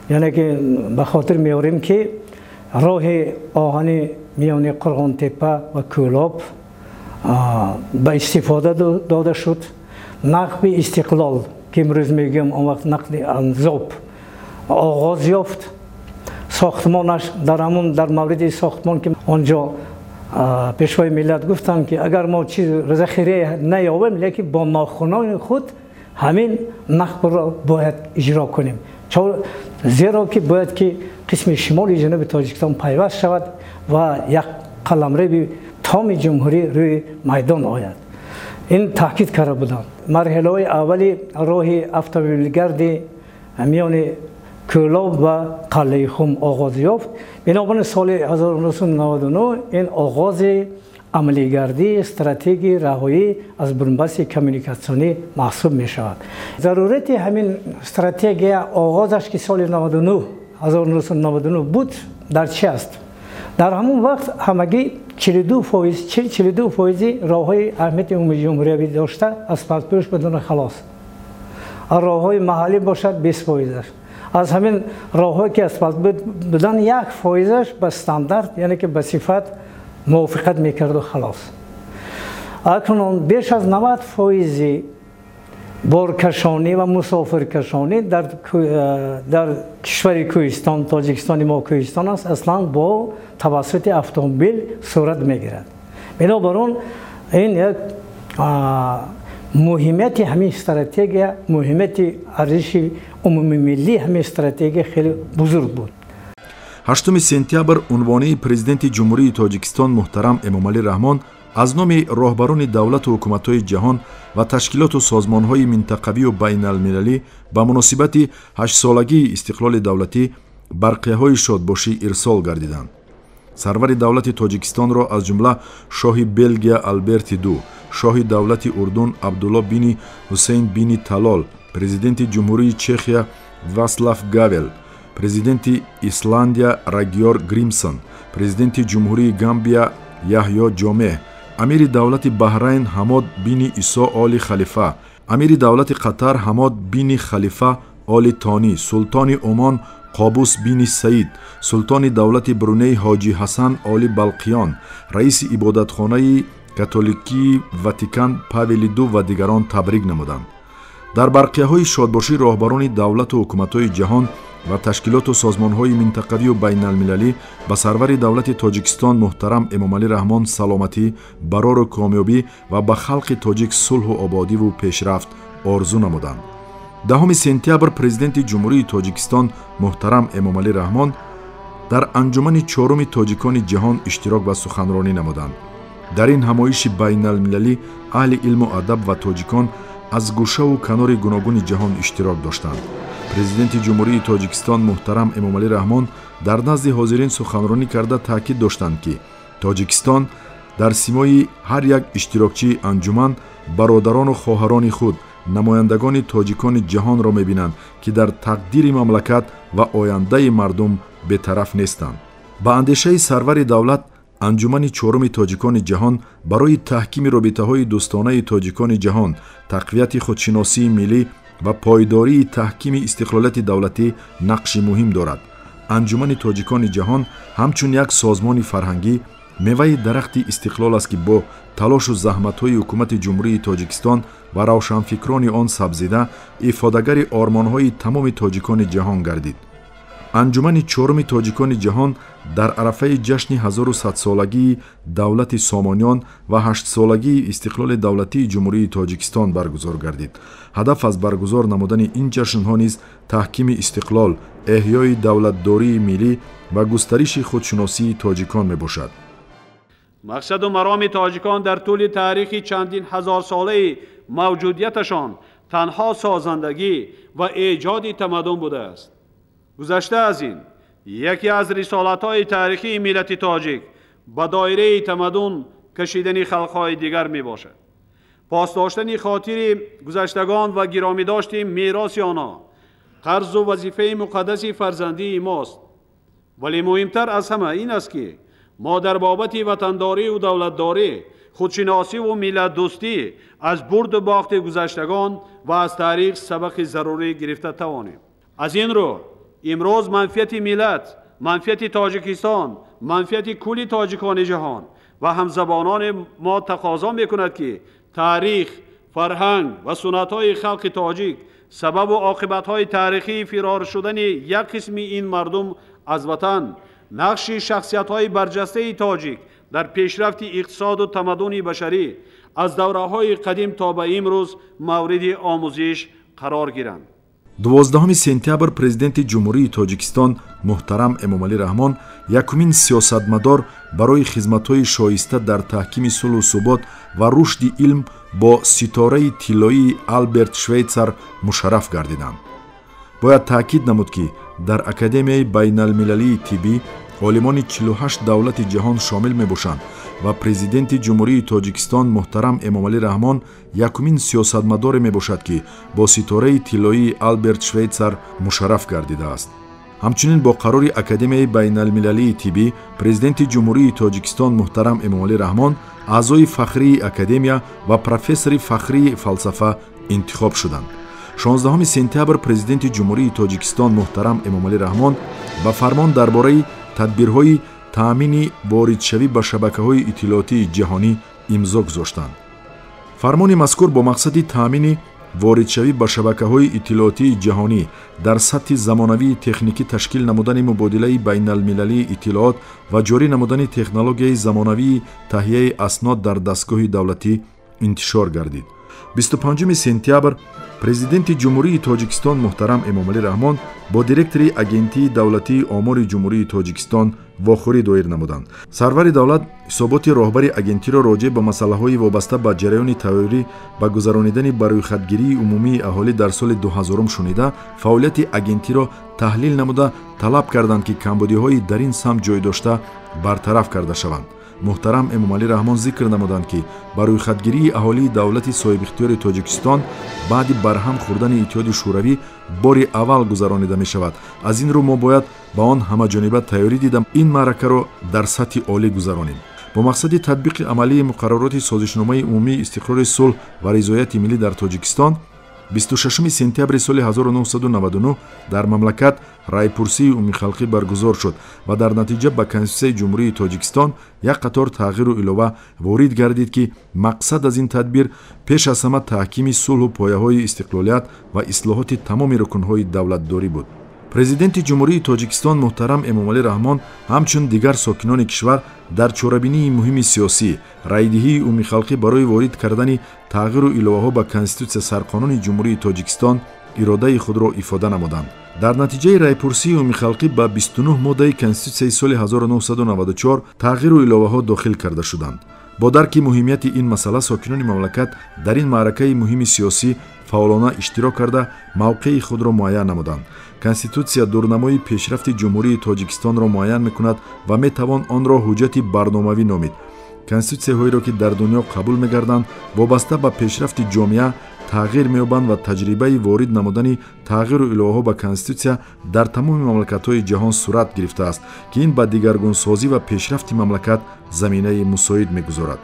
яъне ки ба хотир меорем, ки роҳи оҳани миёни Қурғонтепа ва Кӯлоб ба истифода дода шуд. Нақби Истиқлол, ки имрӯз мегӯям, он вақт нақби Анзоб оғоз ёфт сохтмонаш. Дар ҳамун дар мавриди сохтмон, ки он ҷо Пешвои миллат гуфтанд, ки агар мо чиз захира наёбем, лекин бо нохунони худ ҳамин нақбро бояд иҷро кунем, зеро ки бояд ки қисми шимоли ҷануби Тоҷикистон пайваст шавад ва як қаламрави томи ҷумҳурӣ рӯи майдон ояд. Ин таъкид карда буданд. Марҳилаҳои аввали роҳи автомобилгарди миёни Кӯлоб ва Қалъаи Хум оғоз ёфт. Бинобар ин соли 1999 ин оғози амалигардии стратегияи раҳоӣ аз бунбасти коммуникатсионӣ маҳсуб мешавад. Зарурати ҳамин стратегия оғозаш, ки соли 1999 буд, дар чи аст? Дар ҳамон вақт ҳамагӣ 42%, 42% роҳҳои аҳамияти умумиҷумҳуриявӣ дошта асфалтпӯш буданд, халос. Роҳҳои маҳаллӣ бошад 20%аш. Аз ҳамин роҳҳое ки асфалт буданд, 1%аш ба стандарт, яъне ки ба сифат мувофиқат мекарду, халос. Акнун беш аз 90% боркашонӣ ва мусофиркашонӣ дар кишвари кӯҳистон, Тоҷикистони мо кӯҳистон аст, аслан бо тавассути автомобил сурат мегирад. Бинобар он ин як муҳимияти ҳамин стратегия, муҳимияти арзиши умумимиллии ҳамин стратегия хеле бузург буд. 8 сентябр унвонии Президенти Ҷумҳурии Тоҷикистон муҳтарам Эмомалӣ Раҳмон аз номи роҳбарони давлату ҳукуматҳои ҷаҳон ва ташкилоту созмонҳои минтақавию байналмилалӣ ба муносибати ҳаштсолагии истиқлоли давлатӣ барқияҳои шодбошӣ ирсол гардиданд. Сарвари давлати Тоҷикистонро аз ҷумла шоҳи Белгия Алберти Ду, шоҳи давлати Урдун Абдулло бини Ҳусейн бини Талол, президенти Ҷумҳурии Чехия Васлав Гавел, президенти Исландия Рагёр Гримсон, президенти Ҷумҳурии Гамбия Яҳё Ҷомеҳ, амири давлати Баҳрайн Ҳамод бини Исо Оли Халифа, амири давлати Қатар Ҳамод бини Халифа Оли Тонӣ, султони Омон Қобус бини Саид, султони давлати Бруней Ҳоҷи Ҳасан Оли Балқиён, раиси ибодатхонаи католикии Ватикан Павели Ду ва дигарон табрик намуданд. Дар барқияҳои шодбошӣ роҳбарони давлату ҳукуматҳои ҷаҳон ва ташкилоту созмонҳои минтақавию байналмилалӣ ба сарвари давлати Тоҷикистон муҳтарам Эмомалӣ Раҳмон саломатӣ, барору комёбӣ ва ба халқи тоҷик сулҳу ободиву пешрафт орзу намуданд. 10 сентябр Президенти Ҷумҳурии Тоҷикистон муҳтарам Эмомалӣ Раҳмон дар анҷумани чоруми тоҷикони ҷаҳон иштирок ва суханронӣ намуданд. Дар ин ҳамоиши байналмилалӣ аҳли илму адаб ва тоҷикон аз гӯшаву канори гуногуни ҷаҳон иштирок доштанд. Президенти Ҷумҳурии Тоҷикистон муҳтарам Эмомалӣ Раҳмон дар назди ҳозирин суханронӣ карда таъкид доштанд, ки Тоҷикистон дар симои ҳар як иштирокчии анҷуман бародарону хоҳарони худ, намояндагони тоҷикони ҷаҳонро мебинанд, ки дар тақдири мамлакат ва ояндаи мардум бетараф нестанд. Ба андешаи сарвари давлат, анҷумани чоруми тоҷикони ҷаҳон барои таҳкими робитаҳои дӯстонаи тоҷикони ҷаҳон, тақвияти худшиносии миллӣ ва пойдории таҳкими истиқлолияти давлатӣ нақши муҳим дорад. Анҷумани тоҷикони ҷаҳон ҳамчун як созмони фарҳангӣ меваи дарахти истиқлол аст, ки бо талошу заҳматҳои ҳукумати Ҷумҳурии Тоҷикистон ва равшанфикрони он сабзида, ифодагари ормонҳои тамоми тоҷикони ҷаҳон гардид. Анҷумани чоруми тоҷикони ҷаҳон дар арафаи ҷашни 1100-солагии давлати Сомониён ва 8-солагии истиқлоли давлатии Ҷумҳурии Тоҷикистон баргузор гардид. Ҳадаф аз баргузор намудани ин ҷашнҳо низ таҳкими истиқлол, эҳёи давлатдории миллӣ ва густариши худшиносии тоҷикон мебошад. Мақсаду мароми тоҷикон дар тӯли таърихи чандин ҳазорсолаи мавҷудияташон танҳо созандагӣ ва эҷоди тамаддун будааст. Гузашта аз ин, яке аз рисолатҳои таърихии миллати тоҷик ба доираи тамаддун кашидани халқҳои дигар мебошад. Пос доштани хотири гузаштагон ва гиромӣ дошти мероси онҳо қарзу вазифаи муқаддаси фарзандии мост. Вале муҳимтар аз ҳама ин аст, ки мо дар бобати ватандорию давлатдорӣ, худшиносиву миллатдӯстӣ аз бурду бохти гузаштагон ва аз таърих сабақи зарурӣ гирифта тавонем. Аз ин рӯ имрӯз манфиати миллат, манфиати Тоҷикистон, манфиати кулли тоҷикони ҷаҳон ва ҳамзабонони мо тақозо мекунад, ки таърих, фарҳанг ва суннатҳои халқи тоҷик, сабабу оқибатҳои таърихии фирор шудани як қисми ин мардум аз ватан, нақши шахсиятҳои барҷастаи тоҷик Дар пешрафти иқтисоду тамаддуни башарӣ аз давраҳои қадим то ба имрӯз мавриди омӯзиш қарор гиранд. 12 сентябр Президенти Ҷумҳурии Тоҷикистон муҳтарам Эмомалӣ Раҳмон якумин сиёсатмадор барои хизматҳои шоиста дар таҳкими сулҳу субот ва рушди илм бо ситораи тиллоии Алберт Швейтсар мушарраф гардиданд. Бояд таъкид намуд, ки дар Академияи байналмилалии тиббӣ олимони 48 давлати ҷаҳон шомил мебошанд ва Президенти Ҷумҳурии Тоҷикистон муҳтарам Эмомалӣ Раҳмон якумин сиёсатмадоре мебошад, ки бо ситораи тиллоии Алберт Швейтсар мушарраф гардидааст. Ҳамчунин бо қарори Академияи байналмилалии тиббӣ Президенти Ҷумҳурии Тоҷикистон муҳтарам Эмомалӣ Раҳмон аъзои фахрии академия ва профессори фахрии фалсафа интихоб шуданд. 16 сентябр Президенти Ҷумҳурии Тоҷикистон муҳтарам Эмомалӣ Раҳмон ба фармон дар бораи тадбирҳои таъмини воридшавӣ ба шабакаҳои иттилоотии ҷаҳонӣ имзо гузоштанд. Фармони мазкур бо мақсади таъмини воридшавӣ ба шабакаҳои иттилоотии ҷаҳонӣ дар сатҳи замонавии техникӣ, ташкил намудани мубодилаи байналмилалии иттилоот ва ҷорӣ намудани технологияи замонавии таҳияи аснод дар дастгоҳи давлатӣ интишор гардид. 25 сентябр Президенти Ҷумҳурии Тоҷикистон муҳтарам Эмомалӣ Раҳмон бо директори Агентии давлатии омори Ҷумҳурии Тоҷикистон вохӯрӣ доир намуданд. Сарвари давлат ҳисоботи роҳбари агентиро роҷеъ ба масъалаҳои вобаста ба ҷараёни тайёрӣ ба гузаронидани барӯйхатгирии умумии аҳолӣ дар соли 2000 шунида, фаъолияти агентиро таҳлил намуда, талаб карданд, ки камбудиҳои дар ин самт ҷой дошта бартараф карда шаванд. Муҳтарам Эмомалӣ Раҳмон зикр намуданд, ки барӯйхатгирии аҳолии давлати соҳибихтиёри Тоҷикистон баъди барҳам хӯрдани Иттиҳоди Шӯравӣ бори аввал гузаронида мешавад. Аз ин рӯ мо бояд ба он ҳамаҷониба тайёрӣ дида, ин маъракаро дар сатҳи олӣ гузаронем. Бо мақсади татбиқи амалии муқаррароти Созишномаи умумии истиқрори сулҳ ва ризояти миллӣ дар Тоҷикистон 26 сентябри соли 1999 дар мамлакат райпурсии умумихалқӣ баргузор шуд ва дар натиҷа ба Конститутсияи Ҷумҳурии Тоҷикистон як қатор тағйиру илова ворид гардид, ки мақсад аз ин тадбир пеш аз ҳама таҳкими сулҳу пояҳои истиқлолият ва ислоҳоти тамоми рукнҳои давлатдорӣ буд. Президенти Ҷумҳурии Тоҷикистон муҳтарам Эмомалӣ Раҳмон ҳамчун дигар сокинони кишвар дар чорабинии муҳими сиёсӣ, райдиҳии умумихалқӣ барои ворид кардани тағйиру иловаҳо ба Конститутсия, Сарқонуни Ҷумҳурии Тоҷикистон, иродаи худро ифода намуданд. Дар натиҷаи райпурсии умумихалқӣ ба 29 моддаи Конститутсияи соли 1994 тағйиру иловаҳо дохил карда шуданд. Бо дарки муҳимияти ин масъала сокинони мамлакат дар ин маъракаи муҳими сиёсӣ фаъолона иштирок карда, мавқеи худро муайян намуданд. Конститутсия дурнамои пешрафти Ҷумҳурии Тоҷикистонро муайян мекунад ва метавон онро ҳуҷҷати барномавӣ номид. Конститутсияҳоеро, ки дар дунё қабул мегарданд, вобаста ба пешрафти ҷомеа тағйир меёбанд ва таҷрибаи ворид намудани тағйиру иловаҳо ба Конститутсия дар тамоми мамлакатҳои ҷаҳон сурат гирифтааст, ки ин ба дигаргунсозӣ ва пешрафти мамлакат заминаи мусоид мегузорад.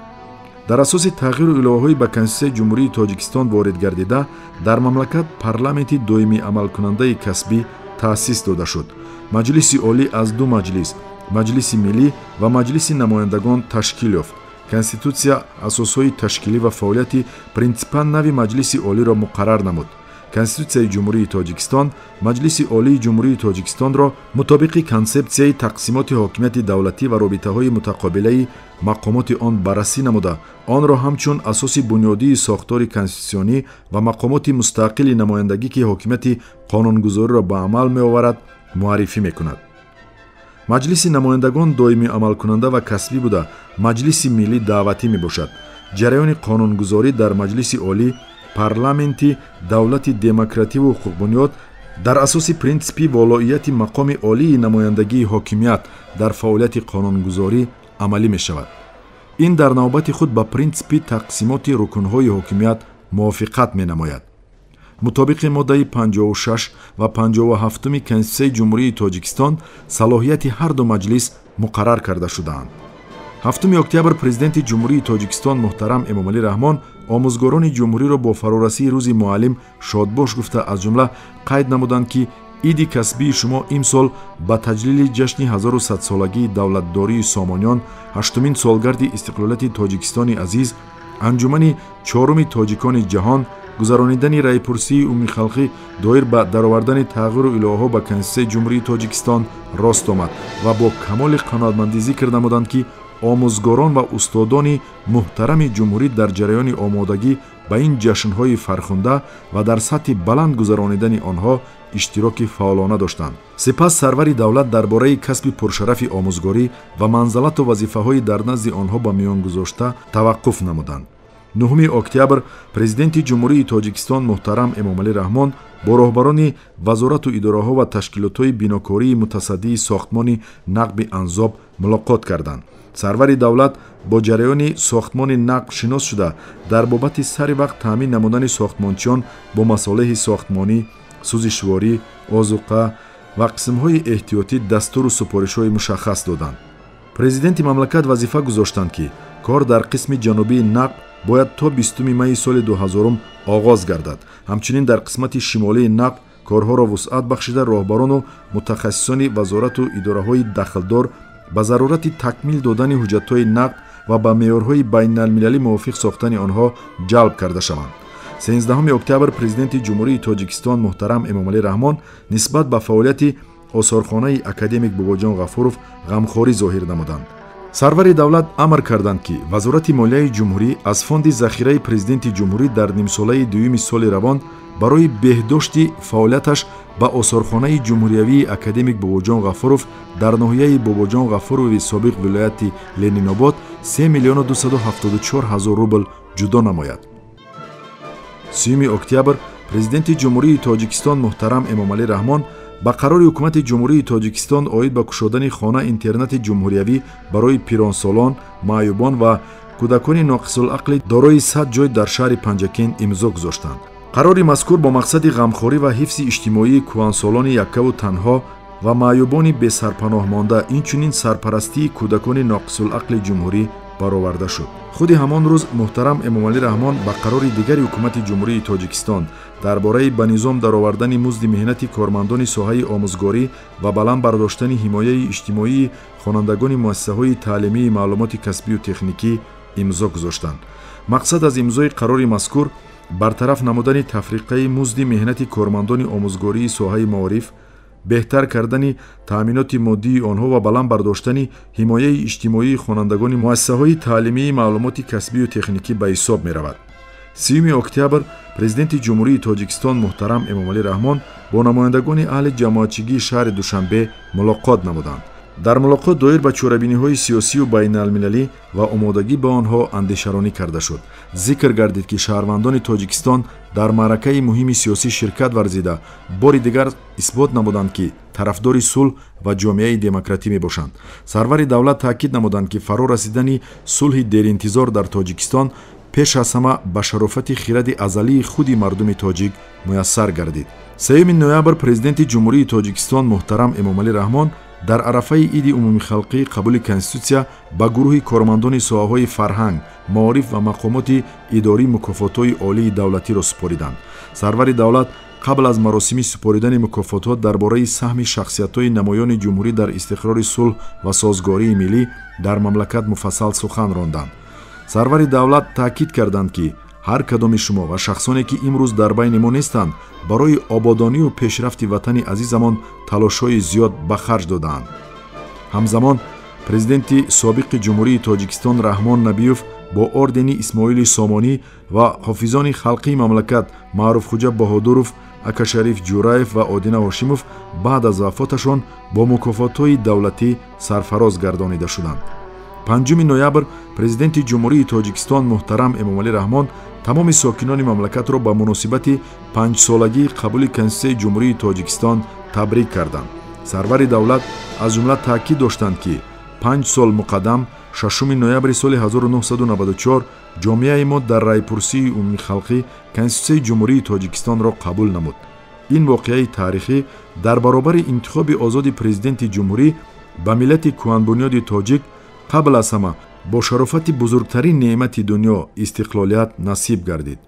Дар асоси тағйиру иловаҳои ба Конститутсияи Ҷумҳурии Тоҷикистон ворид гардида, дар мамлакат парламенти доимӣ амалкунандаи касбӣ таъсис дода шуд. Маҷлиси Олӣ аз ду маҷлис, Маҷлиси Миллӣ ва Маҷлиси намояндагон, ташкил ёфт. Конститутсия асосҳои ташкилӣ ва фаъолияти принсипан нави Маҷлиси Олиро муқаррар намуд. Конститутсияи Ҷумҳурии Тоҷикистон Маҷлиси Олии Ҷумҳурии Тоҷикистонро мутобиқи консепсияи тақсимоти ҳокимияти давлатӣ ва робитаҳои мутақобилаи мақомоти он баррасӣ намуда, онро ҳамчун асоси бунёдии сохтори конститутсионӣ ва мақомоти мустақили намояндагӣ, ки ҳокимияти қонунгузориро ба амал меоварад, муаррифӣ мекунад. Маҷлиси намояндагон доимӣ амалкунанда ва касбӣ буда, Маҷлиси Миллӣ даъватӣ мебошад. Ҷараёни қонунгузорӣ дар Маҷлиси Олӣ, парламенти давлати демокративу ҳуқуқбунёд, дар асоси принсипи волоияти мақоми олии намояндагии ҳокимият дар фаъолияти қонунгузорӣ амалӣ мешавад. Ин дар навбати худ ба принсипи тақсимоти рукнҳои ҳокимият мувофиқат менамояд. Мутобиқи моддаи 56 ва 57 Конститутсияи Ҷумҳурии Тоҷикистон салоҳияти ҳар ду маҷлис муқаррар карда шудаанд. 7 октябр Президенти Ҷумҳурии Тоҷикистон муҳтарам Эмомалӣ Раҳмон омӯзгорони ҷумҳуриро бо фарорасии Рӯзи муаллим шодбош гуфта, аз ҷумла қайд намуданд, ки иди касбии шумо имсол ба таҷлили ҷашни 1100-солагии давлатдории Сомониён, ҳаштумин солгарди истиқлолияти Тоҷикистони азиз, анҷумани чоруми тоҷикони ҷаҳон, гузаронидани райпурсии умумихалқӣ доир ба даровардани тағйиру иловаҳо ба Конститутсияи Ҷумҳурии Тоҷикистон рост омад ва бо камоли қаноатмандӣ зикр намуданд, ки Омӯзгорон ва устодони муҳтарами ҷумҳурӣ дар ҷараёни омодагӣ ба ин ҷашнҳои фархунда ва дар сатҳи баланд гузаронидани онҳо иштироки фаъолона доштанд. Сипас сарвари давлат дар бораи касби пуршарафи омӯзгорӣ ва манзалату вазифаҳои дар назди онҳо ба миён гузошта таваққуф намуданд. 9 октябр Президенти Ҷумҳурии Тоҷикистон муҳтарам Эмомалӣ Раҳмон бо роҳбарони вазорату идораҳо ва ташкилотҳои бинокории мутасаддии сохтмони нақби Анзоб мулоқот карданд. Сарвари давлат бо ҷараёни сохтмони нақб шинос шуда, дар бобати сари вақт таъмин намудани сохтмончиён бо масолеҳи сохтмонӣ, сӯзишворӣ, озуқа ва қисмҳои эҳтиётӣ дастуру супоришҳои мушаххас доданд. Президенти мамлакат вазифа гузоштанд, ки кор дар қисми ҷанубии нақб бояд то 20 майи соли 2000 оғоз гардад. Ҳамчунин дар қисмати шимолии нақб корҳоро вусъат бахшида, роҳбарону мутахассисони вазорату идораҳои дахлдор ба зарурати такмил додани ҳуҷҷатҳои нақб ва ба меъёрҳои байналмилалӣ мувофиқ сохтани онҳо ҷалб карда шаванд. 13 октябр Президенти Ҷумҳурии Тоҷикистон муҳтарам Эмомалӣ Раҳмон нисбат ба фаъолияти осорхонаи академик Бобоҷон Ғафуров ғамхорӣ зоҳир намуданд. Сарвари давлат амр карданд, ки Вазорати молияи ҷумҳурӣ аз фонди захираи Президенти ҷумҳурӣ дар нимсолаи дуюми соли равон барои беҳдошти фаъолияташ ба осорхонаи ҷумҳуриявии академик Бобоҷон Ғафуров дар ноҳияи Бобоҷон Ғафурови собиқ вилояти Ленинобод 3 274 000 рубл ҷудо намояд. 3 октябр Президенти Ҷумҳурии Тоҷикистон муҳтарам Эмомалӣ Раҳмон ба қарори Ҳукумати Ҷумҳурии Тоҷикистон оид ба кушодани хона-интернати ҷумҳуриявӣ барои пиронсолон, маъюбон ва кӯдакони ноқисулақли дорои 100 ҷой дар шаҳри Панҷакент имзо гузоштанд. Қарори мазкур бо мақсади ғамхорӣ ва ҳифзи иҷтимоии кӯҳансолони яккаву танҳо ва маъюбони бесарпаноҳ монда, инчунин сарпарастии кӯдакони ноқисулақли ҷумҳурӣ бароварда шуд. Худи ҳамон рӯз муҳтарам Эмомалӣ Раҳмон ба қарори дигари Ҳукумати Ҷумҳурии Тоҷикистон дар бораи ба низом даровардани музди меҳнати кормандони соҳаи омӯзгорӣ ва баланд бардоштани ҳимояи иҷтимоии хонандагони муассисаҳои таълимии маълумоти касбию техникӣ имзо гузоштанд. Мақсад аз имзои қарори мазкур бартараф намудани тафриқаи музди меҳнати кормандони омӯзгории соҳаи маориф, беҳтар кардани таъминоти моддии онҳо ва баланд бардоштани ҳимояи иҷтимоии хонандагони муассисаҳои таълимии маълумоти касбию техникӣ ба ҳисоб меравад. 3 октябр Президенти Ҷумҳурии Тоҷикистон муҳтарам Эмомалӣ Раҳмон бо намояндагони аҳли ҷамоатчигии шаҳри Душанбе мулоқот намуданд. Дар мулоқот доир ба чорабиниҳои сиёсию байналмилалӣ ва омодагӣ ба онҳо андешаронӣ карда шуд. Зикр гардид, ки шаҳрвандони Тоҷикистон дар маъракаи муҳими сиёсӣ ширкат варзида, бори дигар исбот намуданд, ки тарафдори сулҳ ва ҷомеаи демократӣ мебошанд. Сарвари давлат таъкид намуданд, ки фаро расидани сулҳи деринтизор дар Тоҷикистон пеш аз ҳама ба шарофати хиради азалии худи мардуми тоҷик муяссар гардид. 3 ноябр Президенти Ҷумҳурии Тоҷикистон муҳтарам Эмомалӣ Раҳмон дар арафаи иди умумихалқӣ қабули конститутсия ба гурӯҳи кормандони соҳаҳои фарҳанг, маориф ва мақомоти идорӣ мукофотҳои олии давлатиро супориданд. Сарвари давлат қабл аз маросими супоридани мукофотҳо дар бораи саҳми шахсиятҳои намоёни ҷумҳурӣ дар истиқрори сулҳ ва созгории миллӣ дар мамлакат муфассал сухан ронданд. Сарвари давлат таъкид карданд, ки ҳар кадоми шумо ва шахсоне, ки имрӯз дар байни мо нестанд, барои ободонию пешрафти ватани азизамон талошҳои зиёд ба харҷ додаанд. Ҳамзамон президенти собиқи Ҷумҳурии Тоҷикистон Раҳмон Набиев бо ордени Исмоили Сомонӣ ва ҳофизони халқии мамлакат Маъруфхуҷа Баҳодуров, Акашариф Ҷураев ва Одина Ҳошимов баъд аз вафоташон бо мукофотҳои давлатӣ сарфароз гардонида шуданд. 5 ноябр Президенти Ҷумҳурии Тоҷикистон муҳтарам Эмомалӣ Раҳмон тамоми сокинони мамлакатро ба муносибати 5-солагии қабули Конститутсияи Ҷумҳурии Тоҷикистон табрик карданд. Сарвари давлат аз ҷумла таъкид доштанд, ки 5 сол муқаддам 6 ноябри соли 1994 ҷомеаи мо дар райпурсии умумихалқӣ Конститутсияи Ҷумҳурии Тоҷикистонро қабул намуд. Ин воқеаи таърихӣ дар баробари интихоби озоди президенти ҷумҳурӣ ба миллати кӯҳанбунёди тоҷик қабл аз ҳама бо шарофати бузургтарин неъмати дунё истиқлолият насиб гардид.